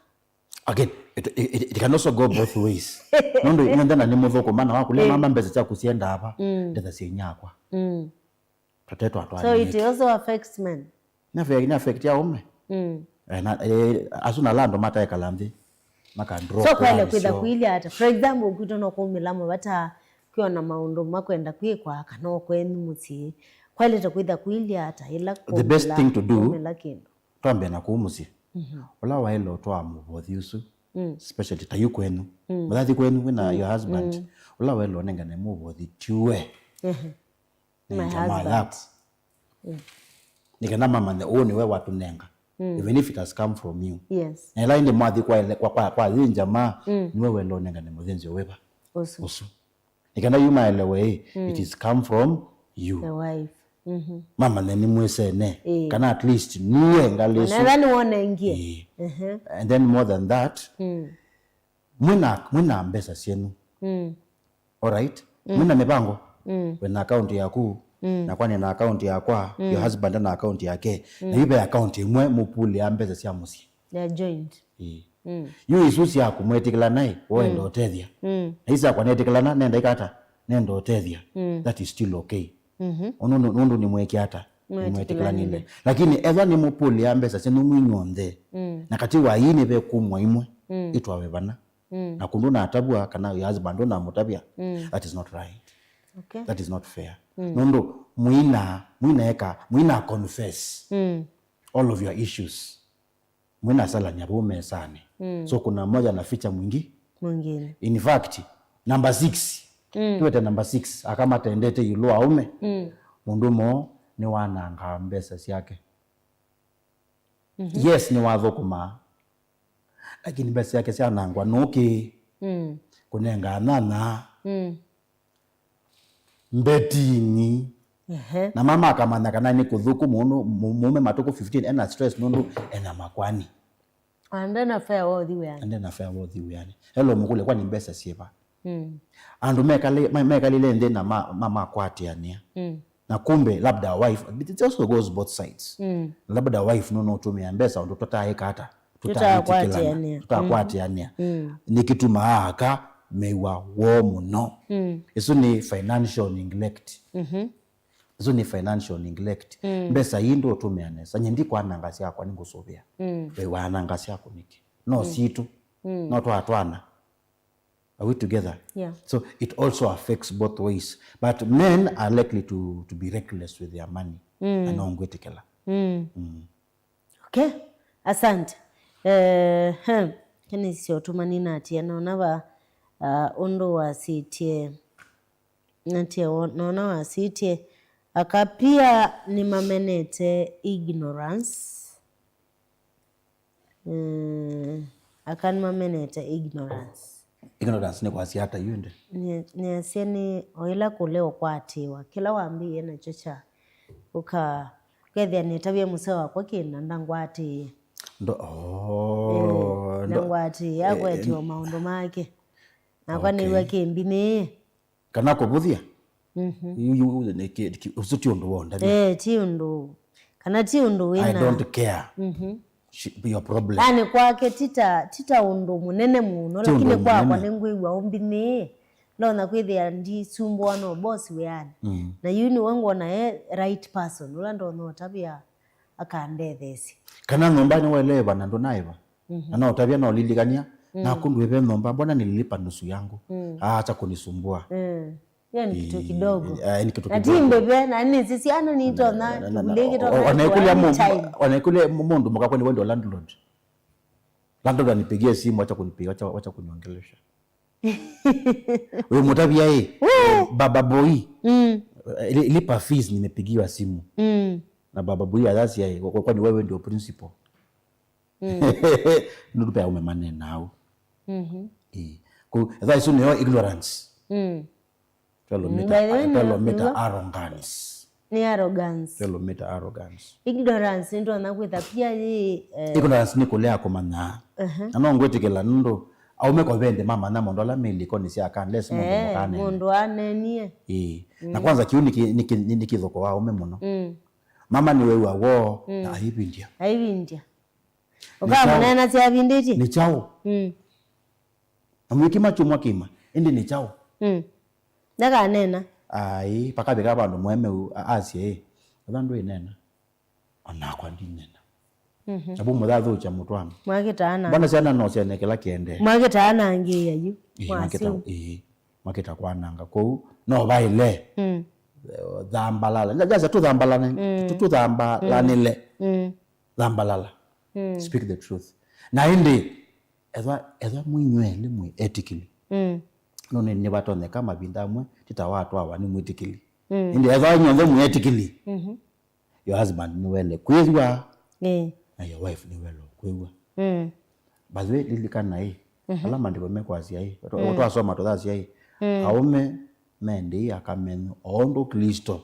Again, it, it, it, it can also go both ways. Nũndũ nyonthe na nĩ mũthũkũma na wakũlya mama mbesa syaku syendaa va, ndetha sya inyakwa. Mm. Tũte twa twa. So it also affects men. Nĩ affect, nĩ affect aũme. Mm. Eh, na, eh, asu na ala andũ mataekala nthĩ, maka draw. So kwaĩle kwĩtha kũilya ata? For example, kwitũ no kũmĩla mũvata kwĩona maũndũ makwenda kwĩkwa kana o kwenyu mũsyĩ. Kwaĩlĩte kwĩtha kũilya ata ĩla kũmĩla kĩndũ? The best thing to do, twambe na kũu mũsyĩ. Mhm. Ũla waĩle ũtwaa mũvothi ũsu, mm, especially ta yu kwenyu. Mm. Mũthathi kwenyu wĩna your husband. Mm. Ũla waĩle ũnengane mũvothi tiwe. Ehe. Nĩ my jamaa husband yaku. Mm. Nĩ kana mamanye ũũ nĩwe watũnenga. Mm. Even if it has come from you. Yes. Na ĩla ĩndĩ mwathi kwa, kwa, kwa, kwa yĩ jamaa, mm, nĩwe waĩle ũnengane mũthĩnzĩo wĩva? Ũsu. Ũsu. Nĩ kana yu maelewe, ĩ, mm, it is come from you. The wife. Mhm. Mamanye nĩ mwĩsene. Ĩĩ. Kana at least nuwe ngalĩ ĩsu. Nĩwonengie. Ĩĩ. Mhm. And then more than that, mm, mwĩna, mwĩna mbesa syenu. Mm. Alright? Mm. Mwĩna mĩvango. Mm. Wĩna account yaku, mm, nakwa nĩna account yakwa, mm, your husband ena account yake. Mm. Na yu ve account ĩmwe mũpulĩaa mbesa sya mũsyĩ. They are joined. Ĩĩ. Mm. Yu isu syaku mwetĩkĩlana ĩ, woenda ũtethya. Mm. Na isu syakwa netĩkĩlana, nenda ikata, nenda ũtethya. Mm. That is still okay. Mhm. Ũndũ nũ-, nũndũ nĩmwĩkĩa ata? Mwetĩkĩlanĩle. Nĩmwetĩkĩlanĩle. Lakini ethwa nĩmũpũlĩaa mbesa syenyu mwinyonthe, mm, na katĩ wa ii nĩvekumwa imwe, mm, itwawe vana. Mm. Na kũndũ natavw'a kana your husband ndũnamũtavya, mm, that is not right. Okay. That is not fair. Mm. Nũndũ mwina, mwinaeka, mwina confess, mm, all of your issues. Mwinasalany'a vau mesanĩ. Mm. So kuna mmoja anaficha mwingi-, mwingine. In fact, number six. Mm. Tuwete number six, aka matendete ĩũlũ wa aũme. Mm. Mũndũ ũmwe nĩwanangaa mbesa syake. Mhm. Yes, nĩwathũkũmaa, lakini mbesa syake syanangwa nũkĩ? Mm. Kũnenga anyanya. Mm. Mbetini. Ehe. Na mama akamanya kana nĩ kũthũku mũno, mu-, mũme matukũ fifteen ena stress nũndũ ena makwani. Ande na fare wa ũthi wĩanĩ. Ande na fare wa ũthi wĩanĩ. Elo mũkũlye, kwani mbesa syĩva? Mm. Andũ mekali-, me-, mekalile nthĩ na ma-, ma-, makwatĩanĩa. Mm. Na kumbe, labda wife, but it also goes both sides. Mm. Labda wife nũnũtũmĩa mbesa ũndũ tũtaĩka ata? Tũtaĩtĩkĩlana, tũtakwatĩanĩa. Mm. Nĩkĩtumaa aka mew'a woo mũno. Mm. Ĩsu nĩ financial neglect. Mhm. Ĩsu nĩ financial neglect. Mm. Mbesa ii ndũtũmĩa nesa. Nye ndikwananga syakwa, nĩngũsũvĩa. Mm. We wananga syaku nĩkĩ? No sitũ. Mm. No twatwana. Are we together? Yeah. So it also affects both ways. But men are likely to, to be reckless with their money. Mm. Na no ngwĩtĩkĩla. Mm. Mm. Okay. Asante. Eh, hmm. Kene sio tũmani natia naona va, uh, ũndũ wasĩtie. Natia wo-, naona wasĩtie. Aka pia nĩmamenete ignorance. Mm, aka nĩmamenete ignorance. Ignorance nĩ kwasya ata yu ĩndĩ? Nĩ-, nĩasya nĩ o ĩla kũle ũkwatĩĩwa, kĩla wambĩĩe nakyo kya ũka-, ũkethĩa nĩtavya mũseo wakwa kĩna ndangwatĩĩe. Ndo-, oh, eh, ndo-, ndangwatĩĩe, eh, akwetiwa maũndũ make. Nakwa, okay, nĩw'a kĩmbinĩĩe. Kana kũvũthya. Mhm. Yu, yu, nĩ kĩ-, kĩ-, ũsu ti ũndũ wa ũndavya. Eh, ti ũndũ. Kana ti ũndũ wĩ I na don't care. Mhm. Sh-, your problem. Yaani kwake ti ta, ti ta ũndũ mũnene mũno, ti ũndũ lakini kwakwa mũnene. Nĩngwĩw'a ũmbinĩĩe. Ndonya kwĩthĩa ndisumbũa no boss wĩanĩ. Mm. Na yu nĩwe ngwona e right person, ũla ndonya ũtavya akandetheesye. Kana nyũmbanĩ waĩle ĩva na ndũnaĩva. Mhm. Na no ũtavya, no ũlilikany'a, mm, naku ndwĩve nyũmba, mbona nililipa nusu yangu? Mm. Ah, acha kunisumbua. Mm. Hiyo ni kitu kidogo. Eh, ni kitu kidogo. Na ti mbĩve, na nĩ sisi ana nĩ tona, na, na, na, tũlĩkĩ o-, tona ona ĩkũlya anytime. Ona ĩkũlya mũ-, mũndũ mũka kwani wewe ndio landlord. Landlord anipigie simu, acha kunipigia, acha, acha kuniongelesha. Wĩ mũtavya ĩ, we, baba boy. Mm. Eh, li-, lipa fees, nimepigiwa simu. Mm. Na baba boy athasi ĩ, kwa-, kwani wewe ndio principal? Mm. Nũndũ ve aume maneenaa ũu. Mhm. Ĩĩ. Kũ, etha ĩsu nĩyo ignorance. Mm. Twelomita, mm, by the way, twelomita nĩyo arrogance. Nĩ arrogance. Twelomita arrogance. Ignorance nĩtwona kwĩtha pia yĩ, eh, ignorance nĩ kũlea kũmanya. Aha. Na no ngwĩtĩkĩla nũndũ aume kwa vende mamanya mũndũ ala me ilikonĩ sya aka, unless mũndũ, eh, mũkanene. Mũndũ anenie. Ĩĩ. Na, mm, kwanza kĩu nĩ kĩ-, nĩ kĩ-, nĩ, nĩ kĩthũko wa aume mũno. Mm. Mama nĩwew'a woo, mm, na aivindya. Aivindya. Nĩ kyaũ? Ũkamũneena syavindĩtye? Nĩ kyaũ? Mm. Na mwĩkĩma kyumwa kĩima, ĩndĩ nĩ kyaũ? Mm. Ndakanena. Ai, pakavika vandũ mũemeu a-, asye, ĩ, etha ndwĩnena, onakwa ndinena. Mhm. Navu mũthathũkya mũtwano. Mwakĩtaana. Mbona syana no syene kĩla kĩendee? Mwakĩtaanangĩĩa yu. Ĩĩ, mwakĩta-, ĩĩ, mwakĩta kwananga. Kwoou, no vaĩle. Mm. Eh, thambalala. Nja-, jasa tũthambalane. Mm. Tũ-, tũthambalanĩle. Mm. Thambalala. Mm. Speak the truth. Na ĩndĩ, ethwa, ethwa mwinywelĩ mwĩ etĩkĩli. Mm. No nĩ, nĩvatonyeka mavinda amwe, ti ta watwawa nĩ mwĩtĩkĩli. Mm. Ĩndĩ ethwa inyw'onthe mwĩ etĩkĩli. Mhm. Your husband nĩwele kwĩw'a, eh, na your wife nĩwele kwĩw'a. Mm. By the way, lilikana ĩ, mhm, ala maandĩko mekwasya ĩ, mm, twasoma tũthasya ĩ, mm, aũme mendei aka menyu o ũndũ Klĩsto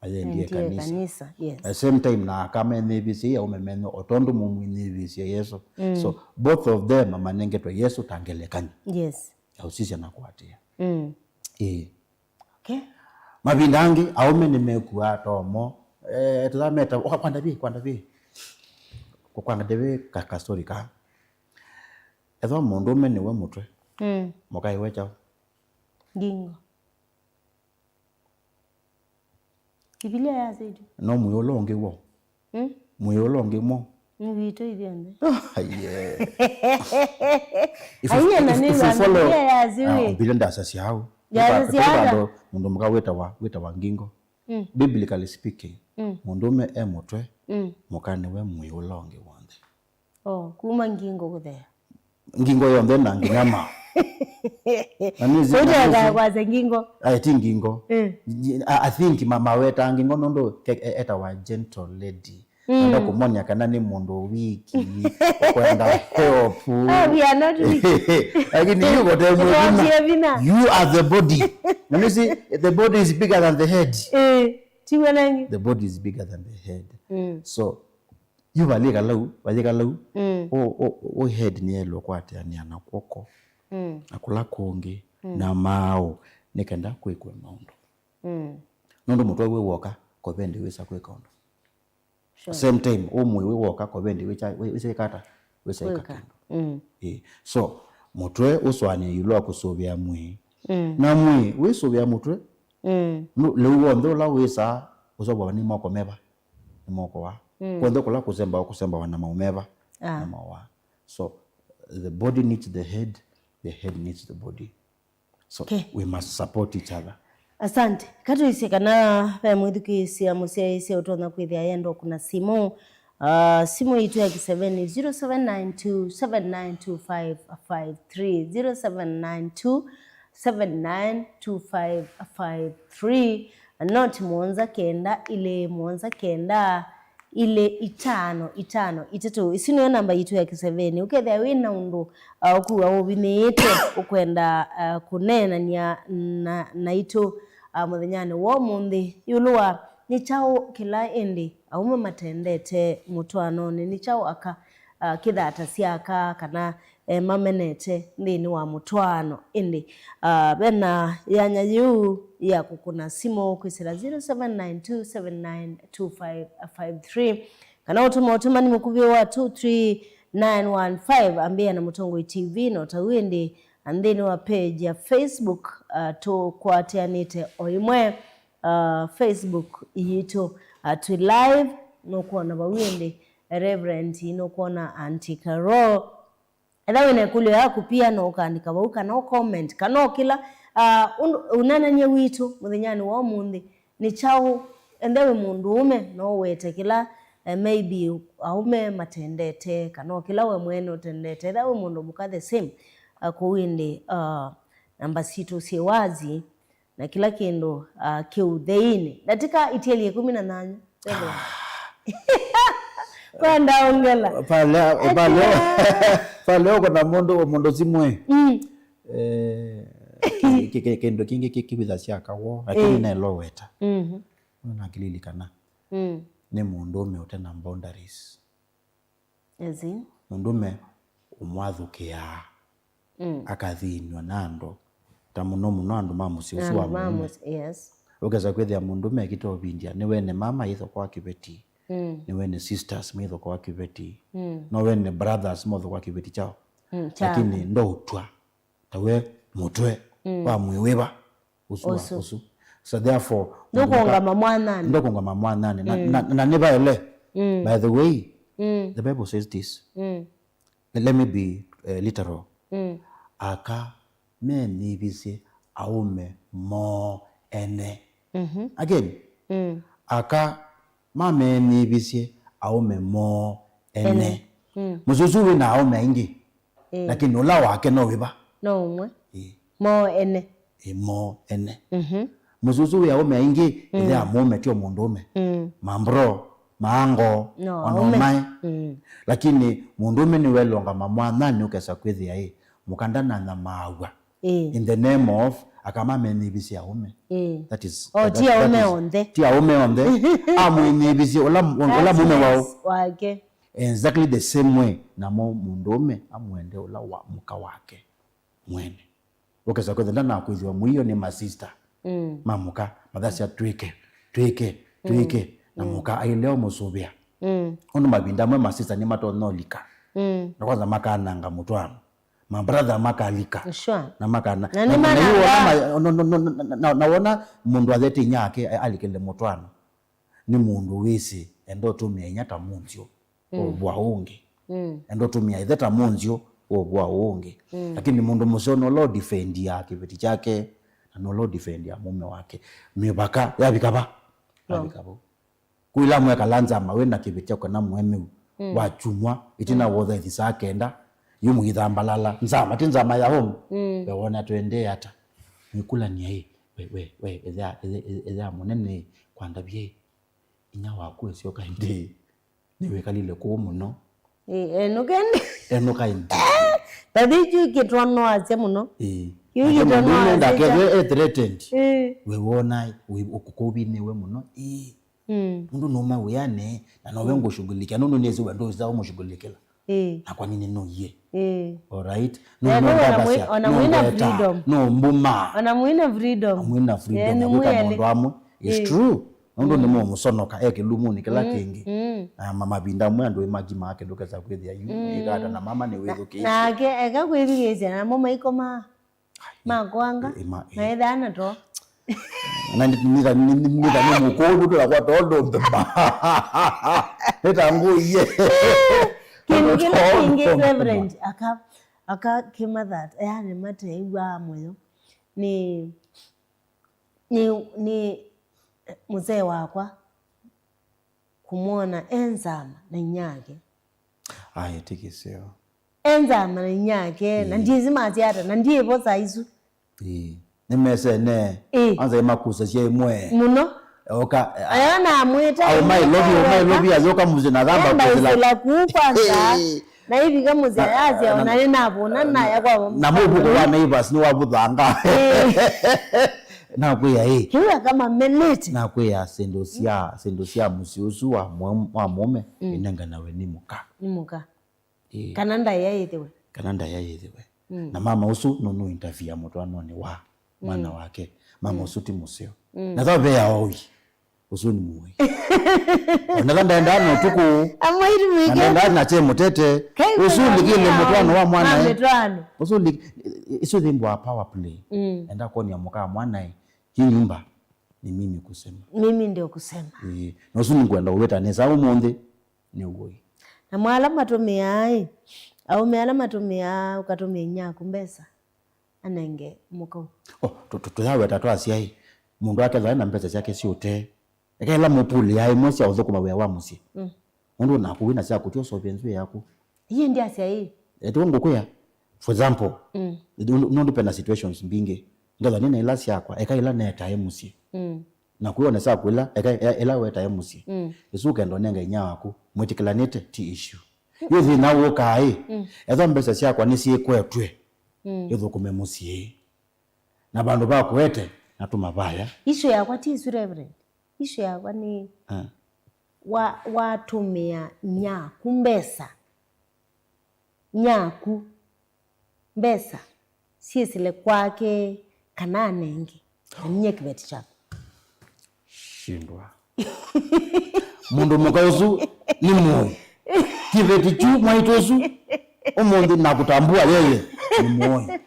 ayendie, ayendie kanisa. Kanisa, yes. At the same time, na aka menyĩvĩsye aũme menyu o tondũ mũmwĩnyĩvĩsye Yesũ. Mm. So, both of them manengetwe Yesũ ta ngelekany'o. Yes. Ya ũsisya na kũatĩĩa. Mm. Ĩĩ. Okay. Mavinda angĩ, aũme nĩmekuaa tomo. Eh, tũthameta, oka kwa Ndavye, kwa Ndavye. Kwa, kwa Ndavye ka, ka story ka. Ethwa mũndũũme nĩwe mũtwe. Mm. Mũkaĩwe kyaũ? Ngingo. Bibilia yasĩtye. No mwĩĩ ũla ũngĩ w'o. Mm? Mwĩĩ ũla ũngĩ mwaũ? Nĩ witũ ithyonthe. Aiye. If you, aiye, na if, nĩ if you follow, Bibilia yasĩ, ah, wĩ. Bibilia ndasasya au. Yasasya ata? Mũndũ mũka wĩtawa, wĩtawa ngingo. Mm. Biblically speaking, mm, mũndũũme e mũtwe, mm, mũka nĩwe mwĩĩ ũla ũngĩ w'onthe. Oh, kuma ngingo kũthea. Ngingo yonthe na nginya ma. Na nĩsĩ- na Ũteka nĩsĩ- kwasya ngingo. Ai, ti ngingo. Mm. I, I think ma- mawetaa ngingo nũndũ ke- e- etawa gentle lady. Mm. Enda kũmwony'a kana nĩ mũndũ wiki, ũkwenda help. Oh, we are not weak. Lakini yu kote Tuwatie mwĩthina. Vina. You are the body. Na nĩsĩ, the body is bigger than the head. Eh, tiwe nangi. The body is bigger than the head. Mm. So, yu valikala u, valikala u, Mm. o, o, o head nĩelwe kwateanĩa na kw'oko, Mm. na kũla kũngĩ, na maaũ, nĩ kenda kwĩkwe maũndũ. Mm. Nũndũ mũtwe wĩ woka, kovendi wĩsa kwĩka ũndũ. Sure. Same time, ũ mwĩĩ wĩ woka, kovendi wĩsa, wĩ- wĩsa ĩkata, wĩsa ĩka Kwĩka. kĩndũ. Mm. Ĩĩ. So, mũtwe ũsũanĩa ĩũlũ wa kũsũvĩa mwĩĩ. Mm. Na mwĩĩ wĩsũvĩa mũtwe. Mm. Nũ- lĩu w'onthe ũla wĩsaa ũseũvaw'a nĩ moko meva? Nĩ moko wa. Mm. Kw'onthe kũla kũsembawa, kũsembawa na maũ meva? Ah. Na maũ wa. So, the body needs the head, the head needs the body. So, okay, we must support each other. Asante. Katũisye kana ve mwĩthukĩĩsya mũsyaĩĩsya ũtonya kwĩthĩa yenda ũkũna simũ. Uh, simũ yitũ ya kĩseveni zero seven nine two seven nine two five five three, zero seven nine two seven nine two five five three, not mũonza kenda ilĩ mũonza kenda ilĩ itano itano itatũ. Isu nĩyo namba yitũ ya kĩseveni. Ũkethĩa wĩ na ũndũ, uh, ũkua ũvimĩĩte ũkwenda, uh, kũneenany'a na, naitũ, uh, mũthenyanĩ wa ũmũnthĩ ĩũlũ wa nĩ kyaũ kĩla ĩndĩ aũme matendete mũtwaanonĩ, nĩ kyaũ aka, uh, kĩthatasya aka kana eh, mamenete nthĩnĩ wa mũtwaano. Ĩndĩ, ah, ve na yanya yĩu ya kũkũna simũ kwĩsĩla zero seven nine two seven nine two five five three, kana ũtũma ũtũmani mũkuvĩ wa two three nine one five, ambĩĩa na Mũtongoi T V, no ta u ĩndĩ nthĩnĩ wa page ya Facebook, ah, tũkwatĩanĩte o ĩmwe, ah, Facebook yitũ, ah, twĩ live, nũkwona vau ĩndĩ Reverend, nũkwona Auntie Carol, Ethĩwa wĩ na ĩkũlyo yaku pia, no ũkaandĩka vau, kana ũ comment, kana o kĩla, ah, ũndũ, ũneenany'a witũ mũthenyanĩ wa ũmũnthĩ nĩ kyaũ? Ethĩwa wĩ mũndũũme, no ũwete kĩla, eh, maybe aũme matendete, kana o kĩla we mwene ũtendete. Ethĩwa wĩ mũndũ mũka, the same. Ah, kũu ĩndĩ, ah, namba sitũ syĩ wazi, na kĩla kĩndũ, ah, kĩ ũtheinĩ. Ndatĩka itieli ĩkũmi na nyanya. Kwenda ongela. Pale, pale, pale ũko na mũndũ, mũndũ simwe. Mm. Eh, ki- ki- ki- kĩndũ kĩngĩ kĩ- kĩvithasya kawo, lakini, eh, neloweta. Mhm. Nakililikana. Mm. Nĩ mũndũũme ũte na boundaries. As in? Mũndũme ũmwathũkĩaa, mm, akathĩnw'a na andũ, ta mũno mũno andũ ma mũsyĩ ũsu wa mũũme. Andũ ma mũsyĩ, yes. Ũkesa kwĩthĩa mũndũme ekĩte ũvindya, nĩwene mama ĩthokoa kĩveti, mm, nĩwene sisters maithokoa kĩveti, mm, nowene brothers mothokoa kĩveti kyao. Mm, kyao. Lakini ndoũtw'a ta we mũtwe, mm, wa mwĩĩ wĩva? Ũsu wa, ũsu. Ũsu. So therefore, ndũkũũngama mwananĩ. Ndũkũũngama mwananĩ. Na, mm, na, na nĩ vaele. Mm. By the way, mm, the Bible says this. Mm. Let, let me be, uh, literal. Mm. Aka menyĩvisye aũme moo ene. Mhm. Again, mm, aka mameenyĩvisye aũme moo ene. Ene. Mm. Mũsyĩ ũsu wĩ na aũme aingĩ, ĩĩ, lakini ũla wake no wĩva? No ũmwe. Ĩĩ. Moo ene. Ĩĩ, moo ene. Mhm. Mũsyĩ ũsu wĩ aũme aingĩ, mm, ĩthĩa mũũme tio mũndũũme. Mm. Mambro, maango, no, ona aũme. Mae. Mm. Lakini mũndũũme nĩwelongama mwananĩ ũkesa kwĩthĩa ĩ, mũka ndananyamaaw'a. Ĩĩ. In the name of, akamamenyĩvisye aũme. Ĩĩ. That is, oh, that, ti aũme onthe. Ti aũme onthe. Amwĩnyĩvisye ũla, ũla mũũme wao. Wake. Exactly the same way. Namo mũndũũme amwende ũla wa mũka wake mwene. Ũkesa kwĩthĩa ndanakwĩthĩwa mũio nĩ masista. Mm. Ma mũka, mathasya twĩke, twĩke, twĩke. Mm. Na mũka aileo mũsũvĩa. Mm. Ũndũ mavinda amwe masista nĩmatonya ũlika. Mm. Na kwanza makananga mũtwaano. Mabrother makalika. Sure. Na makana. Na nĩ na, na, mananga. Na, na, na, na wona mũndũ athete inya ake alikile mũtwaano. Nĩ mũndũ wĩsĩ enda ũtũmĩa inya ta mũnzyo, mm, ũvwa ũngĩ. Mm. Enda ũtũmĩa ithe ta mũnzyo, ũvwa ũngĩ. Mm. Lakini mũndũ mũseo nola ũdifendia kĩveti kyake, na nola ũdifendia mũme wake. Mĩvaka yavika va? Wow. Yavika vau. Kwĩla mwekala nzama wĩ na kĩveti kyakwa na mũemeu, mm, wa kyumwa, ĩtina, mm, wa ũthaithi saa kenda, Yu mũithambalala. Nzama, ti nzama ya home. Mm. We wona twendee ata? Mwĩkũlany'a ĩ. We, we, we, ethĩa, ethĩa, ethĩa mũnene ĩ. Kwandavye ĩ. Inya waku esyoka ĩndĩ. Nĩwĩkalile kũũ mũno. Ĩ, enũka ĩndĩ. Enũka ĩndĩ. Tathi kyu kĩtwanoasya mũno. Ĩ. Kyu kĩtwanoasya. Ndakethwe e threatened. Ĩ. We wona, we, ũkũkũvinĩwe mũno. Ĩ. Mm. Nũndũ nũma wĩanĩ, na nowe ngũshughulikia, nũndũ nĩsĩ we ndũsa ũmũshughulikĩla. Ĩĩ. Nakwa nini nũiye. Ĩĩ. Alright? Eh, no, ona mwi-, ona mwina freedom. No mbuma. Ona mwina freedom. Mwina freedom. Eh, ya kwĩka nĩmwĩele. Maũndũ amwe. It's true. Nũndũ nĩmũmũsonoka e kĩlumunĩ kĩla kĩngĩ. Mm. Na ma-, mavinda amwe andũ ĩmakimaa kĩndũ kesa kwĩthĩa yu, ĩkata na mama nĩwĩthũkĩĩsye. Nake eka kwĩthukĩĩsya, namo maikomaa. Makwanga, ĩ, ĩ, ma-, ĩ. Maethaa na to. Na nĩ-, nĩ-, nĩ-, nĩ-, nĩ-, nĩ mũkũũ, nũtũla kwa tondũ mbema. Nĩta ngũie. Kĩndũ kĩla kĩngĩ, Reverend, aka, aka kĩmathat-, yani mateew'aa mũyo. Nĩ, nĩ, nĩ mũzee wakwa kũmwona e nzama na inyake. Aĩ, ti kĩseo. E nzama na inyake, na ndiĩsĩ masya ata, na ndiĩvo saa isu. Ĩĩ. Nĩmesene. Ĩĩ. Anza imakusasya imwe. Mũno. Oka, aya namwĩta, auma Ilovi, auma Ilovi, ayoka mũsyĩ na thamba kũsila. Enda kũsila kuu kwanza. Ĩĩ. Na ivika mũsyĩ ayasya, ona nĩnavũna, naya kwa na mũvuko wa Naivas nĩwavũthanga. Ĩĩ. Nakwĩa ĩ. Kĩu akamamenete. Nakwĩa syĩndũ sya, syĩndũ sya mũsyĩ ũsu wa mũ-, wa mũũme, inenganawe nĩ mũka. Nĩ mũka. Ĩĩ. Kana ndaĩa yĩthĩwe. Kana ndaĩa yĩthĩwe. Mm. Na mama ũsu no, no interfere mũtwaanonĩ wa mwana wake. Mama ũsu ti mũseo. Mm. Na tha ve aoi. Ũsu nĩ mũoi. Ona tha ndaendaa na ũtukũ. Amwaitu na mwĩke. Ndaendaa na kye mũtete. Ũsu ndikĩle mũtwaano wa mwana, eh. Ũsu ndi-, isu thimbwa power play. Mm. Enda kuonia mũka mwana, eh. Hii nyumba ni mimi kusema. Mimi ndio kusema. Ĩĩ. Na ũsu nĩngwenda ũwĩta nesa ũmũnthĩ nĩ ũoi. Na mwa ala matũmĩaa, ĩ, aũme ala matũmĩaa, ũkatũmĩa inyaku mbesa, anenge mũka ũu. Oh, tũ-, tũ-, tũyaweta twasya ĩ, mũndũ akethwa ena mbesa syake syĩ ũtee, ekaĩla mũpulĩaa imwe sya ũthũkũma wĩa wa mũsyĩ. Mm. Nũndũ naku wĩna syaku ti ũseũvya nzw'ĩ yaku. Iye ndyasya ĩ. Etiwe ngũkwĩa, for example, mm, nũndũ, nũndũ pena situations mbingĩ. Ngetha nĩna ila syakwa, eka ila netae mũsyĩ. Mm. Na kwĩona syaku ila, eka, e-, ila wetae mũsyĩ. Mm. Ĩsu ũkenda ũnenga inya waku, mwĩtĩkĩlanĩte, ti issue. Yu thĩna wũkaa ĩ, mm, ethwa mbesa syakwa nĩsyĩkwetw'e, mm, ĩthũkũme mũsyĩ. Na vandũ va kũete, natũma vaya. Issue yakwa ti ĩsu, Reverend. Issue yakwa nĩ, ah, wa-, watũmĩa nyaku mbesa. Nyaku mbesa syĩsĩle kwake kana anenge. Aminye kĩveti kyaku. Shindwa. Mũndũ mũka ũsu nĩ mũoi. Kĩveti kyu mwaitũ ũsu ũmũnthĩ nakũtambua yeye nĩ mũoi.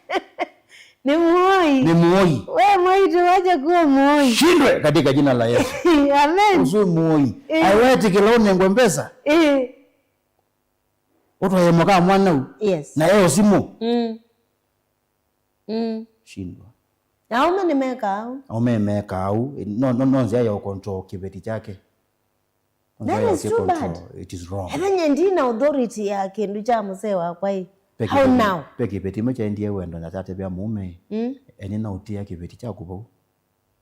Nĩ mũoi. Nĩ mũoi. We mwaitũ, wacha kuwa mũoi. Shindwe katika jina la Yesu. Amen. Ũsu mũoi. Eh. Aiwetĩkĩla ũnengwe mbesa. Eh. Ũtwaye mũka mwana u. Yes. Na eo simu. Mm. Mm. Shindwa. Na aũme nĩmekaa ũu. Aũme mekaa ũu. No, no, no nzĩa ya ũcontrol kĩveti kyake. That is too bad. It is wrong. Ethenya ndina authority ya kĩndũ kya mũsee wakwa ĩ. How now? Pe kĩveti ĩmwe kyaendie wendo na kyatevea mũũme. Mm. Eni na ũtia kĩveti kyaku vau.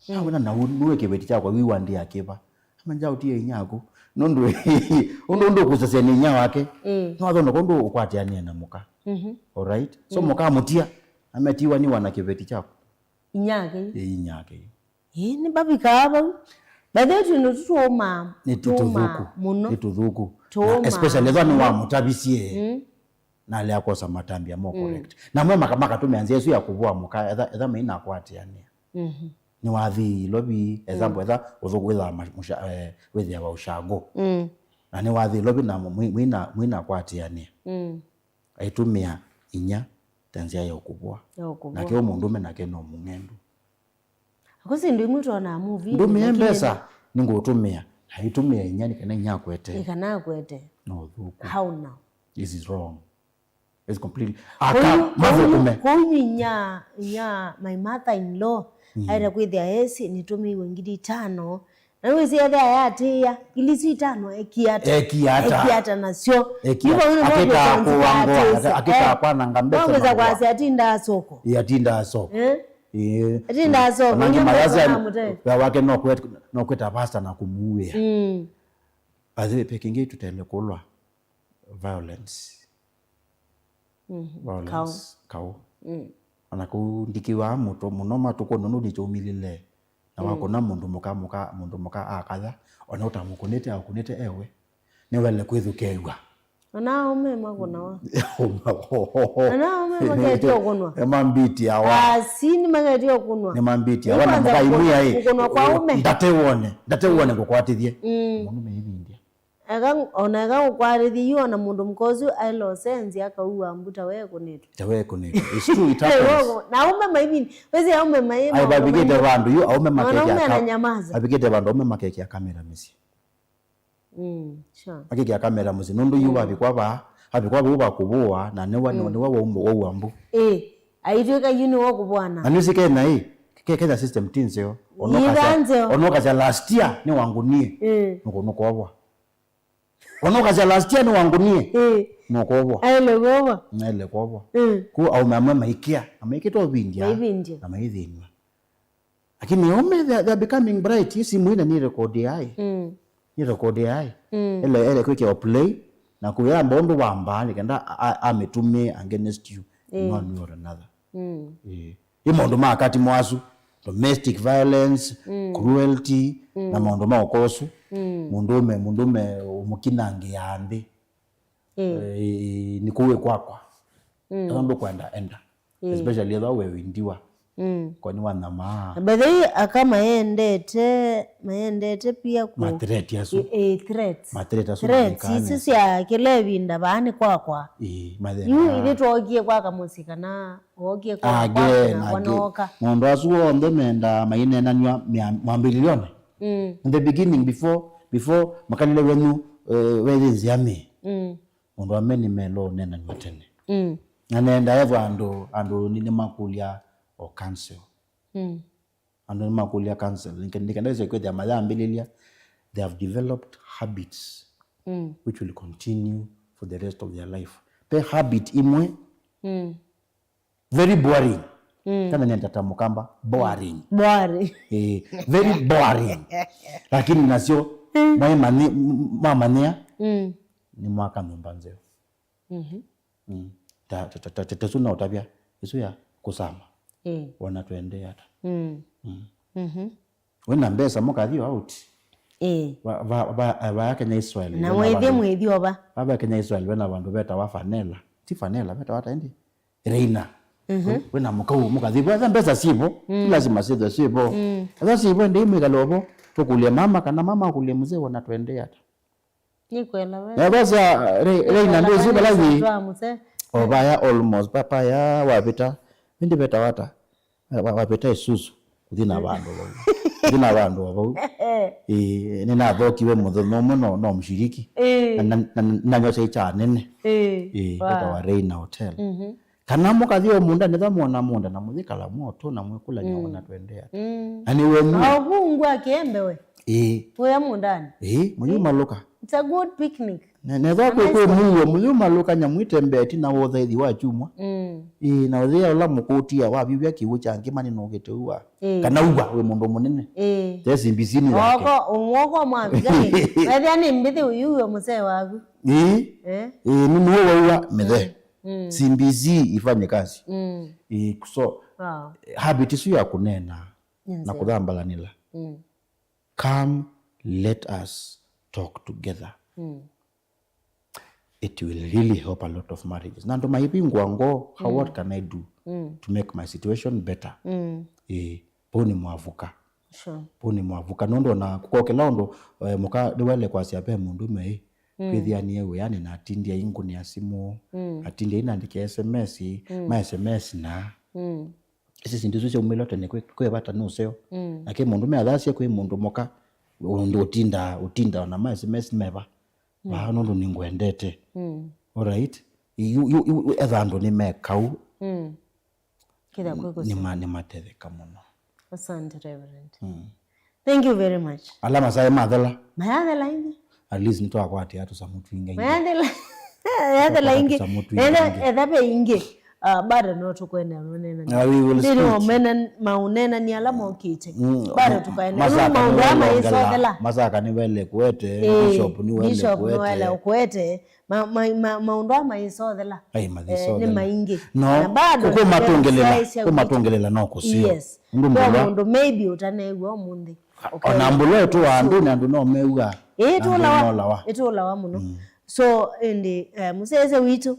Mm. Awona na nue kĩveti kyakwa wiwa ndi akĩva. Amanja ũtie inya aku. Nũndũ, ũndũ, ũndũ ũkũsasya nĩ inya wake. Mm. No athona kũndũ ũkwatĩanĩa na mũka. Mhm. All right? So, mm, mũka mũtia, ametiwa nĩ wana kĩveti kyaku. Inya ake. Ĩ, inya ake. Ĩĩ, nĩvavikaa vau. By the way, twĩndũ tũtũũmaa, tũũmaa mũno. Nĩ tũthũku. Tũũmaa. Na especially ethwa nĩwamũtavisye. Mm. Na alea kwosa matambya mo, mm, correct. Namo maka-, makatũmĩa nzĩa ĩsu ya kũvũa mũka, etha, etha mainakwatĩanĩa. Mhm. Nĩwathi Ilovi, example, mm, etha ũthũku wĩthaa ma-, mũsha-, eh, wĩthĩawa ũshangũ. Mm. Na nĩwathi Ilovi na mwi-, mwina-, mwinakwatĩanĩa. Mm. Aitũmĩa inya ta nzĩa ya ũkũvũa. Ya ũkũvũa. Nake ũ mũndũme nake no mũng'endu. Akosi ndũ imwe twonaa movie, ndũmĩe lakini mbesa, nĩngũtũmĩa. Aitũmĩa inya nĩ kana inya akwete. Nĩ kana akwete. No ũthũku. How now? This is wrong. It's completely. Aka, kũu, mathũkũme. Kũu inya, inya, my mother in law, mm, aĩle kwĩthĩa esi nĩtũmĩiwe ngili itano, Na wĩsĩ ethĩa yatĩĩa, ngili isu itano ekie ata? Ekie ata? Ekie ata nasyo? Ekie ata? Akĩtaa kũwa ngũa, akĩtaa kwananga mbesa. Nongwĩsa kwasya atindaa soko. Ĩ, atindaa soko. Eh? Ĩĩ. Atindaa soko. Ona angĩ nginya mathasya, mũtee. Wĩa wake no kwĩt-, no kwĩta pasta na kũmuĩa. Mm. Athi pekingĩ tũtele kũlwa violence. Mhm. Violence, kaũ. Kaũ. Mm. Ona kũu ndikĩwaa mũtwe mũno matukũ nũndũ nĩkyaumĩlile. Na wakũna mũndũ mũka, mũka, mũndũ mũka akatha, ona ũtamũkũnĩte, akũnĩte ewe, nĩwaĩle kwĩthukĩĩw'a. Ona aũme makũnawa. Ona aũme maketie ũkũnwa. Emambitiawa. Asi nĩmaketie ũkũnwa. Nĩmambitiawa na kwanza mũka imwĩa ĩ, ũkũnwa kwa ũme. Ndate wone, ndate wone ngũkwatĩthye. Mm. Mũndũ meivindya. Eka, ona eka ũkwatĩthye yu, ona mũndũ mũka ũsu aĩle ũsenzya akaua mbuta we kũnĩtwe. Ta we kũnĩtwe. It's true, it happens. Na aume maivini, wĩsĩ aume mai. Ai, maũndũ mavikĩte maingĩ. Vandũ yu, aume makekĩa. Mwanaume ka-, ananyamaza. Avikĩte vandũ aume makekĩa kamera mĩsyĩ. Mm, sure. Makekĩa kamera mũsyĩ. Nũndũ yu, mm, vavikwa va, vavikwa vau vakũvũa, na nĩwa, mm, nĩwa wauma, waua mbu. Eh, aitwĩka yu nĩwe ũkũvũana. Na nĩsĩ Kenya ĩ, Ke-, Kenya system ti nzeo. Yĩva nzeo. Onokasya last year nĩwangũnie. Mm. Nũkũ-, nũkũovwa. Ona ũkasya last year nĩwangũnie. Ĩĩ. Nũkũovwa. Aĩle kũovwa. Naĩle kũovwa. Mm. Kũ aume amwe maikĩa, na maikĩte ũvindya. Maivindya. Na maithĩnw'a. Lakini aume, they, they are becoming bright. Ĩ simũ ĩna nĩ record yaĩ. Mm. Nĩ record yaĩ. Mm. Ele, ele kwĩkĩa play, na kũyamba ũndũ wambaa, nĩ kenda a, a, amĩtũmĩe against you. Mm. In one way or another. Mm. Ĩĩ. Ĩ maũndũ ma katĩ mwasu, domestic violence, mm, cruelty, mm, na maũndũ ma ũkosu. Mm. Mũndũũme, mũndũũme ũmũkinangĩaa nthĩ. Mm. Eh, nĩ kũu ĩ kwakwa. Mm. Ethwa ndũkwenda, enda. Mm. Especially ethwa we wĩ ndiwa. Mm. Kwani wanyamaa. By the way, aka mayendete, mayendete pia ku- ma threat asu. Ĩ, ĩ, threats. Ma threat asu. Threats, isu sya kĩla ĩvinda vaa nĩ kwakwa. Ĩĩ, mathĩna. Yu ithyĩ twookie kwaka mũsyĩ kana wookie kwa again, na again. Wanooka. Maũndũ asu onthe mendaa maineenanw'a mĩa-, mwambĩlĩlyonĩ. Mm. In the beginning, before, before makalile wenyu, eh, wethĩ nzĩa mĩ. Mm. Maũndũ ame nĩmelwa ũneenanw'a tene. Mm. Na nenda ethwa andũ, andũ nĩ, nĩmakũlya o counsel. Mm. Andũ nĩmakũlya counsel. Nĩ ke-, nĩ kenda ĩse kwĩthĩa mayambĩlĩlya, they have developed habits, mm, which will continue for the rest of their life. Ve habit imwe, mm, very boring. Mm. Kana nenda ta Mũkamba, boring. Boring. Eh, very boring. Lakini nasyo, mm, mwaimanyĩ-, m-, mamanyĩa, mm, nĩ mwaka nyũmba nzeo. Mhm. Mm. Ta, ta, ta, ta, ta, ta, ĩsu no ũtavya, ĩsu ya kũsama. Ĩĩ. Wona tũendee ata? Mm. Mm. Mhm. Wĩna mbesa mũkathi out. Ĩĩ. Va, va, va, va Kenya Israel. Na wĩna mwĩthĩ vandũ, mwĩthi ova. Va, va Kenya Israel, wĩna vandũ vetawa Fanela. Ti Fanela, vetawa ata ĩndĩ? Reina. Mhm. Wĩ, wĩna mũkau mũkathi vo. Etha mbesa sivo. Mm. Ti lazima sithwe sivo. Mm. Etha sivo, ĩndĩ mwĩkale ovo. Tũkũlye mama, kana mama akũlye mzee, wona tũendee ata? Nĩkwela we. Na basi, ah, Re-, Reina ndwĩsĩ vala yĩ. Twa mũse. O vaya almost, pa-, paya wavĩta. Ĩndĩ veta wata? Wa-, wa-, wavĩta Isuzu. Kũthi na vandũ vau. Kũthi na vandũ o vau. Ĩĩ, nĩnathokiwe mũthenya ũmwe no, no mshiriki. Ĩĩ. Na, na, na, nanywa chai cha nene. Ĩĩ. Ĩĩ, wow. Veta wa Reina Hotel. Mhm. Kana mũkathi o mũũndanĩ, ethwa mwona mũũnda na mũyĩkala mwotũ na mwĩkũlany'a, mm, ona tũendee ata. Mm. Na nĩ wenyu. Au kũngwa kĩembe we. Ĩĩ. Wĩa mũũndanĩ. Ĩĩ, mũyumalũka. It's a good picnic. Ne-, nethwa kwĩ, kwĩ mũuo, mũyumalũka nyamũ itembea ĩtina wa ũthaithi wa kyumwa. Mm. Ĩĩ, na ũthĩa ũla mũkũtia wavyuvya kĩw'ũ kya ngĩma nĩnũkĩte ũu wa. Ĩĩ. Kana ũu wa wĩ mũndũ mũnene. Ĩĩ. Te simbisinĩ yake. Oko, ũmwoko mwavika. Wethĩa nĩ mbĩthĩ ũyuwe mũsee waku. Ĩĩ. Eh? Ĩĩ, nĩ nĩwe waua mĩthe. Mm. Mm. C B C ifanye kazi. Mm. Ĩĩ, so, wow, habit isu ya kũneena na kũthambalanĩla. Mm. Come, let us talk together. Mm. It will really help a lot of marriages. Na andũ maivingwa ngoo, how, mm, what can I do, mm, to make my situation better? Mm. Ĩĩ, vau nĩ mwavuka. Sure. Vau nĩ mwavuka. Nũndũ ona kũkokĩla ũndũ, eh, mũka nĩwaĩle kwasya ve mũndũme ĩ, mm, twĩthĩanie wĩanĩ na atindie aingũnĩa simũ, mm, atindie ainandĩke S M S, mm, ma S M S na. Mm. Ĩsi syĩndũ isu syaumĩlwa tene kwĩ, kwĩ vata nĩ ũseo. Mm. Nake mũndũme athasya kwĩ mũndũ mũka, ũndũ ũtindaa, ũtindaa ona ma S M S meva. Mm. Vaa nũndũ nĩngwendete. Mm. Alright? Yu, yu, yu, etha andũ nĩmeka ũu. Mm. Kĩtha kwĩ kũseo. Nĩma-, nĩmatetheka mũno. Asante, Reverend. Mm. Thank you very much. Ala masaĩ mathela. Mayathela ingĩ. At least nĩtwakwatia tũsamũ twingĩ. Mayathela. Yathela ingĩ. Tũsamũ twingĩ. Etha, etha ve ingĩ. Uh, bado no tũkwenda ũnenani. Ah, we will speak. Nthĩnĩ wa mena-, maũnenani ala mokĩte. Mm, bado tũkaenda. Masaka nĩwele ũngela. Maũndũ aya maĩsothela. Masaka nĩwele kũete. Eh, bishop nĩwele kũete. Bishop nĩwele kũete. Ma-, ma-, ma-, maũndũ aa maĩsothela, ai, eh, nĩ maingĩ. No, na bado kũmatũngĩlĩla, kũmatũngĩlĩla no kũseo. Yes. Ũndũ mũndũ maybe ũtaneew'a ũmũnthĩ. Ona mbũla ĩtũ wa andũ, na andũ no mew'a. Ĩĩ, andũ ĩtũlawa, no lawa. Ĩtũlawa mũno. Mm. So, ĩndĩ, eh, mũsese witũ,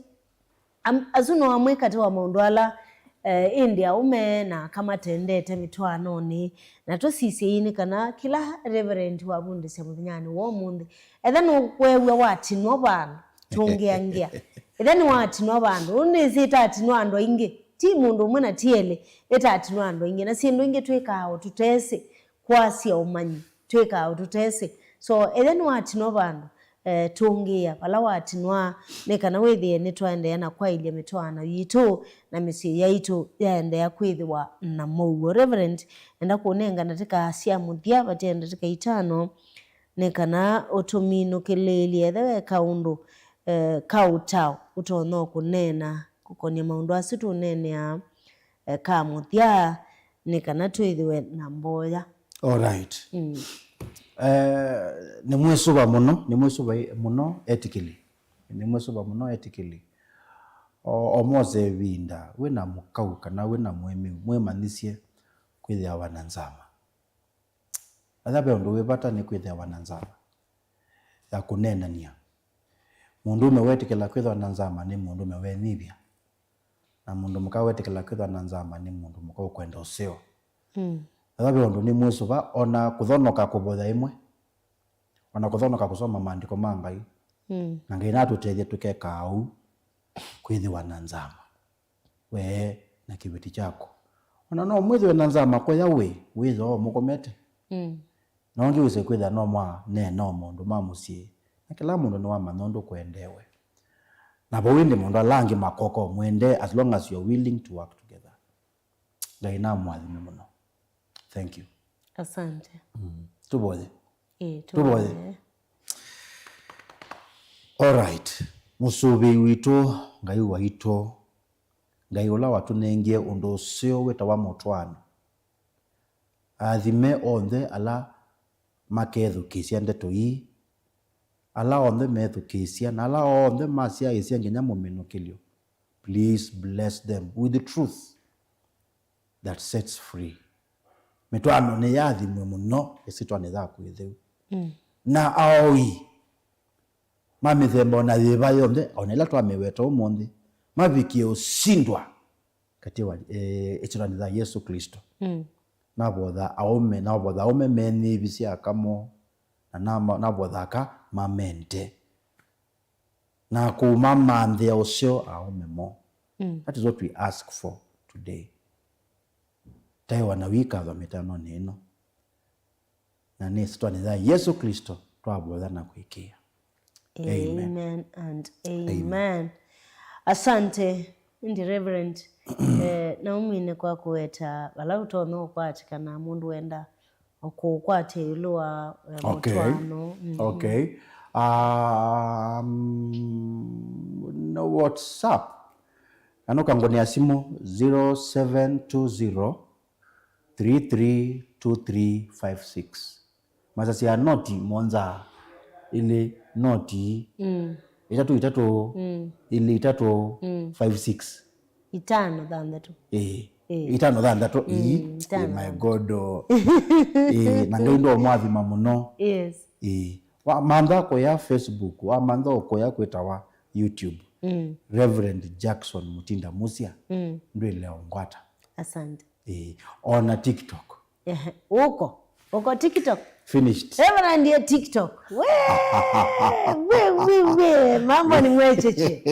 am-, asu no amwe katĩ wa maũndũ ala, eh, ĩndĩ aũme na aka matendete mĩtwaanonĩ. Na tũsisye ii nĩ kana kĩla Reverend wavundĩsya mũthenyanĩ wa ũmũnthĩ, etha nũweew'a watinwa vandũ, tũngĩangĩa. Etha nĩwatinwa vandũ, ũndũ nĩsĩ ĩtatinwa andũ aingĩ, ti mũndũ ũmwe na ti elĩ, ĩtatinwa andũ aingĩ. Na syĩndũ ingĩ twĩkaa o tũtesĩ kwasya ũmanyi, twĩkaa o tũtesĩ. So, etha nĩwatinwa vandũ, eh, tũngĩĩa vala watinwa, nĩ kana wĩthĩe nĩtwaendeea na kwaĩlya mĩtwaano yitũ na mĩsyĩ yaitũ yaendeea kwĩthĩwa na mũuo. Reverend, enda kũnenga ndatĩka sya mũthya, vate ndatĩka itano, nĩ kana ũtũminũkĩlĩĩlye ethe we kaũndũ, eh, ka ũtao ũtonya kũneena kũkonĩa maũndũ asu tũneeneaa, eh, ka mũthya, nĩ kana twĩthĩwe na mboya. All right. Mm. Eh, nĩmwĩsũva mũno, nĩmwĩsũva mũno etĩkĩli. Nĩmwĩsũva mũno etĩkĩli. O, o mose ĩvinda, wĩ na mũkau kana wĩ na mũĩmĩu, mwĩmanyĩsye kwĩthĩawa na nzama. Etha ve ũndũ wĩ vata nĩ kwĩthĩawa na nzama ya kũneenany'a. Mũndũũme wetĩkĩla kwĩthĩwa na nzama nĩ mũndũũme wenyivya, na mũndũ mũka wetĩkĩla kwĩthĩwa na nzama nĩ mũndũ mũka ũkwenda ũseo. Mm. Etha ve ũndũ nĩmwĩsũva, ona kũthonoka kũvoya ĩmwe, ona kũthonoka kũsoma maandĩko ma Ngai, mm, na Ngai natũtethye tũkekaa ũu, kwĩthĩwa na nzama. Wee na kĩveti kyaku. Ona no mwĩthĩwe na nzama kũya wĩ, wĩthoo mũkomete. Mm. Na ũngĩ wĩse kwĩthĩa no mwaneena o maũndũ ma mũsyĩ. Na kĩla mũndũ nĩwamanya ũndũ kwendeewe. Na vau ĩndĩ maũndũ ala angĩ makoka o mwendee as long as you're willing to work together. Ngai namũathime mũno. Thank you. Asante. Mm. Tũvoye. Ĩĩ, tũvoye. Tũvoye. All right. Mũsũvĩi witũ, Ngai waitũ, Ngai ũla watũnengie ũndũ ũseo wĩtawa mũtwaano. Athime onthe ala makethukĩĩsya ndeto ii, ala onthe methukĩĩsya, na ala onthe masyaĩĩsya nginya mũminũkĩlyo. Please bless them with the truth that sets free. Mĩtwaano nĩyathimwe mũno ĩsyĩtwanĩ yaku ĩtheu. Mm. Na aoi ma mĩthemba ona yĩva yonthe, ona ĩla twamĩweta ũmũnthĩ, mavikie ũsindwa katĩ wa, eh, ĩsyĩtwanĩ ya Yesũ Klĩsto. Mm. Navotha aũme, navotha aũme menyĩĩvisye aka moo, na nama-, navotha aka mamende. Na kũmamanthĩa ũseo aũme moo. Mm. That is what we ask for today. Taĩwa na wĩkatho mĩtwaanonĩ ĩno. Na nĩ ĩsyĩtwanĩ ya Yesũ Klĩsto twavoya na kwĩkĩĩa. Amen. Amen and amen. Amen. Asante, ĩndĩ Reverend, eh, naumine kwa kũweta vala ũtonya ũkwatĩkana mũndũ wenda o kũũkwatya ĩũlũ wa, eh, okay, mũtwaano. Mhm. Okay. Um, no WhatsApp. Kana ũkangũnĩa simũ zero seven two zero three three two three five six. Masasya noti monza ilĩ noti, mm, itatũ itatũ, mm, ilĩ itatũ, mm, five six. Itano thanthatũ. Ĩĩ. Ĩĩ. Itano thanthatũ. Mm, ii, itano thanthatũ. Ĩĩ, my God, oh. Ĩĩ, na Ngai ndomwathima mũno. Yes. Ĩĩ. Wamantha kũya Facebook, wamantha ũkũya kwĩtawa YouTube. Mm. Reverend Jackson Mutinda Musya, mm, ndwĩle ũngwata. Asante. Ĩĩ. Ona TikTok. Ehe. Ũko. Ũko TikTok. Finished. Reverend ye TikTok. We, we, we, we. Mambo ni mwecheche.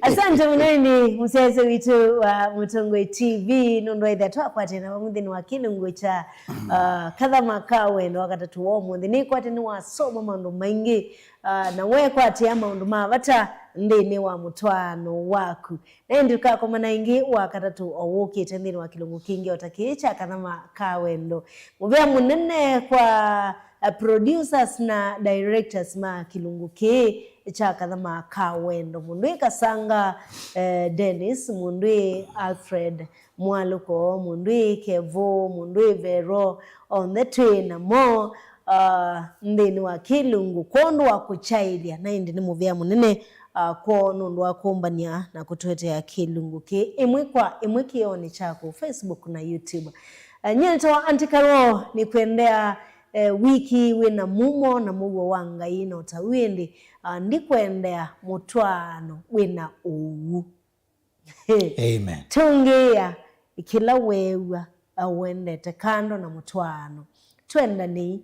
Asante mũno, ĩndĩ mũsyaĩĩsya witũ wa Mũtongoi T V, nũndũ wa ĩthĩa twakwatĩana vamwe nthĩnĩ wa kĩlungu kya, uh, kathama ka wendo wa katatũ wa ũmũnthĩ. Nĩkwatĩ nĩwasoma maũndũ maingĩ, uh, na wekwatĩa maũndũ ma vata, nthĩnĩ wa mũtwaano waku. Na ĩndĩ tũkakomana ĩngĩ wa katatũ o wũkĩte nthĩnĩ wa kĩlungu kĩngĩ o ta kĩĩ kya Kathama ka Wendo. Mũvea mũnene kwa, eh, producers na directors ma kĩlungu kĩĩ kya Kathama ka Wendo. Mũndũ ĩ Kasanga, eh, Dennis, mũndũ ĩ Alfred Mwalũko, mũndũ ĩ Kevo, mũndũ ĩ Vero, onthe twĩ namo, ah, nthĩnĩ wa kĩlungu kwondũ wa kũkyaĩlya, na ĩndĩ nĩ mũvea mũnene, ah, kwoo nũndũ wa kũmbany'a na kũtũetea kĩlungu kĩ ĩmwe kwa ĩmwe kĩonĩ kyaku Facebook na YouTube. Ah, nyie nĩtawa Auntie Carol, nĩkwendea, eh, wiki wĩna mumo na mũuo wa Ngai, na ũtau ĩndĩ, ah, ndikwendea mũtwaano wĩna ũu. Amen. Tũngĩĩa kĩla weew'a, a, wendete kando na mũtwaano. Twendanei,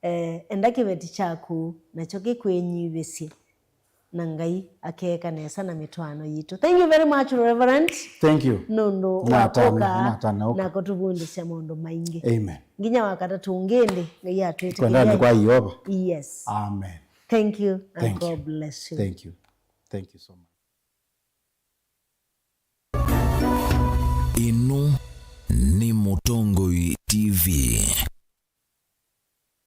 eh, enda kĩveti kyaku, nakyo kĩkwĩnyivĩsye, na Ngai akeeka nesa na mĩtwaano yitũ. Thank you very much, Reverend. Thank you. Nũndũ wa Natana, kũka natana ũka. Na kũtũvundĩsya maũndũ maingĩ. Amen. Nginya wakatatũ ũngĩ ĩndĩ, Ngai atwĩtĩkĩlya. Kwendani kwa Yeova. Yes. Amen. Thank you and Thank you. God bless you. Thank you. Thank you so much. Ĩno nĩ Mũtongoi T V.